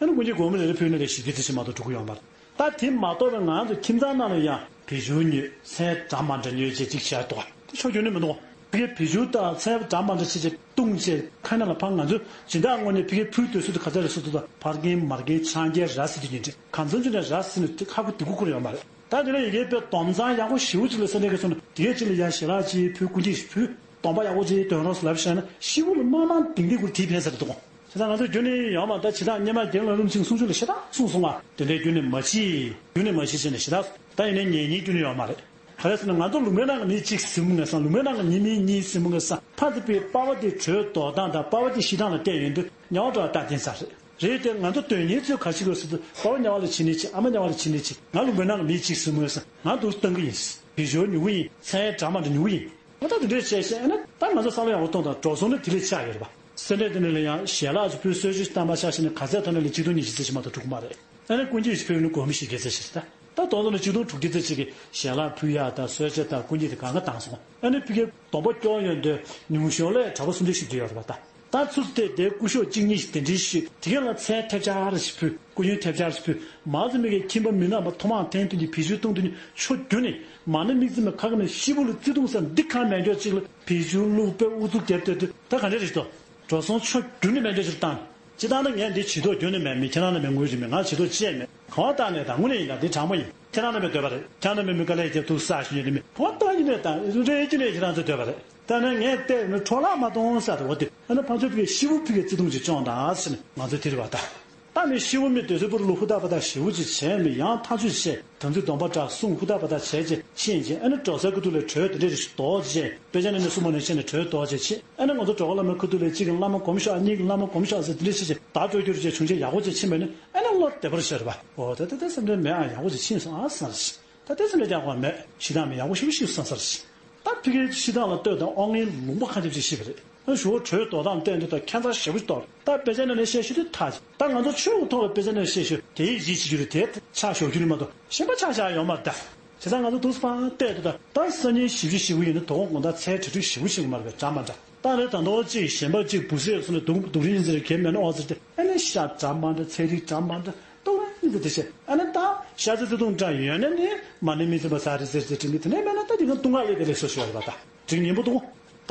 ཨ་ནི་སྔོན་ཆད་སྒོར་མོ་རེ་རེ་ཕུལ་ནས་རེ་བཞི་བདེ་ཟེར་ཞིག་མ་གཏོགས་འགྲོ་གི་ཡོད་མ་རེད། ད་དེ་མ་གཏོགས་པའི་ང་ཚོ་ཁྱིམ་ཚང་ནང་ལ་ཡང་བེ་ཅུང་ཉོས། ཚལ་འདྲ་མ་འདྲ་ཉོས་བྱས་ཅིག་བྱས་འདུག་ག་དེ་ཆོ་རྒྱུན་ནས་མི་འདུག་ག་དེ་གའི་བེ་ཅུང་དང་ཚལ་འདྲ་མ་འདྲ་བྱས་བྱས་བཏུང་བྱས་ཁ་ནང་ལ་ཕར། ང་ཚོ་སྦྱིན་བདག་དངོས་གནས་ཕ་གིར་ཕུལ་སྡོད་ས་དེ་ག་ཚོད་རེད་ཟེར་དུས་ད། ཕར་རྒན་མར་རྒན་ཆང་རྒྱལ་ར་ཟེར་དེ་ཉིན་དེ་གང་འཚམ་ཅིག་ནས་ར་ཟེར་ནས་དེ་ཁ་ཁུ་དེ་ཁུ་ཁུར་ཡོད་མ་རེད། ད་དེ་ནས་ཡི་གེ་དཔེ་སྡོམ་གཙང་ཡག་པོ་ཞེ་པོ་ཅིག་ལ་ས་གནས་ཀྱི་སོང་ན། དེ་གའི་ཅིག་ལ་ཡང་ཞལ་ལག་ཅིག་ཕུལ། སྐུ་འགྱེད་ཞིག་ཕུལ། སྡོམ་པ་ཡག་པོ་ཅིག་འདོན་རོགས་ཟེར་ལབ་བྱས་ན་ཤི་བོ་ལ་དམར་དམར་ལྡིང་ལྡིང་ཁུར་དེའི་ཕན་ས་རེད་འདུག་ག་བྱས་ཙང་ང་ཚོ་རྒྱུན་ནས་ཡོད་མ་རེད། ད་ཇི་ལྟར་སྙེ་མ་རྒྱན་ལ་རློམ་ཅིང་གསུང་ཆོས་ལ་ཞེ་དྲག་གསུངས་སོང་ང་། དེ་འདྲའི་རྒྱུན་ནས་མ་བྱེད། རྒྱུན་ནས་མ་བྱེད་བྱས་ནས་ཞེ་དྲག་ད་ཡིན་ནའི་ཉན་མཁན་རྒྱུན་ནས་ཡོད་མ་རེད། ག་རེ་ཟེར་ན་ང་ཚོ་ལུང་པའི་ནང་གི་མི་གཅིག་ཟིན་མོ་ངས་བསམ། ལུང་པའི་ནང་གི་ཉི་མ་གཉིས་ཟིན་མོ་ངས་བསམ། ཕ་ཚོ་པའི་པ་ཕ་དེ་དྲོད་ལྡོག་སྟངས་དང་པ་ཕ་དེ་ཤི་སྟངས་ལ་བལྟས་ཡོང་དུས་དམྱལ་བ་འགྲོ་བ་རྟགས་བསྟན་ས་རེད། རེད་དེ་ང་ཚོ་དོན་གཉེར་ཚོས་ག་རེ་བྱེད་དགོས་ཟེར་དུས། པ་ཕ་དམྱལ་བ་ལ་ཕྱིན་ནའི་ཅི། ཨ་མ་དམྱལ་བ་ལ་ཕྱིན་ནའི་ཅི། ང་ལུང་པའི་ནང་གི་མི་གཅིག་ཟིན་མོ་ངས་བསམ། ང་འདུག་སྟོན་གི་ཡིན། བེ་ཅུང་ཉོ་གི་ཡིན། ཚལ་འདྲ་མ་འདྲ་ཉོ་གི་ཡིན། ང་ད་དེ་འདྲས་བྱས་བྱས་ཨ་ནི་ད་ང་ཚོ་བསམ་བློ་ཡག་པོ་གཏོང་དང་། འགྲོ་སོང་ནི་དེ་ལས་ཆག་ཡོད་རེད་པ། སེ་འབྲས་དེ་ནས་ལ་ཡང་ཞལ་ལག་ཅིག་ཕུལ། གསོལ་ཇ་ཞིག་བཏང་པ་ཆ་བཞག་ནས་ག་ཚད་ཐོན་ནས་ལ་གཅིག་སྟོང་ཉི་ཤུ་རྩ་གཅིག་མ་གཏོགས་འགྲོ་གི་མ་རེད། ཨ་ནི་སྐུ་འགྱེད་ཞིག་ཕུལ་ནས་སྒོར་མོ་བཞི་བརྒྱ་རྩ་གཅིག་རེད་ད། ད་དོན་དུ་ནི་གཅིག་སྟོང་དྲུག་བརྒྱ་རྩ་གཅིག་གི་ཞལ་ལག་ཕུལ་ཡག་དང་གསོལ་ཇ་དང་སྐུ་འགྱེད་དེ་གང་ག་བཏང་སོང་། ཨ་ནི་ཕ་གིའི་སྡོམ་པ་སྐྱོར་ཡོང་དུས་ཉུང་ཤོས་ལ་གྲྭ་པ་སུམ་བརྒྱ་བཞི་བརྒྱ་ཡོད་རེད་པ་ད། ད་ཚུར་བལྟས་དེ་སྐུ་ཞབས་གཅིག་གཉིས་ཤིག་དེ་འདྲའི་ཞིག་དེ་ག་ལ་ཚལ་ཐེབས་ཆག་རེ་ཞིག་ཕུལ། སྐུ་ཡོན་ཐེབས་ཆག་རེ་ཞིག་ཕུལ། མང་ཚོགས་མི་གིས་ཁྱིམ་པ་མི་ནག་པ་མཐོ་དམན་འཐེན་ཐུབ་མཁན། བེད་སྤྱོད་གཏོང་ཐུབ་མཁན། ཆོ་རྒྱུན་ནས་མ་ཎི་དམིགས་བརྩེ་མའི་ཁ་ཁ་ནས་ཤི་བོ་ལ་བརྩེ་དུང་ཟེར་འདི་གང་མེད་མཁན་ཅིག་ལ་བེད་སྤྱོད་བླུགས་པའི་ཨུ་ཚུགས་རྒྱབ་བསྡད་དུས་ད་ག་འདྲ་རེད་དོ། འགྲོ་སོང་ཆོ་རྒྱུན་ནས་མེད་མཁན་ཅིག་བཏང་། སྤྱིར་བཏང་ན་ངས་འདི་བྱེད་དོ་རྒྱུན་ནས་མེད། མི་ཁྱེད་རང་རྣམ་པས་ངོས་བཞིན་མེད། ང་བྱེད་དོ་ཅི་ཡང་མེད། གང་བ་བཏང་ནས་དང་དངོས་གནས་ཡིན་ད། འདི་དྲང་མོ་ཡིན། ཁྱེད་རང་རྣམ་པས་འདོད་པ་རེད། ཁྱེད་རང་རྣམ་པས་མི་དཀའ་ལས་བརྒྱབ་ཐུག་ས་ཞུ་ཉན་ནི་མེད། གང་བ་བཏང་ཡིན་མེད་དང་རེ་སྐྱིད་ནས་ཁྱེད་རང་ཚོས་འདོད་པ་རེད། ད་ནི་ངས་བལྟས་ན་འཕྲོ་བརླག་མ་གཏོང་ས་རེད། འོ་དེ་ཨ་ནི་ཕར་ཚུར་ཕ་གིའི་ཤི་བོ་ཕ་གིའི་བརྩེ་དུང་ཅིག་སྐྱོང་དང་ཟེར་ནས་ང་ཚོས་དེ་རེད་པ་ད། ད་ནི་ཤི་བོ་མི་སྡོད་སའི་བར་ལ་ཧུར་ཐག་པ་ཐག་ཞེ་པོ་ཅིག་བྱས་ནས་ཡང་ཐག་གཅོད་བྱས། དམ་ཚིག་སྡོམ་པ་འདྲ་སྲུང་ཧུར་ཐག་པ་ཐག་བྱས་རྗེས་ཕྱིན་རྗེས་ཨ་ནི་འགྲོ་སའི་ཁ་ཐུག་ལ་དྲོད་དེ་འདྲས་ཞིག་ལྡོག་རྗེས། དཔེ་ཆ་ནས་ནི་སྲུང་མ་ནས་བྱས་ནས་དྲོད་ལྡོག་རྗེས་ཕྱིན། ཨ་ནི་ང་ཚོ་འགྲོ་བ་བླ་མའི་ཁ་ཐུག་ལ་གཅིག་གིས་བླ་མ་སྒོམ་ཤོག་གཉིས་ཀྱིས་བླ་མ་སྒོམ་ཤོག་ཟེར་དེ་འདྲས་བྱས་བྱས་བརྡ་སྤྲོད་རྒྱུ་རེད་བྱས། བྱུང་རྗེས་ཡག་པོ་ཅིག་ཕྱིན་པ་ནི་ཨ་ནི་བློ་བདེ་པོར་བྱས་རེད་པ། འོ་ད་ད་ད་སེམས་ཁྲལ་མེད་ཨ། ཡག་པོ་ཅིག་ཕྱིན་སོང་ཨ་བསམ་རེད། ད་དེ་ཚོ་ལས་ཀྱང་དགོས་མེད། ཞེ་དྲག་མེད། ཡག་པོ་ཞེ་པོ་ཞིག་བསམ་ས་རེད། ད་ཕ་གིའི་ཤི་སྟངས་ལ་ལྟོས་དང་། དབང་ངེའི་ལུང་པ་ཁ་འཇམ་ཞིག་ཤི་བ་རེད། ཨ་ཞུ་བ་དྲོད་ལྡོག་སྟངས་བལྟས་འདུག་ད་ཁྱད་མཚར་ཞེ་པོ་ཞིག་འདུག་ད་དཔེ་ཆ་ནང་ནས་བཤད་ཤེས་དུས་ཐག་ཆོད། ད་ང་ཚོ་ཆོས་ཀྱི་ཐོག་ལ་དཔེ་ཆ་ནང་བཤད་ཤེས་དེའི་གཞི་བྱེད་རྒྱུ་རེད། དེ་ཆགས་ཞོག་རྒྱུ་རེད་མ་གཏོགས་གཞན་པ་ཆགས་བཞག་ཡོད་མ་རེད་ད། བྱས་ཙང་ང་ཚོ་འདུག་སེ་ཕར་བལྟས་འདུག་ད་ད་སང་ཉིན་བཞི་བཅུ་ཞེ་དགུ་ཡིན་ན་དོ་དགོང་དགོང་དག་ཚལ་གྲ་སྒྲིག་ཞེ་པོ་བྱེད་དགོས་མ་རེད་པས། འདྲ་མ་འདྲ། ད་རེས་ད་དུང་གཅིག་གཞན་པ་གཅིག་འབུ་སྲེག་སོང་ནས་དུག་དུག་རིན་ཟེར་གལ་མེད་ན་ཨོ་ཟེར་ཏེ། ཨ་ནི་ཤ་འདྲ་མ་འདྲ། ཚལ་རིགས་འདྲ་མ་འདྲ། དུག་རིན་ཟེར་དེ་བྱས། ཨ་ནི་ད་ཤ་ཚ་བརྩེ་དུང་འདྲ་ཡོད་ན་ནི་མ་ཎི་དམིགས་བརྩེ་མ་ཟ་རེད་ཟེར་ཟེར་དྲན་གི། དེ་ནས་མེད་ན་ད་དེ་ག་དུག་ལྔ་ལས་དེ་ལས་སོ་ཞོར་བ་ད་དྲིང་ཉན་པོ་འདུག་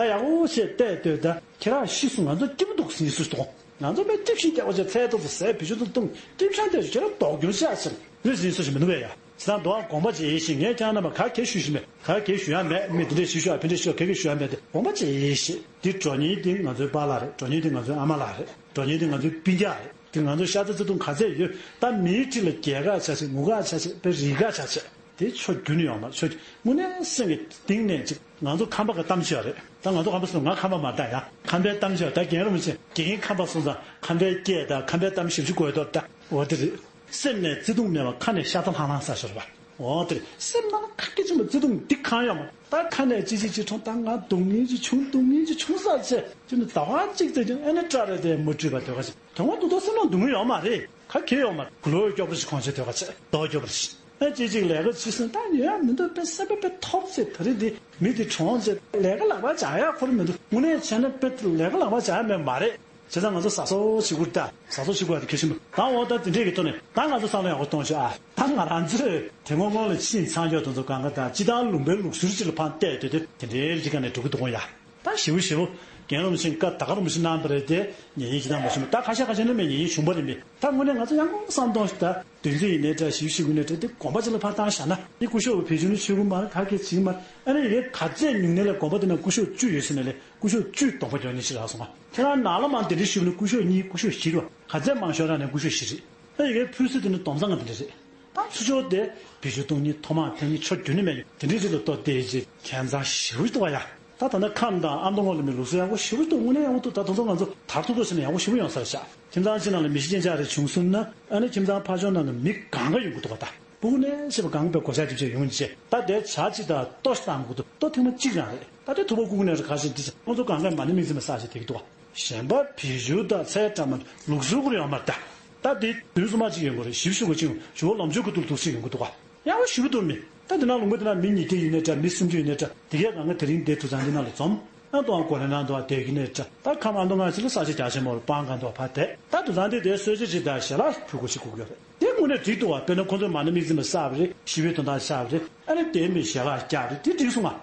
ད་ཡག་པོ་བྱས་བལྟས་ལྟོས། ད་ཁྱེད་རང་ཤི་སོང་། ང་ཚོ་སྐྱིད་པོ་འདུག་ཟིན་སུ་གཏོང་། ང་ཚོ་དཔེ་སྐྱིད་ཤིང་རྒྱག་པ་བྱས། ཚལ་ཏོག་ཙམ་ཟས། བེད་སྤྱོད་ཏོག་ཙམ་བཏུང་། སྐྱིད་ཤང་བལྟས་བྱས། ཁྱེད་རང་དོགས་རྒྱུ་ཤ་ཟིན་ལུས་ཟིན་སུ་ཞིག་མི་འདུག་པས་ཡ། ཟི་ཐང་དོ་དགོངས་པ་བྱེད་ཤིག་ངས་ཁྱེད་རྣམ་པ་ག་གེ་ཞུ་ཞིག་མེད། ག་གེ་ཞུ་ཡ་མེད། མི་འདི་འདྲས་ཞུ་ཞུ་ཨ་ཕི་འདྲས་ཞུ་ག་གེ་ཞུ་ཡ་མེད་དེ། དགོངས་པ་བྱེད་ཤིག་འདི་འགྲོ་མཁན་འདི་ང་ཚོའི་པཱ་ལགས་རེད། འགྲོ་མཁན་འདི་ང་ཚོའི་ཨ་མ་ལགས་རེད། འགྲོ་མཁན་འདི་ང་ཚོའི་སྤུན་ཀྱག་རེད། དེ་ང་ཚོ་ཤ་ཚ་བརྩེ་དུང་ག་ཚད་ཡོད། ད་མིའི་འཁྲིས་ལ་རྒྱལ་ཁ་ཆགས་ཆེ། ངུ་ཁ་ཆགས་ཆེ། དཔེ་རིགས་ཁ་ཆགས་ཆེ། དེ་ཆོ་རྒྱུན་ནས་ཡོང་མ་ཆོ། དངོས་གནས་སེམས་ཀྱི་གཏིང་ནས་ཅིག་ང་ཚོ་ཁམས་པ་གི་གཏམ་བཤད་རེད། ད་ང་ཚོ་ཁམས་པ་སོང་ང་ཁམས་པ་མ་ད་ཡ། ཁམས་པའི་གཏམ་བཤད། ད་རྒན་རབས་ཆེ་རྒན་ཁམས་པ་སོང་ཙང་ཁམས་པའི་སྐད་དང་ཁམས་པའི་གཏམ་ཞིབ་ཞིབ་དགོས་དོ། ད་འོ་དེ་རེད། སེམས་ནས་བརྩེ་དུང་མེད་པ་ཁ་ནས་ཤ་ཚ་ལྷང་ལྷང་ཟ་ཤོར་བ། འོ་དེ་རེད། སེམས་ནང་ཁ་སྐད་ཆེན་པོ་བརྩེ་དུང་འདི་གང་ཡོད་མ། ད་ཁ་ནས་ཅི་ཅི་ཅི་ཁྲོང་། ད་ང་སྡུག་བསྔལ་ཅི་བྱུང་། སྡུག་བསྔལ་ཅི་བྱུང་ཟེར་བྱས་ཅི་ནི་ཟླ་བ་གཅིག་ཙམ་ཅིག་ཨ་ནི་སྐྲ་རེ་དེ་མ་བཀྲུས་པ་དེ་ག་ཞིག་དོན་དངོས་ཐོག་ཐོག་སེམས་ནང་སྡུག་བསྔལ་ཡོད་མ་རེད། ག་གེ་ཡོད་མ་རེད། གུ་ལོ་སྐྱོབ་པ་ཞིག་གོང་ཆེ་དེ་ག་ཆེ་རྡོ་སྐྱོབ་པ་ཞིག་ཨ་ཅི་ཅིག་ལས་ཀ་ཅི་སེམས་ད་ཉོ་ཡ་མི་འདུག་དཔེ་སེམས་པ་དཔེ་ཐོབ་ཚེ་ད་རེས་འདི་མི་འདི་གྲོངས་ཚེ་ལས་ཀ་ལག་པ་བྱ་ཡ་ཁོར་མི་འདུག་དངོས་གནས་བྱས་ན་དཔེ་ལས་ཀ་ལག་པ་བྱ་ཡ་མེད་མ་རེད། བྱས་ཙང་ང་ཚོ་ཟ་སོ་ཞིག་གུར་ད་ཟ་སོ་ཞིག་གུར་ད་གལ་ཆེན་པོ། ད་འོ་ད་དེ་འདྲས་ཀྱི་ཐོག་ནས་ད་ང་ཚོ་བསམ་བློ་ཡག་པོ་གཏོང་ཤོག་ཨ། ད་ང་རང་ཚོས་དེ་སྔོན་སྔོན་ལ་ཕྱིན་ཚང་ཡོད་དེ་ཚོ་གང་ག་ད་སྤྱི་བཏང་ལུང་པའི་ལུགས་སྲོལ་ཅིག་ལ་ཕན་བལྟས་དུས་དེ་དེ་འདྲའི་རིགས་ཀ་ནས་འགྲོ་གི་འདུག་གོ་ཡ། ད་ཞེ་པོ་ཞེ་པོ་རྒན་རབས་ཆེན་བཀའ་ད་ག་རིན་པོ་ཆེ་གནང་པ་རེད་དེ། ཉན་ཡིན་ཅི་ད་མ་ཤེས་མ། ད་ཁ་ཤས་ཁ་ཤས་ནི་མེད་ཉན་ཡིན་བྱུང་པ་རེད་མི། ད་དངོས་གནས་ང་ཚོ་ཡང་བསམ་གཏོང་ཞིག་ད་དོན་ཚན་ཡིན་ནའི་འདྲ་ཞིབ་ཞིབ་ཡིན་ནའི་འདྲ་དེ་དགོངས་པ་ཅིག་ལ་ཕར་བཏང་བཞག་ན་ཡི་སྐུ་ཞབས་བེད་སྤྱོད་ནི་ཆོས་གུ་མར་ག་གེ་བྱིན་མར་ཨ་ནི་ཡི་ག་ཚད་ཉུང་ནས་ལ་དགོངས་པ་དེ་ན་སྐུ་ཞབས་བཅུ་ཡོད་ཟེར་ནས་ལས་སྐུ་ཞབས་བཅུས་སྡོམ་པ་རྒྱག་ནི་ཞིག་རག་སོང་ང་། ཁྱེད་རང་ནང་ལ་མར་དེ་འདྲ་ཞུས་ནི་སྐུ་ཞབས་གཉིས་སྐུ་ཞབས་བཞི་རུ་ག་ཚད་མང་ཤོས་རག་ནས་སྐུ་ཞབས་བཞི་རེད། ཨ་ཡི་གའི་ཕུལ་སུ་དེ་ནི་སྡོམ་ཚང་ང་དེ་འདྲ་རེད། ད་ཚུར་ཕྱོགས་དེ་བེད་སྤྱོད་གཏོང་ཉིན་ཐོག་མ་ཐེབས་ཉིན་ཆོ་རྒྱུན་ནི་མེད་ཉིན་དེ་འདྲའི་རིགས་ལ་ལྟོས་དེ་རྗེས་ཁྱད་མཚར་ཞེ་པོ་ཞིག་འདུག་བ་ཡ། ད་ད་ལྟ་ཁམས་དང་ཨ་མདོ་སྔོན་ལ་མི་ལུགས་སྲོལ་ཡག་པོ་ཞེ་པོ་ཞིག་འདུག་དངོས་གནས་ཡག་པོ་འདུག་ད་དེ་ཚོ་ང་ཚོ་དར་ཐུབ་ཐུབ་བྱས་ན་ཡག་པོ་ཞེ་པོ་ཡོང་ས་རེད་ཤག་ཁྱིམ་ཚང་གཅིག་ནང་ལ་མི་ཤི་རྐྱེན་ཆག་རེ་བྱུང་སོང་ན་ཨ་ནི་ཁྱིམ་ཚང་ཕར་ཕྱོགས་ནང་ལ་མི་གང་ག་ཡོང་གི་འདུག་བ། ད་སྤུ་གུ་ནས་བྱས་པ་གང་ག་པའི་གོ་ཆ་རྒྱབ་བྱས་ཡོང་རྗེས་ད་དེ་བྱ་གཅིག་དང་ལྟོ་ཞིག་བཏང་དགོས་འདུག་ལྟོ་ཐེངས་མ་གཅིག་རང་རེད། ད་དེ་ཐུག་པ་སྤུ་གུ་ནས་རེ་ཁ་ཤས་འདི་ཚོ་ཁོང་ཚོ་གང་ག་མ་ཎི་དམིགས་བརྩེ་མ་བསགས་བྱས་བསྡད་ཀྱི་འདུག་བ། གཞན་པ་བེད་སྤྱོད་དང་ཚལ་གྲ་མ་ལུགས་སྲོལ་ཁོ་རང་ཡོད་མ་རེད་ད། ད་དེ་བདུན་གསུམ་པ་གཅིག་ཡོང་གི་རེད། བཞི་བཅུ་ཞེ་དགུ་གཅིག་ཡོང་། ཞུ་བ་ལོ་མཇུག་གི་ཏུར་ཏུར་ཞིག་ཡོང་གི་འདུག་ག་ཡག་པོ་ཞེ་པོ་འདུག་མི། ད་དེ་ནང་ལུང་པ་དེ་ན་མི་ཉིས་བརྒྱ་ཡིན་ནའི་འདྲ། མི་སུམ་ཅུ་ཡིན་ནའི་འདྲ། དེ་གས་གང་ག་དེ་རིང་དེ་དུར་ཚང་འདི་ནང་ལ་འཛོམས། ཨ་ཏོ་ཨ་གོ་ལེ་ནང་དུ་ཨ་བསྡད་ཀྱི་ནའི་འདྲ། ད་ཁམས་ཨ་མདོ་སྔ་ཕྱི་ལ་ས་ཆ་རྒྱ་ཆེན་མོ་ལ་སྤང་གང་དུ་ཨ་ཕ་དེ་ད་དུར་ཚང་དེ་དེ་གསོལ་ཇ་ཅིག་དང་ཞལ་ལག་ཕུལ་དགོས་ཞིག་དགོས་ཀྱི་ཡོད་རེད། དེ་དངོས་གནས་འགྲིག་འདུག་བ། དཔེར་ན་ཁོ་ཚོས་མ་ཎི་དམིགས་བརྩེ་མ་བསགས་པ་རེད། ཞི་བའི་དོན་དག་བཞག་པ་རེད། ཨ་ནི་དེ་མི་ཞལ་ལག་བཀྱག་རེད། དེ་འགྲིག་སོང་ང་།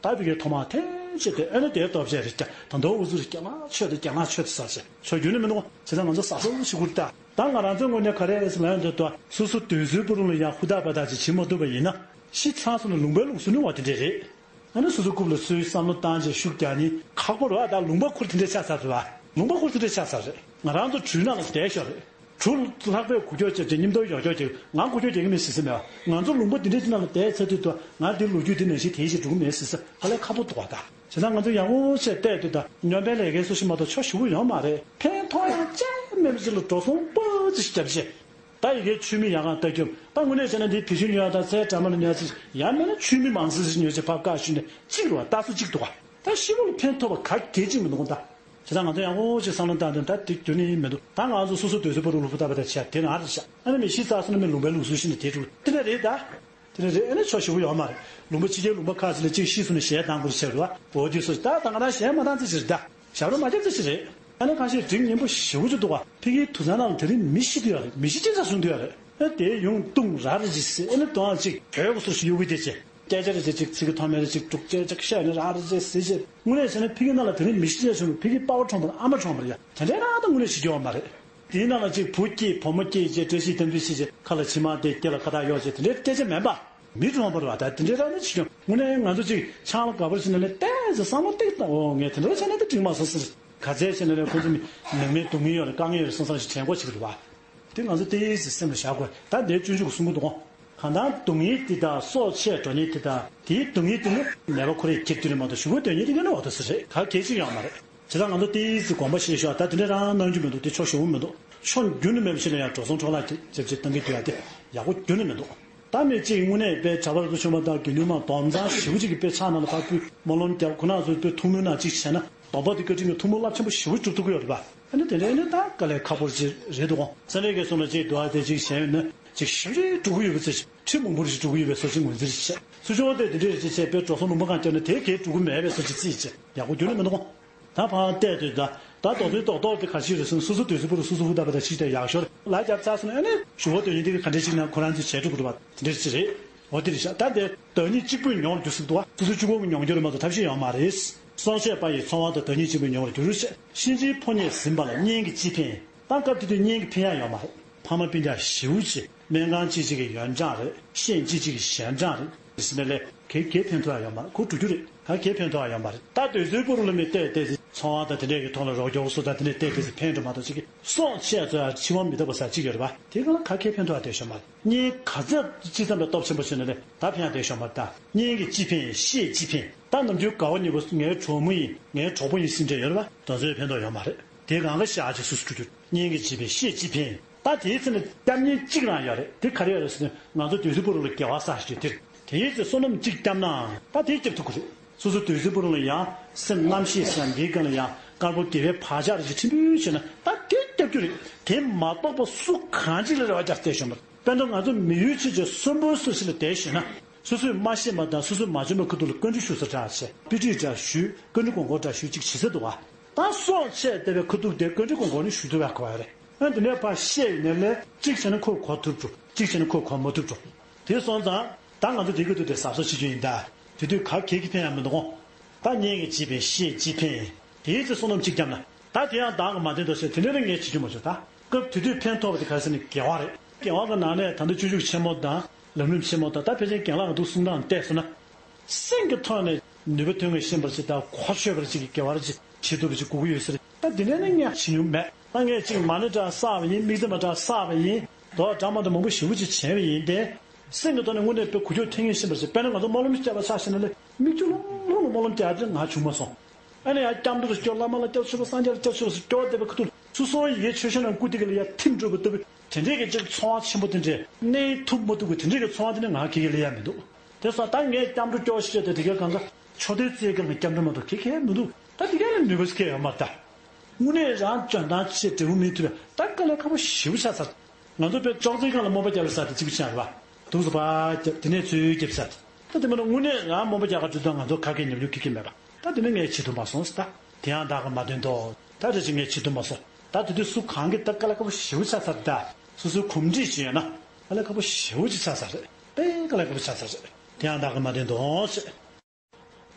ད་བི་གའི་ཐོག་མ་ཐེངས་ཤིག་དེ་ཨ་ནི་དེའི་སྟོབས་ཆེ་རེ་རྒྱ་ད་མདོ་འུ་ཚུར་རྒྱ་ལ་ཆོད་དེ་རྒྱ་ལ་ཆོད་དེ་ཟ་བྱས་ཆོ་རྒྱུ་ནི་མི་འདུག་བྱས་ཙང་ང་ཚོ་ཟ་སོ་ཞིག་ཁུར་ལྟ། ད་ང་རང་ཚོའི་ངོས་ནས་ག་རེ་ཟེར་ལ་ཡོང་དུས་ད་སོ་སོ་དུས་ཚོད་པུ་རུ་ལ་ཡང་ཧུར་ཐག་པ་ཐག་ཅིག་བྱེད་མ་ཐུབ་པ་ཡིན་ན་ཤི་ཚར་སོང་ན་ལུང་པའི་ལུགས་སྲོལ་ནི་འོ་དེ་འདྲས་རེད། ཨ་ནི་སོ་སོ་རྐུབ་ལ་སོའི་བསམ་བློ་བཏང་རྗེས་ཤུགས་རྒྱག་ནི་ཁག་པོ་རེད་བ། ད་ལུང་པ་ཁུར་དེ་འདྲས་ཆགས་ཚར་རེད་བ། ལུང་པ་ཁུར་དེ་འདྲས་ཆགས་ཚར་རེད། ང་རང་ཚོ་གྲུའི་ནང་ལ་བསྡད་ཤོག་རེད། གྲུ་ལྷག་པས་འགུལ་སྐྱོད་བྱས་ཏེ་མཉམ་དུ་ཡོག་ཡོག་བྱེད། ང་འགུལ་སྐྱོད་རྒྱག་གི་མེད་ཟེར་ས་མེད་པ། ང་ཚོ་ལུང་པ་འདི་འདྲའི་ནང་ལ་བསྡད་ཚར་དུས་དུ་ང་འདི་ལོ་རྒྱུས་འདི་ནང་བཞིན་དེ་བཞིན་འགྲོ་གི་མེད་ཟེར་ས་ཧ་ལས་ཁག་པོ་འདུག་བ། ད་བྱས་ཙང་ང་ཚོ་ཡག་པོ་བྱས་བལྟས་དུས་ད་སྨྱོན་པའི་ལས་ཀའི་སོ་ཞིག་མ་གཏོགས་ཆོ་ཞུ་གི་ཡོད་མ་རེད། ཕན་ཐོགས་ཡག་ཅང་མེད་པ་ཅིག་ལ་འགྲོ་སོང་པོ་ཅིག་བརྒྱབ་བྱས། ད་ཡི་གེ་ཆུ་མིག་ཡག་གང་ལྟ་རྒྱུ་ད་དངོས་གནས་བྱས་ན་འདི་བེད་སྤྱོད་ཉོ་ཡག་དང་ཚལ་གྲ་མ་ལ་ཉོ་ཡག་ཅིག་ཡང་མིན་ན་ཆུ་མིག་མང་སེ་ཅིག་ཉོས་བྱས་ཕར་བཀག་ཞུས་ནས་གཅིག་རུ་བ་ལྟ་ཚུལ་གཅིག་འདུག་བ། ད་ཤི་བོ་ལ་ཕན་ཐོགས་པ་ག་གེ་གཅིག་མི་འདུག་ད། བྱས་ཙང་ང་ཚོ་ཡག་པོ་ཞིག་བསམ་བློ་བཏང་དུས་ད་དེ་རྒྱུ་ནི་མི་འདུག་ད་ང་ཚོ་སོ་སོ་དུས་ཚོད་པོ་རུ་ལུ་ཕུ་ད་པ་ད་བྱས་དེ་ན་ཨ་རེ་ཤག་ཨ་ནི་མི་ཤི་ཚར་སོང་ན་མི་ལུང་པའི་ལུགས་སྲོལ་ཤིན་ཏུ་དེ་འགྲུབ་དེ་ན་རེད་ད། དེ་ན་རེད། ཨ་ནི་ཆོ་ཞུ་བོ་ཡོད་མ་རེད། ལུང་པ་ཕྱི་རྒྱལ་ལུང་པ་ཁག་ཅིག་ལ་གཅིག་ཤི་སོང་ན་ཞལ་དང་པོ་རུ་བྱས་རུ་བ་འོ་དེ་སོ་ཞིག་ད་ད་ང་ད་ཞལ་མ་བཏང་ཚེ་ཞིག་རེད་ད། ཞབས་བྲོ་མ་བརྒྱབ་ཚེ་ཞིག་རེད། ཨ་ནི་ཁ་ཤས་དྲིང་ཉེན་པོ་ཞེ་པོ་ཅིག་འདུག་བ། ཕ་གིའི་དུར་ཚང་ནང་ལ་དེ་རིང་མི་ཤི་དུས་ཡོད་རེད། མི་ཤི་ཅི་ཙམ་བཟུང་དུས་ཡོད་རེད། ཨ་དེ་ཡོང་བཏུང་ར་རེ་ཅིག་ཟེར། ཨ་ནི་དོང་ཅིག་གོས་གོ་སོར་ཞིག་གཡུག་གི་དེ་ཅེ། སྐད་ཆ་རེ་ཅིག་ཅིག་ཚིག་གི་ཐོག་མེད་རེ་ཅིག་དཀྲུག་ཅེ་ཅིག་བཤད་ནི་ར་རེ་ཅིག་ཟེར་ཅེ། དངོས་གནས་བྱས་ན་ཕ་གི་ནང་ལ་དེ་རིང་མི་ཤི་ཅེས་བྱུང་ནས་ཕ་གི་པ་ཕ་གྲོངས་པ་ཨ་མ་གྲོངས་པ་རེད་ཡ། དེ་འདྲའི་རང་ད་དངོས་གནས་ཤི་རྒྱུ་ཡོད་མ་རེད། དེའི་ནང་ལ་ཅིག་བུ་སྐྱེས་བུ་མོ་སྐྱེས་ཅེ་བཀྲ་ཤིས་དམ་ཚིག་ཤི་ཅེ་ཁ་ལ་མཆིལ་མ་དེ་སྐེ་ལ་ཁ་བཏགས་གཡོགས་ཅེ་དེ་འདྲའི་སྐད་ཆ་མེད་པ། མི་གྲོངས་པ་རེད་བ། ད་དེ་འདྲའི་རང་ནས་ཤི་རྒྱུ་དངོས་གནས་ང་ཚོ་ཅིག་ཆང་ལ་དགའ་པོར་ཕྱིན་ནས་ལས་ཏོག་ཙམ་བསམ་བློ་ཏིག་བཏང་འོ་ངས་དེ་འདྲ་བྱས་ན་ད་འགྲིག་མ་སོང་ཟེར། ག་ཚད་བྱས་ན་ལས་ཁོ་ཚོ་མི་ནང་མི་སྡུག་བསྔལ་ཡོད་རེད། དཀའ་ངལ་ཡོད་རེད་བསམ་བསམ་ཞིག་དྲན་དགོས་ཅིག་རེད་བ། དེ་ང་ཚོ་ཏོག་ཙམ་སེམས་ལ་བཞག་དགོས། ད་འདིར་སྤྱོད་འཇུག་གསུང་གི་འདུག་གོ། གང་ལྟར་སྡུག་བསྔལ་འདི་དང་སྲོག་ཆད་འགྲོ་ཉེན་འདི་དང་དེའི་སྡུག་བསྔལ་འདི་ནི་ནད་པ་ཁོ་རས་ཁྱེར་རྒྱུ་རེད་མ་གཏོགས་ཞུ་དགོས་དོན་ཉིད་དེ་ག་ནི་འོ་ད་ཟེར་རེད། ག་གེ་ཅིག་ཡོང་མ་རེད། བྱས་ཙང་ང་ཚོ་ཏོག་ཙམ་དགོངས་པ་བཞེས་ཤོག་ད་དེ་འདྲ་རང་གནང་རྒྱུ་མི་འདུག་དེ་ཆོ་ཞུ་གི་མི་འདུག་ཆོ་རྒྱུན་ནས་མེད་པ་ཞིག་ལ་ཡང་འགྲོ་སོང་འཕྲོ་བརླག་བྱེད་བྱེད་བཏང་གི་འདུག་ཡ་དེ་ཡག་པོ་རྒྱུན་ནས་མི་འདུག་ད་མི་གཅིག་དངོས་གནས་དཔེ་གྲྭ་པ་རུ་ཆུང་མ་དང་དགེ་འདུན་མ་སྡོམ་ཚང་ཞེ་པོ་ཅིག་གིས་དཔེ་ཕྱག་ནང་ལ་ཕར་ཕུལ་སྨོན་ལམ་རྒྱབ། ཁོ་རང་ཚོས་དཔེ་ཐུགས་སྨོན་ནང་གཅིག་བྱས་ན་སྡོམ་པ་དེ་བཀའ་དྲིན་གྱི་ཐུགས་སྨོན་རླབས་ཆེན་པོ་ཞེ་པོ་སྒྲུབ་ཐུབ་ཀྱི་ཡོད་རེད་པ། ཨ་ནི་དེ་འདྲའི་ནི་ད་དཀའ་ལས་ཁག་པོ་ཅིག་རེད་འདུག་གོ། སེམས་ལས་ཀྱི་སོང་ལ་ཅིག་འདུག་ཨ་དེ་ཅིག་གཞན་ཡོད་ན་ཅིག་ཞེ་པོ་ཅིག་སྒྲུབ་ཀྱི་ཡོད་པའི་ཚེ་ཅིག་ཁྲི་མང་པོ་ཞིག་སྒྲུབ་ཀྱི་ཡོད་པའི་བཟོ་ཅིག་ངོས་འཛིན་ཞིག་བྱས། སུ་ཆུང་བ་དེ་དེ་འདྲའི་ཅིག་བྱས་པས་འགྲོ་སོང་ལུང་པ་གང་བརྒྱབ་ན་དེ་གས་སྒྲུབ་ཀྱི་མེད་པའི་བཟོ་ཅིག་རྩིས་བྱས་ཡག་པོ་རྒྱུན་ནས་མི་འདུག་གོ། ད་ཕར་བལྟས་དུས་ད་ད་དོགས་པའི་རྟོག་རྟོག་དེ་ག་ཞིག་རེད་ཟེར་ན་སོ་སོ་དུས་སུ་པུ་རུ་སོ་སོ་ཧུ་ད་པ་ད་ཞིག་དེ་ཡག་ཤོས་ལ་རྒྱབ་ཚར་སོང་ན་ཨ་ནི་ཞུ་བ་དོན་ཡིན་དེ་ག་འདྲ་ཞིག་ན་ཁོ་རང་ཚོས་བྱས་འགྲོ་དགོས་རེད་པ། དེ་འདྲ་ཞིག་རེད། འོ་དེ་རེད་ཤག་ད་དེ་ཟླ་ཉིན་གཅིག་པུས་མྱོང་རྒྱུ་ཟིག་འདུག་བ། སོ་སོ་གཅིག་པོ་གིས་མྱོང་རྒྱུ་རེད་མ་གཏོགས་ཐབས་ཤེས་ཡོད་མ་རེད། སྲོག་ཆད་པ་ཡི་ཚོར་བ་དང་བདག་ཉིད་གཅིག་པུའི་མྱོང་བར་འགྱུར་ཞེས། གཤིན་རྗེའི་ཕོ་ཉས་ཟིན་པ་ལ་གཉེན་གྱིས་ཅི་ཕན། ད་སྐབས་དེ་དུས་གཉེན་གྱིས་ཕན་ཡག་ཡོད་མ་རེད། ཕ་མ་སྤུན་ཀྱག་ཞེ་པོ་ཅིག་སྨན་ཁང་གཅིག་གཅིག་གི་ཡོན་ཀྲང་རེད། ཤེས་གཅིག་གཅིག་གི་ཞན་ཀྲང་རེད། ཟེར་ནས་ལས་གེ་གེ་ཕན་ཐོགས་ཡག་ཡོད་མ་རེད། ཁོ་འགྲོ་རྒྱུ་རེད། ད་གེ་ཕན་ཐོགས་ཡག་ཡོད་མ་རེད། ད་དུས་ཚོད་པོ་རུ་ལ་མི་བལྟས་བལྟས་ཚེ་ཚོང་བ་དང་དེ་འདྲས་ཀྱི་ཐོག་ལ་རོགས་སྐྱོར་སོགས་དང་དེ་འདྲས་བལྟས་བལྟས་ཚེ་ཕན་འགྲོ་མ་གཏོགས་ཅིག་གི་སྲོག་ཆད་ཚོ་ཡང་འཆི་བ་མི་རྟག་པ་ཟེར་གཅིག་ཡོད་རེད་པ། དེ་ག་ལ་ག་གེ་ཕན་ཐོགས་ཡག་དེ་ཤོད་མ་རེད། གཉེན་ག་ཚད་ཅི་ཙམ་ལ་སྟོབས་ཆེན་པོ་བྱས་ནས་ལས་ད་ཕན་ཡག་དེ་ཤོད་མ་རེད། ད་གཉེན་གྱིས་ཅི་ཕན་ཤེས་ཅི་ཕན། ད་ནམ་རྒྱུན་དགའ་བོ་ཉེ་བོ་ངའི་གྲོགས་མོ་ཡིན་ངའི་གྲོགས་པོ་ཡིན་ཟེར་འདྲ་ཡོད་རེད་པ། དེ་ཚོས་ཕན་ཐོགས་ཡོད་མ་རེད། དེ་གང་ག་ཤ་ཅིག་སུ་སུ་འགྲོ་རྒྱུ། གཉེན་གྱིས་ཅི་ཕན་ཤེས་ཅི་ཕན། ད་དེའི་ཚེ་ནི་སྐྱབས་གཉེན་གཅིག་རང་ཡོད་རེད། དེ་ག་རེ་ཡོད་རེད་ཟེར་ན་ང་ཚོ་དུས་ཚོད་པོ་རུ་ལ་དགེ་བ་བསགས་ཤིག་དེ་དེའི་ཚེ་བསོད་ནམས་གཅིག་བསྐྱབས་ནའང་ད་དེ་སྐྱབས་ཐུབ་ཀྱི་རེད། སོ་སོ་དུས་ཚོད་པོ་རུ་ལ་ཡང་སེམས་རྣམ་ཤེས་སམ་འདིའི་སྒང་ལ་ཡང་དཀར་པོ་དགེ་བའི་བག་ཆགས་རེ་ཞིག་ཕྲན་བུ་བྱས་ན་ད་དེ་སྐྱབས་རྒྱུ་རེད། དེ་མ་གཏོགས་པ་སུ་གང་ཅིག་ལ་རེ་བ་རྒྱག་བསྡད་ཤོག་མ་རེད། དཔེར་ན་ང་ཚོ་མི་ཡུལ་ཕྱི་ཆེ་གསོན་པོའི་ས་ཞིག་ལ་བསྡད་ཤེས་ན། སོ་སོས་མ་ཤེས་པ་དང་སོ་སོས་མ་འཇོན་པ་ཁུ་ཐུག་ལ་བཀའ་འདྲི་ཞུ་ས་འདྲ་བྱས། དཔེ་ཁྲིད་འདྲ་ཞུས། བཀའ་འདྲི་དགོངས་སྐོར་འདྲ་ཞུས་ཅིག་བྱེད་ས་འདུག་བ། ད་སྲོག་ཆད་བསྡད་པའི་ཁུ་ཐུག་དེ་བཀའ་འདྲི་དགོངས་སྐོར་ནི་ཞུ་ཐུབ་ཡག་གོ་བ་རེད། ཨ་འདི་ནས་ཕར་བཤད་ཡིན་ནའི་ལས་གཅིག་བྱས་ན་ཁོས་གོ་ཐུབ་འགྲོ། གཅིག་བྱས་ན་ཁོས་གོ་མ་ཐུབ་འགྲོ། དེ་སོང་ཙང་ད་ང་ཚོ་དེ་གི་དུས་དེ་གཟབ་གཟབ་བྱེད་རྒྱུ་ཡིན་ད། དེ་དུས་ག་གེ་གི་ཕན་ཡང་མི་འདུག་གོ། ད་གཉེན་གྱིས་ཅི་ཕན་ཤེས་ཅི་ཕན། དེའི་ཚེ་བསོད་ནམས་གཅིག་བསྐྱབས་ན། ད་དེ་ཡང་བདག་གིས་མ་བསྟེན་དོ་ཟེར་དེ་འདྲ་ནི་ངས་བྱེད་རྒྱུ་མ་བྱུང་ད། སྐབས་དེ་དུས་ཕན་ཐོགས་པ་དེ་ག་རེ་ཟེར་ན་དགེ་བ་རེད། དགེ་བ་གི་ནང་ནས་ད་ལྟ་སྤྱོད་འཇུག་ཆེན་མོ་དང་ལམ་རིམ་ཆེན་མོ་དང་ད་ཕལ་ཆེར་རྒན་ལགས་ཀྱི་འདུག་གསུང་སྟངས་བལྟས་སོང་ན། སེམས་ཀྱི་ཐོག་ནས་ནུས་པ་ཐོན་མཁན་ཤེས་པར་བྱེད་དང་གོ་ཆོད་པར་བྱེད་ཀྱི་དགེ་བ་རེ་ཅིག་བྱེད་ཐུབ་པ་ཅིག་དགོས་ཀྱི་ཡོད་ཟེར། ད་དེ་འདྲ་ནི་ངས་བྱེད་མྱོང་མེད། ད་ངས་ཅིག་མ་ཎི་འདྲ་བསགས་པ་ཡིན། དམིགས་བརྩེ་མ་འདྲ་བསགས་པ་ཡིན། དོ་འདྲ་མ་འདྲ་མང་པོ་ཞེ་པོ་ཅིག་བྱས་པ་ཡིན་ཏེ། སེམས་ཀྱི་ཐོག་ནས་དངོས་གནས་དཔེ་འགུལ་སྐྱོད་ཐེབས་མཁན་ཤེས་པར་བྱེད། དཔེར་ན་ང་ཚོ་སྨོན་ལམ་བརྒྱབ་པ་ཆ་བཞག་ན་ལས་མིག་ཆུ་ལྷུང་ལྷུང་ལ་སྨོན་ལམ་བརྒྱབ་ཡག་དེ་ང་བྱུང་མ་སོང་། ཨ་ནི་ཡང་སྐྱབས་འགྲོ་སྐྱོར། བླ་མ་ལ་སྐྱབས་ཆོས་པ་སངས་རྒྱས་ལ་སྐྱབས་ཆོས་སུ་སྐྱོར་བསྡད་པའི་ཁ་ཐུག་སོ་སོའི་ཡི་གེ་ཆོས་ཆོས་ནང་སྐུ་དེ་ག་ལ་ཡ་ཐིམ་འགྲོ་བའི་ལྟ་བུ་དེ་འདྲས་ཀྱི་ཅིག་ཚོར་བ་ཆེན་པོ་དེ་འདྲས་གནས་ཐུབ་མ་ཐུབ་ཀྱི་དེ་འདྲས་ཀྱི་ཚོར་བ་དེ་ནི་ང་གི་གེ་ལ་ཡ་མི་འདུག་དེ་སོང་ད་ངས་སྐྱབས་འགྲོ་སྐྱོར་ཞེས་བྱས་ཏེ་དེ་གའི་གང་ག་ཆོས་དོན་རྩེ་གང་གི་སྐྱབས་འགྲོ་མ་གཏོགས་གེ་གེ་མི་འདུག་ད་དེ་ག་ལ་ནུས་པ་ཞིག་གེ་ཡོད་མ་རེད་ད། དངོས་གནས་རང་འཇོན་ཐང་ཆེ་འབྲས་བུ་སྨིན་ཐུབ་པའི་ད་དཀའ་ལས་ཁག་པོ་ཞེ་པོ་ཆགས་ཚར། ང་ཚོ་དཔེ་ཅོག་ཙེའི་སྒང་ལ་རྨོངས་པ་རྒྱག་པའི་ས་དེ་གཅིག་པུ་ཆགས་རེད་པ། འདུག་སེ་ཕར་རྒྱབ་དེ་ནས་ཚུར་རྒྱབ་ས་དེ། ད་དེ་མིན་ན་དངོས་གནས་རང་རྨོངས་པ་རྒྱག་ག་འགྲོ་དུས་ང་ཚོ་ག་གེ་ཉམས་མྱོང་གི་གེ་མེད་པ། ད་དེ་ནི་ངས་བྱེད་ཐུབ་མ་སོང་ཟེར་ད། དེ་ཡང་བདག་གིས་མ་བསྟེན་ཏོ། ད་རེ་ཅིག་ངས་བྱེད་ཐུབ་མ་སོང་། ད་དེ་དུས་སུ་གང་གི་ད་དཀའ་ལས་ཁག་པོ་ཞེ་པོ་ཆགས་ཚར་ད། སོ་སོའི་གོམས་འདྲིས་ཅིག་ཡོད་ན། དཀའ་ལས་ཁག་པོ་ཞེ་པོ་ཅིག་ཆགས་ཚར་རེད། དཔེ་དཀའ་ལས་ཁག་པོ་ཆགས་ཚར་རེད། དེ་ཡང་བདག་གིས་མ་བསྟེན་ཏོ་ཟེར།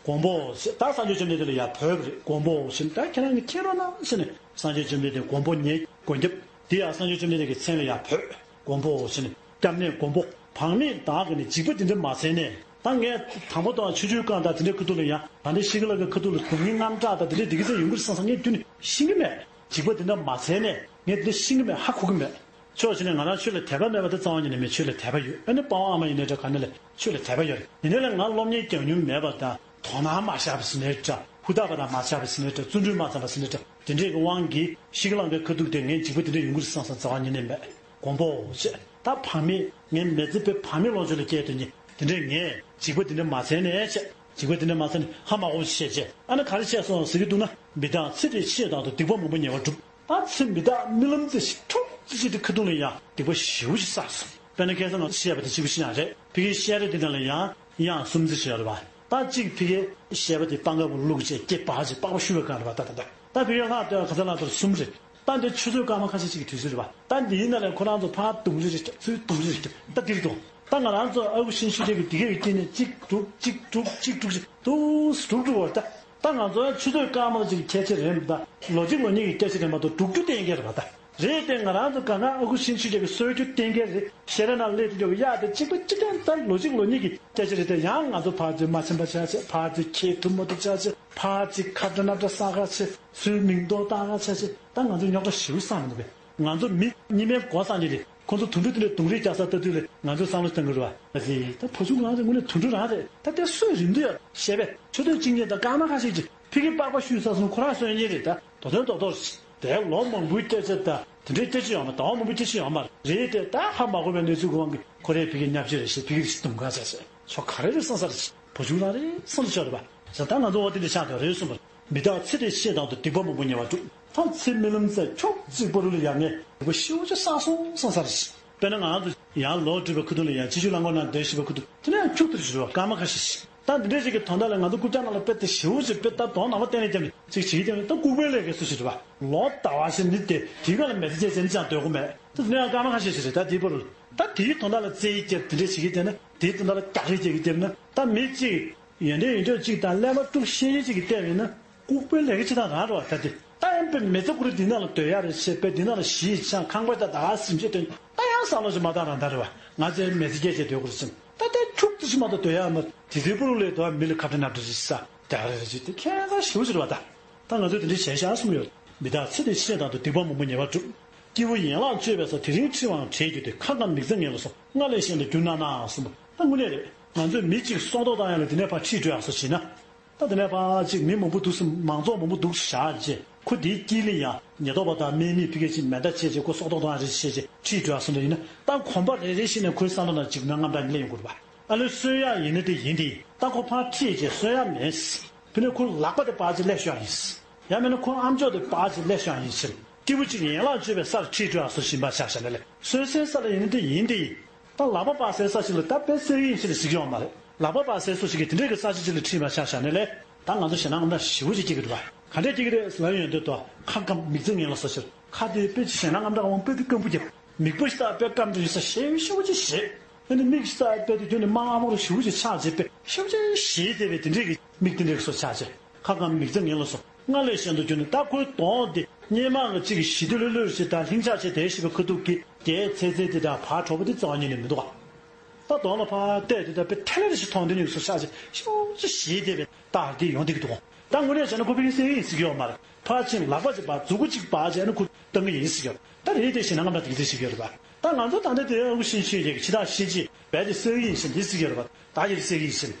མགོན་པོ་ཞེས་ད་སངས་རྒྱས་བཅོམ་ལྡན་འདས་ལ་ཡང་བོས་པ་རེད། མགོན་པོ་ཞེས་ད་ཁྱེད་རང་གིས་མཁྱེན་རོགས་གནང་ཟེར་ནས་སངས་རྒྱས་བཅོམ་ལྡན་འདས་མགོན་པོ་ཉིད་མགོན་སྐྱབས་དེ་ཡང་སངས་རྒྱས་བཅོམ་ལྡན་འདས་ཀྱི་མཚན་ལ་ཡང་བོས། མགོན་པོ་ཞེས་ནི་སྐྱབས་གནས་མགོན་པོ། བག་མེད་བདག་གིས་ནི་འཇིགས་པ་འདི་འདྲ་མ་འཚལ་ནས། ད་ངས་དང་པོ་དང་ཆུ་ཆུའི་རྐང་དང་དེ་འདྲའི་ཁ་ཐུག་ལ་ཡང་ད་ལྟའི་ཤི་ཀ་ལ་གི་ཁ་ཐུག་ལ་སྡུག་བསྔལ་རྔམ་སྐྲག་དང་དེ་འདྲའི་འདི་གི་ཚེ་ཡོང་གི་རེད་བསམ་བསམ་ངས་རྒྱུན་ནས་ཤེས་ཀྱི་མེད། འཇིགས་པ་འདི་འདྲ་མ་འཚལ་ནས་ངས་འདི་འདྲ་ཤེས་ཀྱི་མེད། ཧ་གོ་གི་མེད། ཕྱོགས་གཅིག་ནས་ང་རང་ཆོས་ལ་དད་པ་མེད་པ་དེ་རྩ་བ་ཉིད་ནས་མེད། ཆོས་ལ་དད་པ་ཡོད། ཨ་ནི་པ་ཝང་ཨ་མ་ཡིན་ནའི་འདྲ་ག་ནས་ལས་ཆོས་ལ་དད་པ་ཡོད་རེད། ཡིན་ནའི་ལས་ང་སློབ་གཉེར་རྒྱག་མྱོང་མེད་པ་དང་དོ་སྣང་མ་བྱས་པ་ཟེར་ནའི་འདྲ། ཧུར་ཐག་པ་དང་མ་བྱས་པ་ཟེར་ནའི་འདྲ། བརྩོན་འགྲུས་མ་བརྩམས་པ་ཟེར་ནའི་འདྲ། དེ་འདྲའི་གི་དབང་གིས་ཤི་ཀ་ལ་གི་ཁ་ཐུག་དེ་ངས་འཇིགས་པ་དེ་འདྲ་ཡོང་གི་རེད་བསམ་བསམ་རྩ་བ་ཉིད་ནས་མེད། མགོན་པོ་ཞེས་ད་བག་མེད་ངའི་མི་ཚེ་དཔེ་བག་མེད་ལོངས་སྤྱོད་ལ་སྐྱེལ་དོན་ནི་དེ་འདྲའི་ངས་འཇིགས་པ་དེ་འདྲ་མ་འཚལ་ནས་བྱས། འཇིགས་པ་དེ་འདྲ་མ་འཚལ་ནས་ཧ་མ་གོ་བ་བཤད་བྱས། ཨ་ནི་ག་རེ་བཤད་སོང་ཟེར་གྱི་འདུག་ན། མི་རྟག་ཚེ་འདིའི་ཆེས་དང་དུ་སྡིག་པ་མང་པོ་ཉེ་བར་བསྒྲུབས། ད་ཚེ་མི་རྟག་རྨི་ལམ་ཚེ་ཁྲོག་ཅིག་ཅིག་དེ་ཁ་ཐུག་ལ་ཡང་སྡིག་པ་ཞེ་པོ་ཅིག་བསགས་སོང་། དཔེར་ན་ཁ་སང་ང་བཤད་པ་དེ་གཅིག་པུ་ཞིག་ཡང་རེད། ཕ་གིའི་བཤད་རེས་དེ་འདྲ་ལ་ཡང་དབྱངས་གསུམ་ཙམ་ཞིག་ཡོད་རེད་པ། ད་གཅིག་ཕ་གིའི་བཤད་པ་དེ་སྤང་ཁ་བུ་བླུགས་བྱས་སྐེ་སྦར་བྱས་པགས་པ་བཤུ་བའི་སྒང་རེད་པ། ད་ད་ད་ད་ཕ་གིའི་ལྷག་ལྟོས་ག་ས་ལ་དོར་གསུམ་རེད། ད་འདི་ཆུ་ཚོད་སྐར་མ་ཁ་ཤས་ཅིག་གི་དུས་ཚོད་རེད་པ། ད་འདིའི་ནང་ལ་ཁོ་རང་ཚོ་ཕར་དུམ་རེ་རེ་རྒྱབ། ཚུར་དུམ་རེ་རེ་རྒྱབ། ད་འདི་རེད་དོ། ད་ང་རང་ཚོ་ཨ་ཁུ་ཤིན་ཤི་རེ་གི་འདི་གའི་སྐྱེ་གནས་གཅིག་དྲུག་གཅིག་དྲུག་གཅིག་དྲུག་ཅིག་དུས་དྲུག་དྲུག་བར་ད། ད་ང་ཚོ་ཆུ་ཚོད་སྐར་མ་ཅིག་གི་ཁྱད་ཆོས་རེད་མི་ད། ལོ་གཅིག་ལོ་གཉིས་ཀྱི་ཁྱད་ཆོས་རེད་མ་གཏོགས་དྲུག་ཅུ་བསྟན་གྱི་རེད་པ་ད། རེད་དེ་ང་རང་ཚོ་གང་ག་ཨ་ཁུ་ཤིན་ཤི་རེ་གི་སྲོལ་རྒྱུན་བསྟན་གྱི་རེད། ཤེས་ར་ན་སླེབས་དུས་ཡག་དེ་གཅིག་པ་གཅིག་རྐྱང་ད་ལོ་གཅིག་ལོ་གཉིས་ཀྱི་ཁྱད་ཆོས་རེད་དེ། ཡང་ང་ཚོ་ཕར་ཚུར་མ་ཕྱིན་པ་ཆགས་ཆེ། ཕར་ཚུར་ཁྱེད་ཐུབ་མ་ཐུབ་ཆགས་ཆེ། ཕར་ཚུར་ཁ་བྲལ་ན་བྲལ་ས་ག་ཆེ། ཚུར་མིང་འདོགས་ཏག་ག་ཆགས་ཆེ། ད་ང་ཚོ་རྙོག་དྲ་ཞེ་པོ་བསགས་མི་འདུག་པས། ང་ཚོ་མི་གཉིས་མའི་མགོ་བསགས་ནས་རེད། ཁོ་ཚོ་དུང་སྒྲ་དེ་འདྲ་དུང་རེ་རྒྱག་ས་ལྟ་དུས་ལ་ང་ཚོས་བསམ་བློ་བཏང་གི་རེད་པ། ཨ་ཙི། ད་བུ་ཆུང་ང་ཚོ་དངོས་གནས་དུད་འགྲོ་རང་རེད། ད་དེ་སུས་རིན་དུས་ཡག་བཤད་པས་ཆུ་ཚོད་གཅིག་གཉིས་དང་སྐར་མ་ཁ་ཤས་ཀྱི་ཕ་གི་པགས་པ་བཤུས་ཚར་སོང་ཁོ་རང་སོན་ཉེ་རེད། ད་དོ་དོན་རྡོག་རྡོག་རེད། དེ་ལོ་མང་པོའི་སྐད་ཆ་ད་དེ་འདྲའི་སྐད་ཆ་ཡོང་མ། ཟླ་བ་མང་པོའི་སྐད་ཆ་ཡོང་མ་རེད་དེ། ད་ཧ་མ་གོ་བའི་གནས་ཚུལ་གྱི་དབང་གིས་ཁོ་རའི་ཕ་གི་ཉབ་ཆེ་རེད་ཞེས་ཕ་གི་རེ་ཞིག་དུམ་ག་ཆ་ཆེ་ཆོ་ག་རེ་རེད་བསམ་ས་རེད། བུ་ཆུང་རང་རེད་བསམ་ས་ཆོག་རེད་པ། ཟེར་ད་ང་ཚོ་འོ་དེ་འདྲ་ཆགས་བསྡད་རེད་གསུངས་པ་རེད། མི་རྟག་ཚེ་འདིའི་ཆེས་དང་དུ་སྡིག་པ་མང་པོ་ཉེ་བར་བསྒྲུབས། ད་ཚེ་རྨི་ལམ་ཚེ་ཁྱོག་ཅིག་པོ་རུ་ལ་ཡང་ངས་སྡིག་པ་ཞེ་པོ་ཅིག་བསགས་སོང་བསམ་ས་རེད། དཔེར་ན་ང་རང་ཚོ་ཡང་ལོ་བགྲེས་པའི་ཁ་ཐུག་ལ་ཡང་སྤྱི་སྤྱོད་རླངས་འཁོར་ནང་བསྡད་བཞིན་པའི་ཁ་ཐུག་དེ་ནས་ཡང་ཁྱུག་ཏུ་རེ་རེ་བ་སྐར་མ་ཁ་ཤས་ཤིག་ད་འདི་འདྲའི་ཞིག་གི་དོན་དག་ལ་ང་ཚོ་རྐུབ་བཀྱག་ནང་ལ་དཔེ་དེ་ཞེ་པོ་ཅིག་དཔེ་ད་དོན་ནང་པ་གཏན་ནས་བརྒྱབ་ནས་ཅིག་བྱེད་ཀྱི་བསྡད་ནས་ད་ལྐུགས་པའི་ལས་ཀའི་སུ་ཞིག་རེད་བ། ལོ་ཟླ་བ་ཞིག་འདི་དེ་དེའི་སྒང་ལ་མི་ཚེ་ཅན་ཅང་སྡོད་དགོས་མེད། ད་དེ་ནས་ཡང་སྐར་མ་ཁ་ཤས་ཤིག་རེད། ད་དེའི་བར་ལ་ད་དེའི་དོན་དག་ལ་རྩེ་ཡི་རྒྱབ་དེ་འདྲའི་བྱེད་ཀྱི་བསྡད་ན། དེའི་དོན་དག་ལ་རྒྱག་རེས་རྒྱག་གི་བསྡད་ན་ད་མི་གཅིག་ཡོན་ཏན་ཡོད་འདོད་ཅིག་དང་ཀླད་པ་དཀྲུག་ཤེས་ཡོན་ཅིག་གིས་བལྟས་པ་ཡིན་ན་ལྐུགས་པའི་ལས་ཀ་ཅིག་དང་རང་རེད་བ། ད་དེ་ད་ཡང་དཔེ་མི་ཚེ་ཁོ་རང་འདི་ནང་ལ་སྡོད་ཡག་རེད་ཅེས་དཔེ་འདི་ནང་ལ་གཞིས་ཆགས་ཁང་པ་དང་ད་ག་སེམས་ཅན་དོན་ད་ཡང་བསམ་བློ་ཅིག་མ་བཏང་རང་ད་རེད་བ། ང་ཚོའི་མི་ཚེ་སྐྱེལ་བྱས་སྡོད་དགོས་རེད་ཅེས་ད་ལྟ་ཁྱུག་ཏུ་ཞིག་མ་གཏོགས་སྡོད་ཡག་མ། དེ་ཚོའི་པུ་རུ་ལས་དོ་མི་ལ་ཁ་བྲལ་ནག་བྲལ་ཞིག་ས་དེ་ག་རེ་རེད་ཅེས་དེ་ཁྱད་མཚར་ཞེ་པོ་ཅིག་རེད་བ། ད་ད་ང་ཚོས་དེ་འདྲ་བྱས་ཤག་གསུངས་ཡོད། མི་རྟག་ཚེ་འདི་ཤེས་དང་དུ། སྡིག་པ་མང་པོ་ཉེས་པར་གྲུབ། སྐྱེས་བུ་ཡན་ལག་གཅོད་པའི་ས། དེ་རིང་ཁྲིད་པའང་བྲལ་གྱུར་ཏེ། ཁ་སྐམ་མིག་རྩེ་ངན་ལ་སོགས། སྔར་ལས་གཞན་དུ་འགྱུར་སྣང་ན་གསུངས་པ། ད་དངོས་གནས་རེད། ང་ཚོས་མི་གཅིག་སྲོག་ཐོག་བཏང་ཡག་ལ་དེ་ནས་ཕར་ཁྲིད་འགྲོ་ཡག་སོ་བྱས་ན། ད་དེ་ནས་ཕར་གཅིག་མི་མང་པོ་འདུག་སེ་མང་ཚོགས་མང་པོ་འདུག་བཞག་རྗེས་ཁོ་དེའི་དཀྱིལ་ལ་ཡང་ཉེན་རྟོག་པ་དང་དམག་མིས་ཕ་གི་གཅིག་མེ་མདའ་བྱས་རྗེས་ཁོ་སྲོག་ཐོག་གཏོང་ཡག་རེད་བྱས་རྗེས་ཁྲིད་འགྲོ་ཡག་སོང་འདྲ་ཡིན་ན། ད་གོམ་པ་རེ་རེ་བཞིན་ནས་ཁོའི་བསམ་བློ་ནང་གཅིག་ན་རྔམ་སྐྲག་སླེབས་ཡོང་གི་རེད་པ། ཨ་ལས་གསོད་ཡག་ཡིན་ན་དེ་ཡིན་དེ་ཡིན། ད་ཁོ་ཕར་ཁྲིད་རྗེས་གསོད་ཡག་མེད། ཕ་གི་ནས་ཁོའི་ལག་པ་དེ་སྤར་རྗེས་སླེབས་ཤོག་ཡིན། ཡང་མིན་ན་ཁོའི་ཨམ་ཅོག་དེ་སྤར་རྗེས་སླེབས་ཤོག་ཡིན་ཕྱིར། སྐྱེས་བུ་གཅིག་ཡན་ལག་གཅོད་པའི་སར་ཁྲིད་འགྲོ་ཡག་སོ་བཞིན་པ་ཆ་བཞག་ན་ལས་གསོད་སའི་ས་ལ་ཡིན་ན་དེ་ཡིན་དེ་ཡིན། ད་ལག་པ་སྤར་སའི་ས་ཞིག་ལ་ད་དཔེ་གསོད་ཡིན་ཕྱིར་གཟིགས་ཡོང་མ་རེད། ལག་པ་སྤར་སའི་ས་ཞིག་གིས་དེ་འདྲའི་གི་ས་ཆ་ཅིག་ལ་ཁྲིད་པ་ཆ་བཞག་ན་ལས། ད་ང་ཚོ་ཞེད་སྣང་དངངས་སྐྲག་ཞེ་པོ་ཅིག་སྐྱེ་གི་རེད་པ། ག་འདྲས་སྐྱེ་གི་རེད་ཟེར་ལབ་ཡོང་དུས་ད་ཁ་སྐམ་མིག་རྩེ་ངན་ལ་སོགས་ཕྱིར། ཁ་དེ་དཔེ་ཅིག་ཞེད་སྣང་དངངས་སྐྲག་འོང་དཔེ་དེ་སྐམ་པོ་རྒྱབ། མིག་པོ་ཞིག་ད་དཔེ་སྐམ་དུ་ཡིན་ས་ཞེ་པོ་ཞེ་པོ་ཅིག་ཞེད། ཨ་ནི་མིག་ཞིག་ད་དཔེ་དེ་ཁྱོན་ནས་དམར་དམར་པོ་ཞེ་པོ་ཅིག་ཆགས་བྱས་དཔེ་ཞེ་པོ་ཅིག་ཞེད་བསྡད་པའི་དེ་འདྲས་ཀྱི་མིག་དེ་འདྲས་ཀྱི་སོ་ཆགས་བྱས། ཁ་སྐམ་མིག་རྩེ་ངན་ལ་སོགས། སྔར་ལས་གཞན་དུ་གྱུར་ནས། ད་ཁོའི་གདོང་དེ་སྔོན་མ་གི་གཅིག་གི་ཞི་བདེ་ལྷོད་ལྷོད་ཅིག་དང་ལྷིང་འཇགས་ཅིག་བསྡད་བཞིན་པའི་ཁ་ཐུག་གི་རྒྱའི་ཚད་ཚད་དེ་དང་ཕར་གྲོགས་པོ་དེ་རྩ་བ་ཉིད་ནས་མི་འདུག་ག་ད་གདོང་ལ་ཕར་བལྟས་དེ་ད་དཔེ་ཐལ་རེ་ཞིག་མཐོང་དེ་ནས་སོ་ཆགས་ཅིག་ཤུགས་ཅིག་ཞི་བདེ་བའི་རྟགས་དེ་ཡོང་བསྡད་ཀྱི་འདུག་ད་དངོས་གནས་བྱས་ན་ཁོ་ཕ་གི་གསོད་ཡིན་ཟེར་གྱི་ཡོད་མ་རེད། ཕར་ཕྱིན་ལག་པ་ཅིག་སྤར་མཛུ་གུ་ཅིག་སྤར་བྱས་ན་ཁོ་བཏང་གི་ཡིན་ཟེར་གྱི་ཡོད། ད་རེད་དེ་ཞེད་སྣང་དངངས་སྐྲག་དེ་གི་དེ་ཞིག་ཡོད་རེད་པ། ད་ང་ཚོ་ད་ལྟ་དེ་ཨ་ཁུ་ཤེས་ཤེས་ཀྱི་ཕྱི་ཐག་ཤེས་ཀྱི་བས་དེ་གསོད་ཡིན་ཞེས་འདི་ཟེར་གྱི་ཡོད་རེད་པ། ད་ཡིར་གསོད་ཡིན་ཞེས།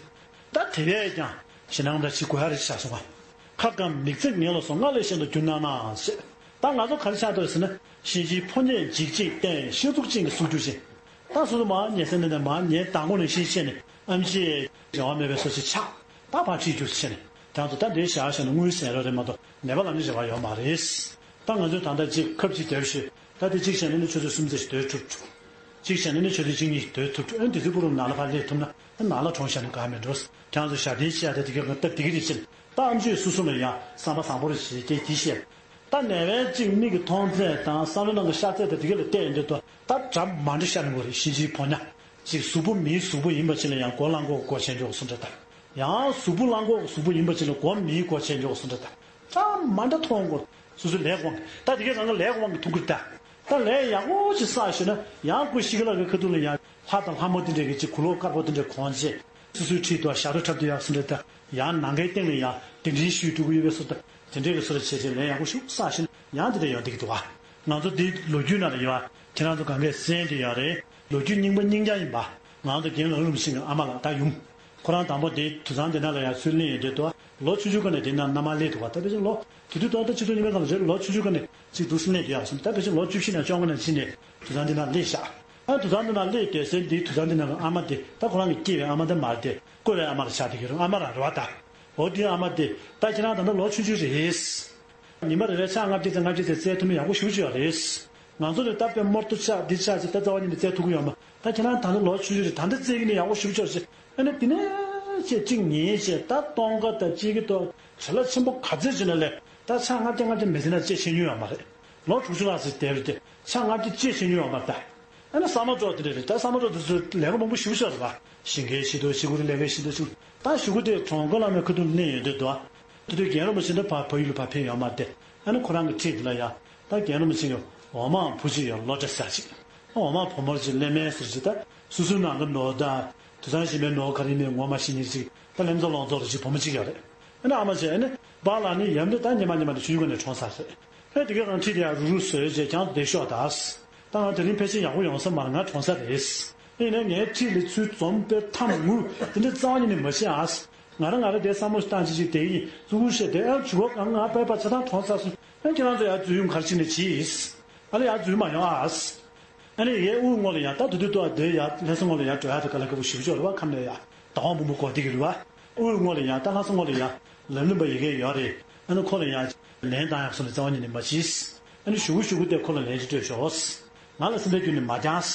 ད་དེ་བས་ཀྱང་ཞེད་སྣང་དངངས་སྐྲག་ཅིག་དགོས་ཡ་རེད་ཤག་གསུངས་པ། ཁ་སྐམ་མིག་རྩེ་ངན་ལ་སོགས། སྔར་ལས་གཞན་དུ་འགྱུར་སྣང་ན་ཞེས། ད་ང་ཚོ་ག་རེ་ཆགས་འདུག་ཟེར་ན། གཤིན་རྗེའི་ཕོ་ཉས་འཇིགས་བྱེད་བསྟན། ཤ་ཚུགས་ཅན་གྱི་གཟུགས་གྱུར་ཅིང་། ད་སོ་སོ་མར་ཉལ་ས་འདི་ནས་མར་ཉལ་དང་པོ་ནས་ཤེས་བཤད་ནས་ཨེམ་ཆིས་འབྲེལ་བ་མེད་པའི་བཟོ་ཞིག་ཆགས། ད་ཕར་ཁྲིད་རྒྱུ་ཟེར་ནས་དེང་དུ་ད་འདི་བཞག་བཞག་ནས་དངུལ་ཟད་རོགས་རེད་མ་གཏོགས་ནད་པ་ལ་ནི་རེ་བ་ཡོད་མ་རེད། ད་ང་ཚོས་ད་ལྟ་གཅིག་ཁབ་གཅིག་བརྒྱབ་ཤོད། ད་དེ་གཅིག་བྱས་ན་ནི་ཆུ་ཚོད་གསུམ་ཙམ་ཞིག་སྡོད་ཐུབ་འགྲོ། གཅིག་བྱས་ན་ནི་ཆུ་ཚོད་གཅིག་གཉིས་ཞིག་སྡོད་ཐུབ་འགྲོ། ཨ་ནི་དེ་ཚོའི་པུ་རུ་ནང་ལ་ཕར་སླེབས་ཐུབ་ན་ཨ་ནང་ལ་གྲོངས་བཞག་ན་དགའ་མི་འགྲོ། ཁྱེད་རང་ཚོ་ཞབས་བརྟན་བྱེད་ཡ་ད་དེ་ག་སྟབས་བདེ་གི་རེད་ཟེར། ད་ཨམ་ཆོས་སོ་སོ་ལ་ཡང་བསམ་པ་བཟང་པོ་རེ་བྱེད་ཀྱི་གི་བཤད། ད་ནད་པའི་གཅིག་མིག་གི་མཐོང་ཚད་དང་བསམ་བློ་ནང་གི་ཤར་ཚད་དང་དེ་ག་ལ་བལྟས་ཡོང་དུས་ད་ད་གྲ་མ་འདྲ་ཤར་ནི་མོ་རེད། གཤིན་རྗེའི་ཕོ་ཉ། གཅིག་གཟུགས་པོ་མིའི་གཟུགས་པོ་ཡིན་པ་ཅིག་ལ་ཡང་མགོ་གླང་གོག་གི་མགོ་ཆེན་འཇོག་གསུངས་འདྲ་ད། ཡང་གཟུགས་པོ་གླང་གོག་གི་གཟུགས་པོ་ཡིན་པ་ཅིག་ལ་མགོ་མིའི་མགོ་ཆེན་འཇོག་གསུངས་འདྲ་ད། གྲ་མ་འདྲ་མཐོང་གོ། སོ་སོའི་ལས་དབང་གིས་ད་དེ་ག་རང་གི་ལས་དབང་གིས་མཐོང་གི་རེད་ད། ད་ལས་ཡག་པོ་ཅིག་བསགས་ཤེས་ན་ཡང་ཁོ་ཤི་ཁ་ལ་གི་ཁ་ཐུག་ལ་ཡང་ལྷ་དང་ལྷ་མོ་དེ་འདྲས་ཀྱི་གཅིག་གུ་ལོག་དཀར་པོ་དེ་འདྲས་གོན་བྱས། སོ་སོའི་འཁྲིས་དུ་ཞབས་བྲོ་འཁྲབ་དུ་ཡག་སོ་འདྲ་ད། ཡང་ནམ་མཁའི་སྟེང་ལ་ཡང་གདན་འདྲེན་ཞུས་འགྲོ་གི་ཡོད་པའི་བཟོ་ལྟ་དེ་འདྲའི་གི་བཟོ་ལ་བྱས་རྗེས་ལན་ཡག་པོ་ཞིག་བསགས་ཤེས་ན་ཡང་དེ་འདྲ་ཡོང་བསྡད་ཀྱི་འདུག་ག་ང་ཚོ་འདི་ལོ་རྒྱུས་ནང་ལ་ཡོད་པ་ཁྱེད་རང་ཚོ་གང་གས་གསན་བསྡད་ཡོད་རེད། ལོ་རྒྱུས་རྙིང་པ་རྙིང་རྐྱང་ཡིན་པ། ང་ཚོ་རྒན་ལགས་རིན་པོ་ཆེ་གི་ཨ་མ་ལགས་ད་ཡུམ། ཁོ་རང་དང་པོ་དེ་དུད་ཚང་དེ་ནང་ལ་ཡང་ཚུར་སླེབས་ཡོང་དུས་དུ་ལོ་ཆུང་ཆུང་སྒང་ནས་དེ་ནང་མནའ་མ་སླེབས་འདུག་ག་ད་ཕལ་ཆེར་ལོ་དེ་དུས་ད་ལྟ་ཆིག་སྟོང་ཉིས་བརྒྱ་གང་ལ་རེད། ལོ་ཆུང་ཆུང་སྒང་ནས་ཅིག་འདུག་སེ་གནས་བསྡད་ཡག་སོང་། ད་ཕལ་ཆེར་ལོ་བཅུ་བཞི་ནས་བཅོ་ལྔ་ནང་ཕྱིན་ནས་དུད་ཚང་འདི་ནང་སླེབས་ཤག་ཨ་དུད་ཚང་འདི་ནང་སླེབས་བསྡད་སའི་འདི་དུད་ཚང་འདི་ནང་གི་ཨ་མ་དེ་ད་ཁོ་རང་གི་སྐྱེས་པའི་ཨ་མ་འདི་མ་རེད་དེ་བསྐོས་པའི་ཨ་མ་ལ་ཆགས་བསྡད་ཀྱི་རེད། ཨ་མ་རང་རེད་བ་ད། འོ་དེའི་ཨ་མ་དེ་ད་ཁྱེད་རང་ད་ལྟ་ལོ་ཆུང་ཆུང་རེད། ཉི་མ་རེ་རེ་ཕྱག་ལྔ་བརྒྱ་ཙམ་ལྔ་བརྒྱ་ཙམ་བཙལ་ཐུབ་ན་ཡག་པོ་ཞེ་པོ་ཅིག་ཡོད་རེད། ང་ཚོ་ལ་ད་དཔེ་རྨོར་ཏོ་ཆགས་འདི་ཆགས་ཅིག་ད་རྩ་བ་ཉིད་ནས་བཙལ་ཐུབ་ཀྱི་ཡོད་མ། ད་ཁྱེད་རང་ད་ལྟ་ལོ་ཆུང་ཆུང་རེད། ད་ལྟ་བཙལ་གྱི་ནི་ཡག་པོ་ཞེ་པོ་ཅིག་ཡོད་རེད། ཨ་ནི་དེ་ནས་ཅིག་གཅིག་ཉིན་ཅིག་ད་སྟོན་ཁ་དང་གཅིག་གི་ཐོག་བྲེལ་བ་ཆེན་པོ་ག་ཚོད་བྱས་ན་ལས་ད་ཕྱག་ལྔ་བརྒྱ་ལྔ་བརྒྱ་མི་བཙལ་ན་ཅིག་ཤེས་མྱོང་ཡོད་མ་རེད། ལོ་དྲུག་ཅུ་ལྷག་ཙམ་བསྡད་པ་རེད་དེ་ཕྱག་ལྔ་བརྒྱ་ཅིག་ཤེས་མྱོང་ཡོད་མ་རེད་ད། ཨ་ནི་ཟ་མ་ཏོག་དེ་འདྲ་རེད། ད་ཟ་མ་ཏོག་དེ་ཚོ་ལས་ཀ་མང་པོ་ཞེ་པོ་ཅིག་ཡོད་རེད་པ། ཞིང་ཁའི་ཞིང་དུ་ཞིག་གུ་རེ་ལས་ཀའི་ཞིང་དུ་ཞིག་ད་ཞུ་གུ་དེ་གྲོང་ཁོ་ལ་མའི་ཁ་ཐུག་སླེབས་ཡོང་དུས་དུ། དེ་དུས་རྒན་རིན་པོ་ཆེ་འདི་ཕར་བལ་ཡུལ་ལ་ཕར་ཕེབས་ཡོད་མ་རེད་དེ། ཨ་ནི་ཁོ་རང་གི་འཁྲིས་དེ་ལ་ཡ། ད་རྒན་རིན་པོ་ཆེ་གི་འོག་མ་བུ་གཅིག་ཡོད། ལོ་བཀྲ་ཤིས་ཟེར་ཅིག་འོག་མ་བུ་མོར་ཅིག་ལས་མེད་ཟེར་ཅིག་ད་སོ་སོའི་ནང་གི་ནོར་ད། དུད་ཚང་གཞན་པའི་ནོར་ག་རེ་མེད་ངོ་མ་ཤེས་མཁན་ཅིག་ད་ལྷན་ཚོགས་ལོངས་ཚོགས་ལ་ཅིག་བུ་མོ་གཅིག་ཡོད་རེད། ཨ་ནི་ཨ་མ་བྱས་ཨ་ནི་པཱ་ལགས་ནི་ཡབ་འདི་ད་ཉི་མ་ཉི་མ་ནས་ཆུང་ཆུང་ནས་གྲོངས་ཚར་རེད། ཨ་དེ་གའི་རང་འཁྲིས་དེ་ཡང་རུག་རུག་བཟོས་རྗེས་ཀྱང་བསྡད་ཤོག་ད། ད་ང་དེ་རིང་ཕལ་ཆེར་ཡག་པོ་ཡོང་ས་མ་རེད། ང་གྲོངས་ས་རེད། ཡིན་ནའི་ངའི་འཁྲིས་ལ་ཚུར་འཛོམས་པའི་ཐབས་ངུ་དེ་འདྲ་རྩ་བ་ཉིད་ནས་མ་ཤེས་ཨ། ང་རང་ང་རང་དེ་བསམ་བློ་བཏང་ཅི་ཅིག་དེ་ཡིན་ཙུ་གུ་བཤད་དེ་ཨ་ཇུ་གོ་གང་ང་པའི་པ་ཆ་ཐང་གྲོངས་ཚར་སོང་། ཨ་ཁྱེད་རང་ཚོ་ཡར་འཛུལ་ཡོང་ག་རེ་བྱས་ནས་བྱིས། ཨ་ལས་ཡར་འཛུལ་མ་ཡོང་ཨ། ཨ་ནི་ཡའི་དབུས་ངོས་ལ་ཡང་ད་དུ་དུ་ཏོ་དེ་ཡར་ལྷ་ས་ངོས་ལ་ཡར་འགྲོ་ཡག་དེ་ག་ལ་དཀའ་པོ་ཞེ་པོ་ཅིག་རེད་བ། ཁམས་ནས་ཡར་བདག་དབང་བུ་མོ་གོ་བདེ་གི་རེད་བ། དབུས་ངོས་ལ་ཡང་ད་ལྷ་ས་ངོས་ལ་ཡང་ལམ་ལུགས་པ་ཡི་གེ་ཡོད་རེད། ཨ་ནི་ཁོ་ལ་ཡང་ལན་བཏང་ཡག་སོང་ནས་རྩ་བ་ཉིད་ནས་མ་བྱིས། ཨ་ནི་ཞུ་གུ་ཞུ་གུ་དེ་ཁོ་ལ་ལན་ཅིག་སྤྲོད་ཤོག་ང་ལ་སེམས་པའི་རྒྱུ་ནས་མ་འགྱངས།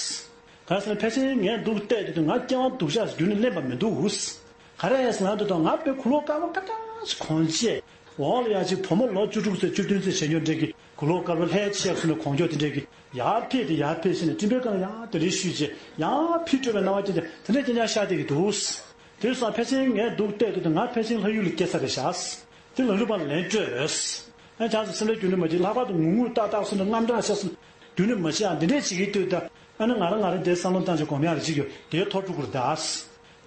ག་རེ་ཟེར་ན་ཕལ་ཆེར་ངས་འདུག་བལྟས་དུས་ང་སྐྱེ་བ་སྡུག་ཤག་རྒྱུ་ནས་གླེན་པ་མི་འདུག་ང་རེ་ཟེར་ན་འདི་དང་ང་དཔེ་གུ་ལོག་དཀར་པོ་དཀར་དཀར་ཞིག་གོན་བྱས། འོག་ལ་ཡ་ཅིག་བུ་མོ་ལོ་བཅུ་དྲུག་ཙམ་བཅུ་བདུན་ཙམ་བྱེད་ཉོ་འདྲེ་གི་གུ་ལོག་དཀར་པོ་ལྷའི་ཆས་སུ་ནས་གོང་ཀྱོག་དེ་འདྲས་ཀྱི་ཡར་ཕེབས་ཏེ་ཡར་ཕེབས་ཕྱིན་ནས་སྤྲིན་པའི་སྒང་ཡང་དེ་རེ་བཤུས་བྱས་ཡང་ཕི་སྤྲོད་པའི་སྣང་བ་ཅན་དེ་དེ་འདྲས་ཀྱང་ཀྱང་ཤར་བསྡད་ཀྱི་འདུག་དེ་སང་ཕལ་ཆེར་ངས་འདུག་བལྟས་དུས་ང་ཕལ་ཆེར་ལྷ་ཡུལ་ལ་སྐྱེས་ས་རེད་ཤག་དེ་ལ་ལུས་པ་ལན་སྤྲོད། ཨ་ཅག་སེམས་ལ་རྒྱུན་ནས་མ་བྱེད། ལྷག་པར་དུ་ངུ་ངུ་ཏག་ཏག་སོང་ནས་དངངས་སྐྲག་ཤར་སོང་། རྒྱུན་ནས་མ་བྱེད། ཨ་འདི་འདྲས་བྱེད་ཀྱི་འདུག་ད་ཨ་ནི་ང་རང་ང་རང་དེ་བསམ་བློ་བཏང་བྱས་གོམས་ཡག་རེ་བྱེད་རྒྱུ་དེ་ཐོར་འགྲོ་གི་རེད་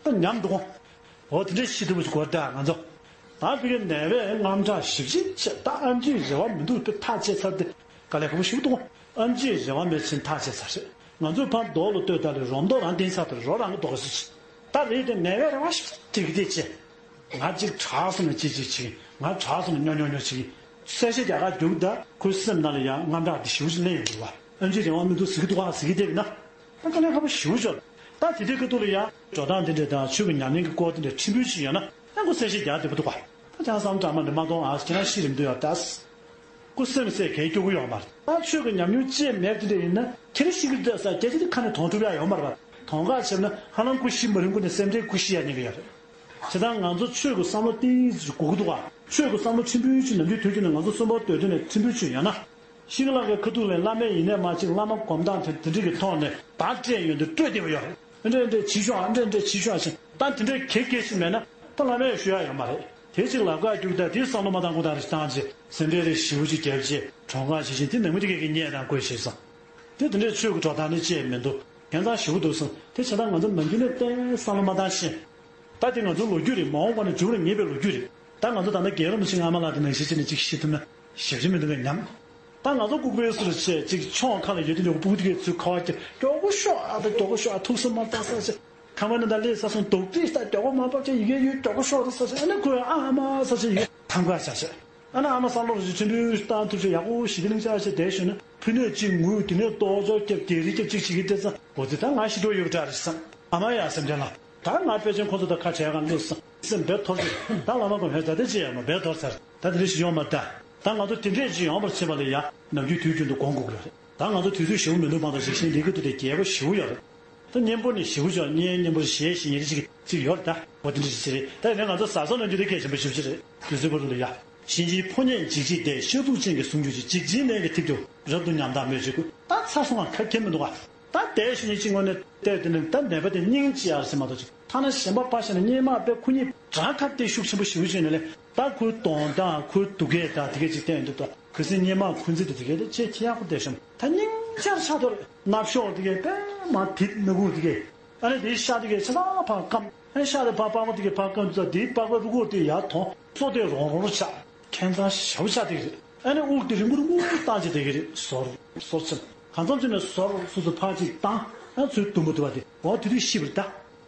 ད། ད་ཉམས་འགྲོ། འོ་དེ་འདྲས་ཤི་ཐུབ་པ་ཞིག་དགོས་རེད་ད་ང་ཚོ། ད་བི་གའི་ནད་པས་དངངས་སྐྲག་ཞེ་པོ་ཅིག་བྱས། ད་ཨེམ་ཆིས་རེ་བ་མི་འདུག་པས་ཐག་བཅད་ཚར་ཏེ་དཀའ་ལས་ཁག་པོ་ཞེ་པོ་འདུག་ཨེམ་ཆིས་རེ་བ་མེད་ཕྱིན་ཐག་བཅད་ཚར་རེད། ང་ཚོས་ཕར་རྡོ་ལ་ལྟོས་ད་ལས་རོ་མདོ་རང་བསྟན་ཚར་ཏེ་རོ་རང་གི་རྡོ་ག་སུ་ཆེ། ད་རེད་དེ་ནད་པས་རེ་བ་ཞེ་པོ་ཅིག་བྲིས་ཀྱི་བྱས། ང་གཅིག་དྲག་སོང་ན་གཅིག་གཅིག་བྱེད། ང་དྲག་སོང་ན་ཉོ་ཉོ་ཉོ་བྱེད། གསལ་བཤད་རྒྱག་ག་རྒྱུགས་ད་ཁོའི་སེམས་ནང་ལ་ཡང་དངངས་སྐྲག་འདི་ཞེ་པོ་ཅིག་སླེབས་ཡོང་གི་རེད་བ། ཨེམ་ཆིས་རེ་བ་མི་འདུག་ཟེར་གྱི་འདུག་ག་ཟེར་གྱི་བསྡད་ཡོད་ན། ད་དཀའ་ལས་ཁག་པོ་ཞེ་པོ་ཅིག་རེད། ད་དེ་དུས་སྐབས་དུས་ལ་ཡང་འགྲོ་སྟངས་དེ་འདྲས་དང་ཆོས་ཀྱི་ཉམས་ལེན་གྱི་སྐོར་དེ་འདྲས་ཕྲན་བུ་ཅིག་ཡོད་ན་ཡང་ཁོ་གསལ་བཤད་རྒྱག་བདེ་པོ་འདུག་ག་ད་ཅང་བསམ་བློ་དྲང་མ་འདི་མ་གཏོང་ཨ། ཁྱེད་རང་ཤི་རེད་འདུག་ཡོད་ད། ཁོ་སེམས་སད་གས་སྐྱོ་གི་ཡོད་མ་རེད། ད་ཆོས་ཀྱི་ཉམས་མྱོང་ཅི་མེད་དེ་འདྲས་ཡིན་ན་ཁྱེད་རང་ཤི་གི་འདུག་ས་སྐད་ཆ་དེ་ཁ་ནས་དོང་གྲུབ་ཡག་ཡོད་མ་རེད་པ། དོང་ཁ་ཆེབ་ན་ཧ་ལམ་ཁོ་ཤི་མ་རན་ཁོ་ནས་སེམས་ཁྲལ་ཁོ་ཤི་ཡག་ཉེན་ཁ་ཡོད་རེད། བྱས་ཙང་ང་ཚོ་ཆོས་ཀྱི་བསམ་བློ་གཏིང་ཟབ་དགོས་ཀྱི་འདུག་ག་ཆོས་ཀྱི་བསམ་བློ་ཕྲན་བུ་ཅིག་ནམ་རྒྱུན་དུས་རྒྱུན་ནས་ང་ཚོ་གསོན་པོ་སྡོད་དུས་ནས་ཕྲན་བུ་ཅིག་ཡོད་ན། ཤིང་ལག་གི་ཁ་ཐུག་ལས་བླ་མས་ཡིན་ནས་མ་གཅིག་བླ་མ་སྒོམ་སྟངས་དེ་དེ་འདྲ་གི་ཐོག་ནས་བག་སྤྲད་ཡོང་དུས་སྤྲོད་བདེ་བ་ཡོད་རེད། འདྲ་འདྲ་བྱེད་ཤོག་ཨ། འདྲ་འདྲ་བྱེད་ཤོག་ཨ་ཞེས་ད་དེ་འདྲའི་གེ་གེ་ཞིག་མེད་ན་ད་བླ་མས་ཞུ་ཡག་ཡོད་མ་རེད། དེ་གཅིག་ལབ་ག་རྒྱུགས་ད་དེ་བསམ་བློ་མ་བཏང་གོང་ད་རེ་བཏང་རྗེས་སེམས་ཁྲལ་རེ་ཞེ་པོ་ཅིག་བརྒྱབ་རྗེས་གྲོངས་ཁ་བྱེད་བཞིན་དེ་ནང་མི་དེ་གས་ཀྱི་བརྙས་དང་བཀོད་ཞེས་སོང་། དེ་དེ་འདྲའི་ཆོས་ཀྱི་འགྲོ་སྟངས་ནི་ཅི་ཡང་མི་འདུག་ཁྱད་མཚར་ཞེ་པོ་འདུག་སོང་། དེ་བྱས་ད་ང་ཚོ་ནམ་རྒྱུན་ནས་གཏན་བསམ་བློ་མ་བཏང་ཞིང་། ད་དེ་ང་ཚོའི་ལོ་རྒྱུས་རེད། མ་འོངས་པ་ན་མཇུག་ལ་ངེས་པའི་ལོ་རྒྱུས་རེད། ད་ང་ཚོ་ད་ལྟ་རྒན་རབས་མི་ཆེ་སྔ་མ་ལ་དེ་ནང་བཞིན་བྱས་ནས་ཅིག་ཤི་ཐུབ་ན་ཞེ་པོ་ཅིག་མི་འདུག་གས་སྙམ། ད་ང་ཚོ་ལྐུགས་པའི་བཟོ་འདྲ་བྱས་ཅིག་ཕྱོགས་ཁ་ལ་ཡོད་དུས་ནས་སྤུ་གུ་དེ་གས་ཚུར་ཁ་བ་ཀྱི་མགྱོགས་པོ་ཤོག་ཨ། ད་མགྱོགས་པོ་ཤོག་ཨ། ཐུགས་སུ་མ་བཏགས་ས་ཆེ། ཁང་པ་ནང་ད་སླེབས་ས་སོང་དུག་སྤྲིས་ད་མགྱོགས་པོ་མ་ཕབ་ཆེ་ཡི་གེ་ཡོད་མགྱོགས་པོ་ཤོག་ད་ས་ཆེ། ཨ་ནི་ཁོས་ཨ་མ་ས་ཆེ་ཡི་གེ་ཐང་ག་ཆ་ཆེ། ཨ་ནི་ཨ་མ་སང་ལོ་རུ་ཆེན་པོའི་བཏང་ཐུབ་ཆེ་ཡག་པོ་ཞིག་གི་ལིང་ཆ་ཆེ་དེ་ཞུ་ན་ཕུ་ནུས་གཅིག་ངུས་དེ་ནས་ལྟོ་ཅོག་རྒྱབ་རྒྱག་རི་རྒྱབ་གཅིག་བྱེད་ཀྱི་དེ་ཚ་འོ་དེ་ད་ང་ཤི་འགྲོ་ཡོད་གྲ་རེད་བསམ། ཨ་མ་ཡ་སེམས་ཅན་ལ། ད་ང་ཕལ་ཆེར་ཁོ་ཚོ་དང་ཁ་བྲལ་གང་སླེབས་སོང་། སེམས་བེ་ཐོར་ཅིག་ད་བླ་མ་གོ་མེད་ད་དེ་ཅི་ཡང་མ་བེ་ཐོར་ཚར། ད་དེ་འདྲ་ཞིག་ཡོང་མ་ད། ད་ང་ཚོ་དེ་འདྲས་ཅིག་ཡོང་བར་བྱེད་པ་ལ་ཡ་ནམ་རྒྱུན་དུས་རྒྱུན་དུ་དགོངས་དགོས་ཀྱི་རེད། ད་ང་ཚོ་དུས་ཚོད་ཞེ་པོ་མི་འདུག་མ་གཏོགས་ཞིག་ཤིང་ལི་ཁུ་ཐུ་དེ་རྒྱས་པོ་ཞེ་པོ་ཡོད་རེད། ད་གཉེན་པོ་ནི་ཞེ་པོ་ཅིག་གཉེན་གཉེན་པོ་ཞེས་ཞེས་ཉེ་རེ་ཅིག་ཅིག་ཡོད་རེད་ད། འོ་དེ་འདྲ་ཞིག་ཅིག་རེད། ད་ཡིན་ན་ང་ཚོ་བཟའ་ཚང་ནང་རྒྱུན་དུ་གལ་ཆེན་པོ་ཞེ་པོ་ཅིག་རེད། དུས་ཚོད་བར་དུ་ལ་ཡ། གཤིན་རྗེའི་ཕོ་ཉས་འཇིགས་བྱེད་དེ། ཤ་ཚུགས་ཅན་གྱི་ཟུངས་འཇུག་ཅིང་། འཇིགས་བྱེད་ནད་ཀྱིས་ཐིབས་ཀྱང་། རབ་ཏུ་ཉམས་དང་མོས་བྱེད་ཀུན། ད་ཚར་སོང་ང་ཁ་ཁྱེར་མི་འདུག་ག་ད་དེ་ཞིག་ནི་གཅིག་དངོས་གནས་བལྟས་དེ་ནི་ད་ནད་པ་དེ་སྙིང་རྗེ་ཡར་ཟིན་མ་གཏོགས་ཅིག་ཐ་ན་གཞན་པ་ཕར་བཞག་ན་སྔོན་མ་དཔེ་ཁོ་གཉིས་བྲག་ཁ་དེ་ཤུགས་ཆེན་པོ་ཞེ་པོ་ཅིག་ནས་ལས་ད་ཁོའི་གདོང་དང་ཁོའི་སྡུག་སྐད་དང་དེ་གས་ཅིག་བསྟན་འདུག་ད་གལ་སྲིད་སྔོན་མ་ཁོ་ཚོ་དེ་དེ་གས་དེ་ཅེས་ཁྱེད་ཡག་པོ་བསྡད་ཤོམ་ད་སྙིང་རྗེར་ཆགས་དོར་ནབ་ཤོག་དེ་གས་དཔེ་མ་དེ་སྣ་ཁུག་དེ་གས་ཨ་ནི་དེའི་ཤ་དེ་གས་ཆ་ཚང་ཕར་སྐམ། ཨ་ནི་ཤ་དེ་ཕར་པགས་པ་དེ་གས་ཕར་སྐམ་དུས་ད་དེའི་པགས་པའི་རུས་ཁོག་དེ་ཡར་ཐོན་སོ་དེ་རོང་རོང་རུ་ཆགས། ཁྱད་མཚར་ཞེ་པོ་ཆགས་བསྡད་ཀྱི་རེད། ཨ་ནི་དབུགས་དེ་རིང་པོ་རིང་པོ་བཏང་བྱས་བསྡད་ཀྱི་རེད། ཟོར་ཟོར་ཆེན་གང་འཚམ་ཅིག་ནས་ཟོར་སོ་སོ་ཕར་ཅིག་བཏང་ཨ་ཚུར་དུམ་བུ་དུ་བ་དེ་འོ་དེ་དུས་ཤི་བ་རེད་ད།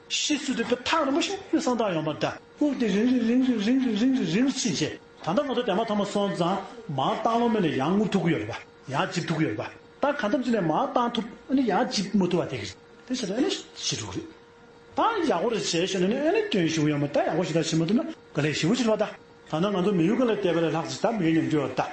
ཤི་ཚུལ་དེ་དཔེ་ཐག་རིང་པོ་ཞིག་ཡོད་བསམ་སྟངས་ཡོད་མ་རེད་ད། དབུགས་དེ་རིང་རིང་རིང་རིང་རིང་རིང་རིང་རིང་རིང་ཕྱིན་བྱས་ད་ལྟ་ང་ཚོ་དེ་མ་ཐོག་མ་སོང་ཙང་མར་བཏང་ལོང་མེད་ནས་ཡང་རྔུབ་ཐུབ་ཀྱི་ཡོད་རེད་པ། ཡང་འཇིབ་ཐུབ་ཀྱི་ཡོད་རེད་པ། ད་གང་འཚམ་ཅིག་ནས་མར་བཏང་ཐུབ་ཨ་ནི་ཡང་འཇིབ་མ་ཐུབ་པ་དེ་གི་རེད། དེ་ཕྱིར་ཨ་ནི་ཤི་འགྲོ་གི་རེད། ད་ཡག་པོ་རེ་བྱས་ཤེས་ན་ནི་ཨ་ནི་སྐྱོན་ཞིག་ཡོད་མ་ད་ཡག་པོ་ཞིག་ད་བྱེད་མ་ཐུབ་ན་དཀའ་ལས་ཞེ་པོ་ཅིག་རེད་པ་ད། ད་ནང་ང་ཚོ་མི་ཡུལ་ག་ལ་བསྡད་པ་ལས་ལྷག་ཅིག་ད་མི་ཡུལ་ཉམས་རྒྱུ་ཡོད་ད།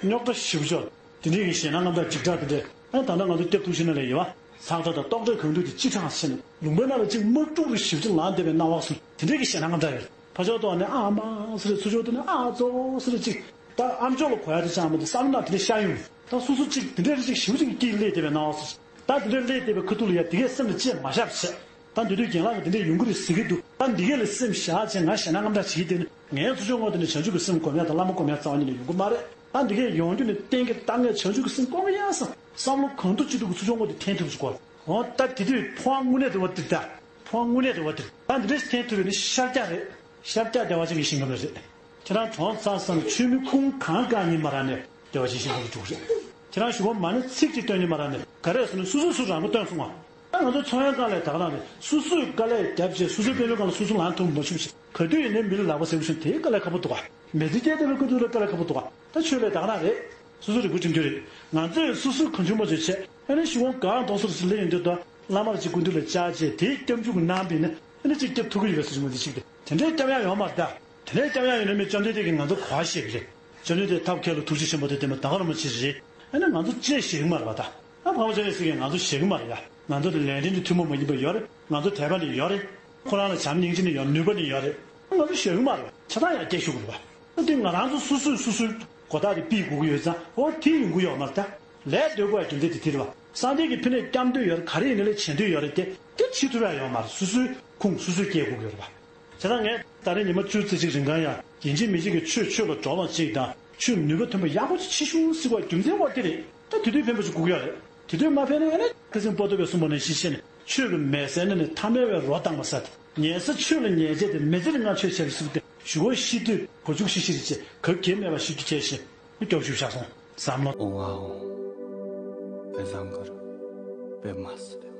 རྙོག་དྲ་ཞེ་པོ་ཅིག་དེ་འདྲའི་གི་ཞེད་སྣང་རྔམ་སྐྲག་འཇིགས་སྐྲག་དེ་འདྲས་ཨ་ད་ནང་ང་ཚོ་སྐྱབས་ཐུག་ཤེས་ན་ལས་ཡོད་པ། ཚག་སྒྲ་དང་ལྟོགས་སྒྲ་གང་འདུག་དེ་ཅི་ཐང་ཤེས་ནས་ལུང་པའི་ནང་ལ་ཅིག་དམག་འཁྲུག་རུ་ཞེ་པོ་ཅིག་ལངས་བསྡད་པའི་སྣང་བ་སོང་དེ་འདྲའི་གི་ཞེད་སྣང་རྔམ་སྐྲག་ཡོད། ཕར་ཕྱོགས་ཐོག་ནས་ཨ་མ་ཟེར་རེད། ཚུར་ཕྱོགས་ཐོག་ནས་ཨ་ཙོ་ཟེར་རེད་ཅིག་ད་ཨ་མཆོག་ལ་གོ་ཡ་དེ་ཅང་མི་འདུག་བསམ་ན་དེ་འདྲ་ཤར་ཡོང་། ད་སོ་སོ་ཅིག་དེ་འདྲའི་རེ་ཅིག་ཞེ་པོ་ཅིག་གི་སྐད་སླེབས་བསྡད་པའི་སྣང་བ་སོང་། ད་དེ་འདྲའི་སླེབས་བསྡད་པའི་ཁ་ཐུག་ལ་ཡ་དེ་གས་སེམས་ལ་ཅི་ཡང་མ་ཤར་བྱས། ད་འདི་དུས་རྒན་ལགས་ཀྱིས་དེ་འདྲས་ཡོང་གི་རེད་ཟེར་གྱི་འདུག་ད་འདི་གས་ལ་སེམས་བཞག་བྱས་ང་ཞེད་སྣང་རྔམ་སྐྲག་བྱེད་ཀྱི་བསྡད་ན་ངའི་ཚུར་ཕྱོགས་ངོས་དེ་ནས་བྱང་ཆུབ་ཀྱི་སེམས་སྒོམ་ཡ་དང་བླ་མ་སྒོམ་ཡ་རྩ་བ་ཉིད་ནས་ཡོང་གི་མ་རེད། ད་འདི་གས་ཡོང་རྒྱུ་ནི་གཏན་འཁེལ་ད་ངས་བྱང་ཆུབ་ཀྱི་སེམས་སྒོམ་གི་ཡ་བསམ་བསམ་བློ་གང་ཐུབ་ཅི་ཐུབ་ཀྱིས་ཚུར་ཕྱོགས་ངོས་དེ་འཐེན་ཐུབ་ཅིག་དགོས། འོ་ད་དེ་དུས་ཕོ་བ་དངོས་གནས་རེད་བ་དེ་ད། ཕོ་བ་དངོས་གནས་རེད་བ་དེ་ད་འདི་འདྲས་འཐེན་ཐུབ་པ་ནི་ཤར་རྒྱག་རེད། ཤར་རྒྱག་བདེ་བ་ཅན་གྱི་ཞིང་ཁམས་རེད། ཁྱེད་རང་གྲོངས་ཚར་སོང་ན་མཆོད་མེ་ཁུང་གང་བཀག་ནི་མ་རག་ནས་བདེ་བ་ཅན་ཞིང་ཁམས་ལ་འགྲོ་གི་རེད། ཁྱེད་རང་གཞུག་གུ་མ་ཎི་ཚིག་གཅིག་བཏོན་ནི་མ་རག་ནས་ག་རེ་ཟེར་ན་སོ་སོས་སོ་རང་མགོ་བཏོན་སོང་ང་། ད་ང་ཚོ་ཚོང་ཡང་དཀའ་ལས་ད་ག་རང་རེད། སོ་སོས་དཀའ་ལས་བརྒྱབ་བྱས་སོ་སོའི་དཔལ་འབྱོར་སྒང་ལ་སོ་སོ་ལངས་ཐུབ་མ་བྱུང་ཞིག་ག་དུས་ཡིན་ནའི་མི་ལ་ལག་པ་ཟས་པོ་བྱུང་དེ་དཀའ་ལས་ཁག་པོ་འདུག་ག་མི་ཚེ་སྐྱེལ་ཐུབ་པའི་ཁ་ཐུག་ལ་དཀའ་ལས་ཁག་པོ་འདུག་ག་ད་ཆོས་ལས་ད་ག་རང་རེད། སོ་སོ་རིག་པ་ཁྲིམས་མཐུན་རེད། ང་ཚོས་སོ་སོའི་གང་བྱུང་མ་བྱུང་བྱས་ཨ་ནི་ཤི་བོང་གང་གཏོང་སོར་སི་ལེ་ཡིན་དུས་ད་བླ་མར་ཅིག་སྐུ་མདུན་ལ་བཅར་བྱས་དེའི་སྐྱབས་འཇུག་གི་གནང་བས་ནི་ཨ་ནི་ཅིག་སྐྱབས་ཐུབ་ཀྱི་ཡོད་པའི་སྲིད་ཇུས་མ་འདི་ཞིག་དེ་འདྲའི་སྐྱབས་ཡག་ཡོད་མ་རེད་ད། དེ་འདྲའི་སྐྱབས་ཡག་ཡོད་ན་མི་བཅོམ་ལྡན་འདས་ཀྱིས་ང་ཚོ་ག་བ་ཤེས་ཀྱི་རེད། བཅོམ་ལྡན་འདས་ཐབས་མཁས་ལ་ཐུགས་རྗེ་ཆེན་པོ་དེ་དེ་མ་ད་ག་རང་མ་བྱེད་རེད། ཨ་ནི་ང་ཚོ་ཅི་ཞིག་མ་རེད་པ་ད། ཨ་འཕགས་པ་སྤྱན་རས་གཟིགས་ཀྱིས་ང་ཚོ་ཞེད་ཀྱི་མ་རེད་ཡ། ང་ཚོ་དེ་ལས་འབྲས་ཀྱི་ཐུན་མོང་མ་ཡིན་པ་ཡོད་རེད། ང་ཚོ་དད་པ་ནི་ཡོད་རེད། ཁོ་རང་ལ་བྱམས་སྙིང་རྗེ་ནི་ཡོད། ནུས་པ་ནི་ཡོད་རེད། ང་ཚོ་ཞེད་ཀྱི་མ་རེད། ཆ་ཚང་ཡང་སྐད་ཤོད་དགོས་རེད་པ། ཨ་དེ་ང་རང་ཚོ་སོ་སོས་སོ་སོའི་གོ་རྟོགས་དེ་སྤེལ་དགོས་ཀྱི་ཡོད་ཙང་འོ་དེ་ཡོང་གི་ཡོད་མ་རེད་ད། ལས་སྡོད་དགོས་ཡ་རྒྱུ་མཚན་དེ་དེ་རེད་པ། སངས་རྒྱས་ཀྱི་ཕན་ནུས་སྐྱབས་འདོད་ཡོད་རེད། ག་རེ་ཡིན་ནའི་ལས་བྱེད་འདོད་ཡོད་རེད་དེ་དེ་བྱེད་ཐུབ་ཡ་ཡོད་མ་རེད། སོ་སོའི་ཁུངས་སོ་སོས་སྐྱེལ་དགོས་ཀྱི་ཡོད་རེད་པ། བྱས་ཙང་ངས་ད་རེས་ཉི་མ་བཅུ་ཙམ་ཅིག་རིང་གང་ཡང་ཡིན་གཅིག་མིན་གཅིག་གི་ཆོས་ཆོས་ལ་སྦྱོང་བ་ཅིག་དང་ཆོས་ནུས་པ་ཐོན་པ་ཡག་པོ་ཅིག་ཕྱིན་སོང་ཟེར་བ་རྒྱུ་མཚན་བ་དེ་རེད། ད་དེ་དུས་ཕན་པ་ཅིག་དགོས་ཀྱི་ཡོད་རེད། དེ་དུས་མ་ཕན་ན་ཨ་ནི་ཁ་སང་པོ་ཏོ་བས་གསུངས་པ་ནང་བཞིན་བཤད་ནས་ཆོས་ཀྱི་མལ་སའི་ནང་ནས་ཐ་མལ་བའི་རོ་བཏང་བ་ཟེར་ཏེ། ཉལ་ས་ཆོས་ལ་ཉལ་བྱས་ཏེ་མི་ཚེ་ལ་ང་ཆོས་བྱས་པའི་གཟུགས་དེ་ཞུ་བ་ཤི་དུས་གོ་བཅུག་ཤི་ཤི་རེད་ཅེས་ག་གེ་མེད་པ་ཞིག་གི་ཁྱེར་ཞིང་སྐྱོབ་ཞུ་བཞག་སོང་བསམ་བློ། ཨོ་ཝའོ། དཔེ་བཟང་གི་རེད། དཔེ་མ་སྲིད།